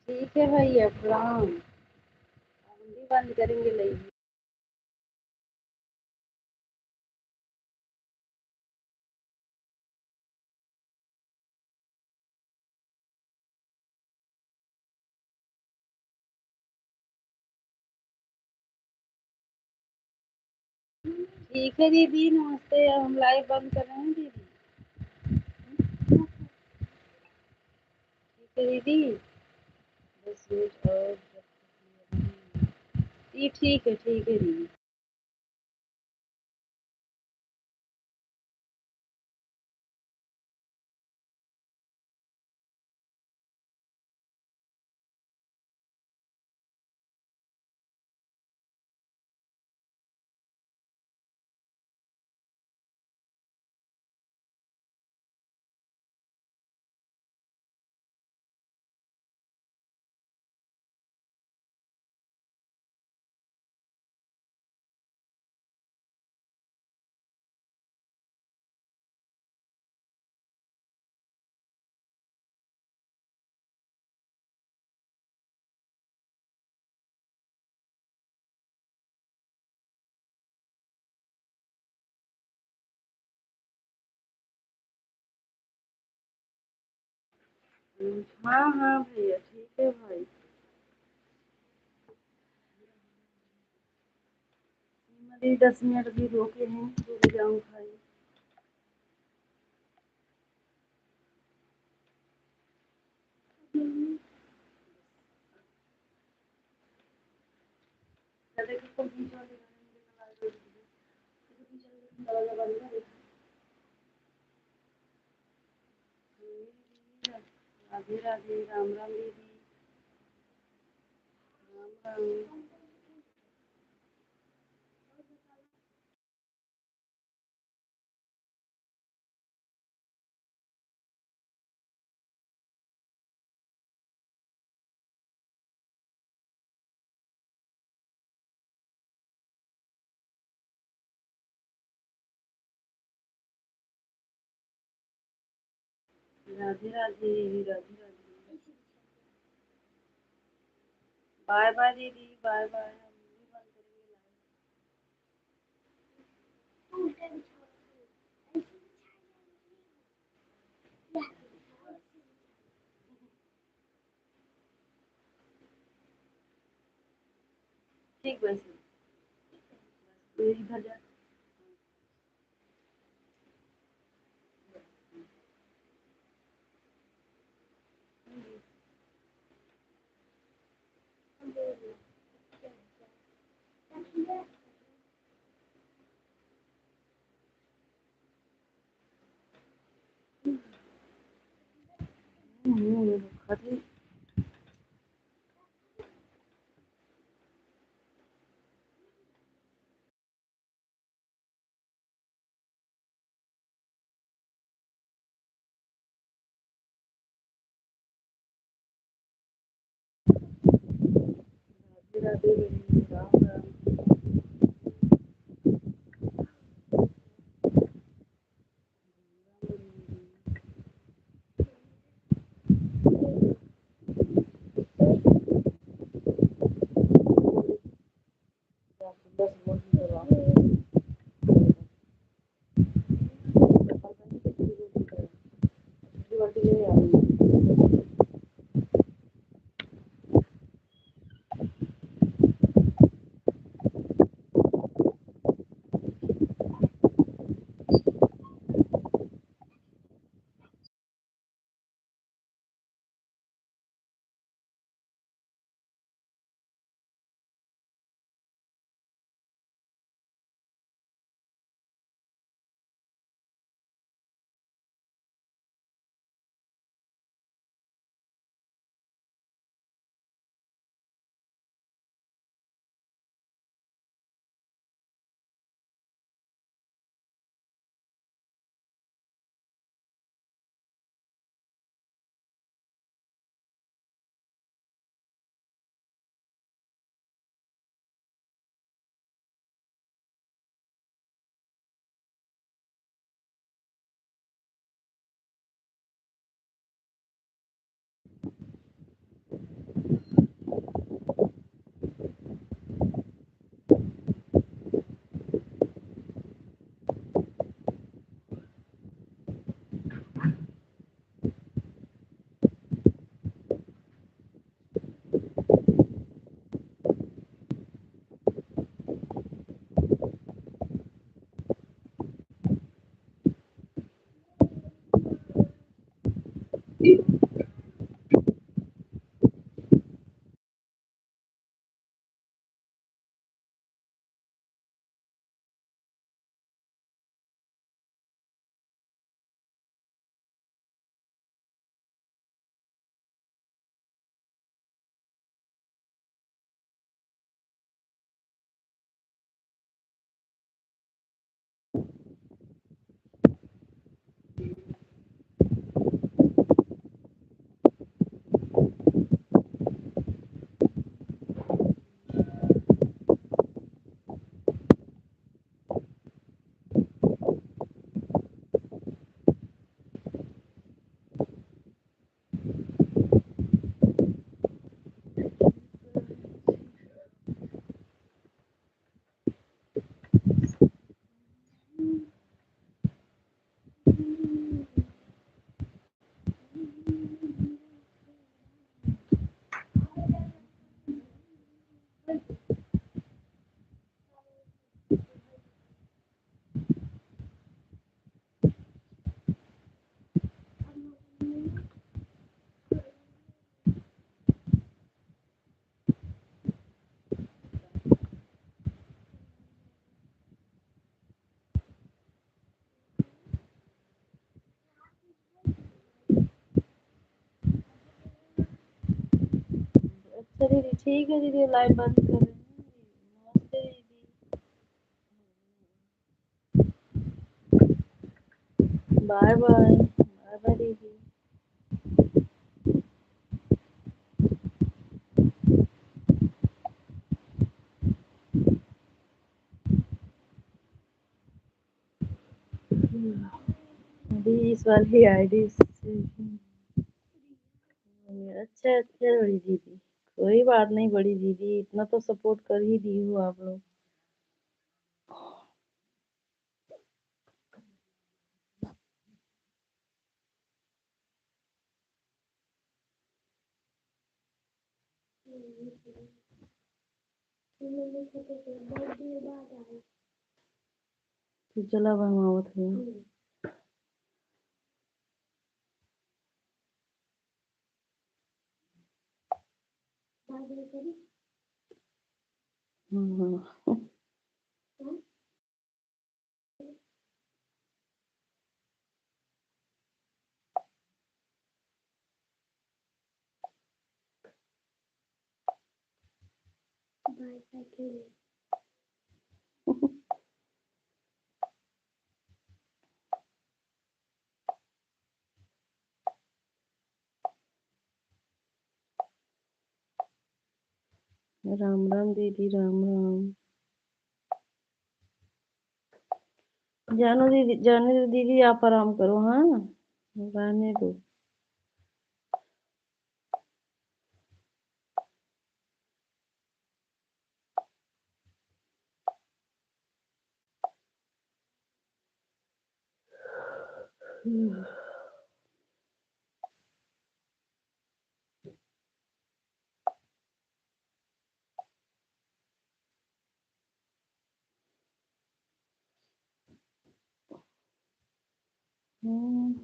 ठीक है भैया, प्रणाम। हम भी बंद करेंगे लाइव। ठीक है दीदी, नमस्ते। अब हम लाइव बंद कर रहे हैं दीदी। ठीक है दीदी, दस मिनट और। जी ठीक है, ठीक है दीदी। हाँ, हाँ भैया, ठीक है भाई। दस मिनट भी रोके हैं, रुक जाऊँ भाई। राधे राधे, राम राम दीदी, राम राम। राधे राधे, राधे राधे। बाय बाय दीदी, बाय बाय। हम भी बंद करेंगे लाइव। ठीक बा सर। इधर जा। हम्म, खाती। राधे राधे बहिनी, राम राम। अच्छा दीदी, ठीक है दीदी, लाइव बंद कर रहे हैं। नमस्ते दीदी। बाय बाय, बाय बाय दीदी। अभी इस वाली आईडी से, अच्छा, अच्छा बड़ी दीदी, कोई बात नहीं बड़ी दीदी, इतना तो सपोर्ट कर ही दी हो आप लोग। तो चला बा, हम आवत है। हम्म। राम राम दीदी, राम राम। जानो दीदी, जाने दो दीदी, आप आराम करो, हाँ, रहने दो। हम्म।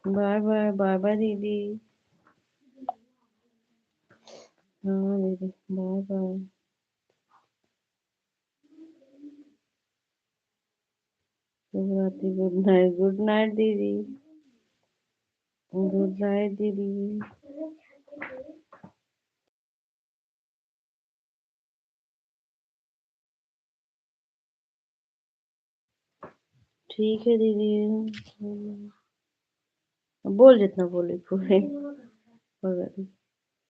बाय बाय, बाय बाय दीदी। हाँ दीदी, बाय बाय। शुभ रात्रि, गुड नाइट, गुड नाइट दीदी, गुड नाइट दीदी। ठीक है दीदी, हम्म, बोल जितना बोले पूरे।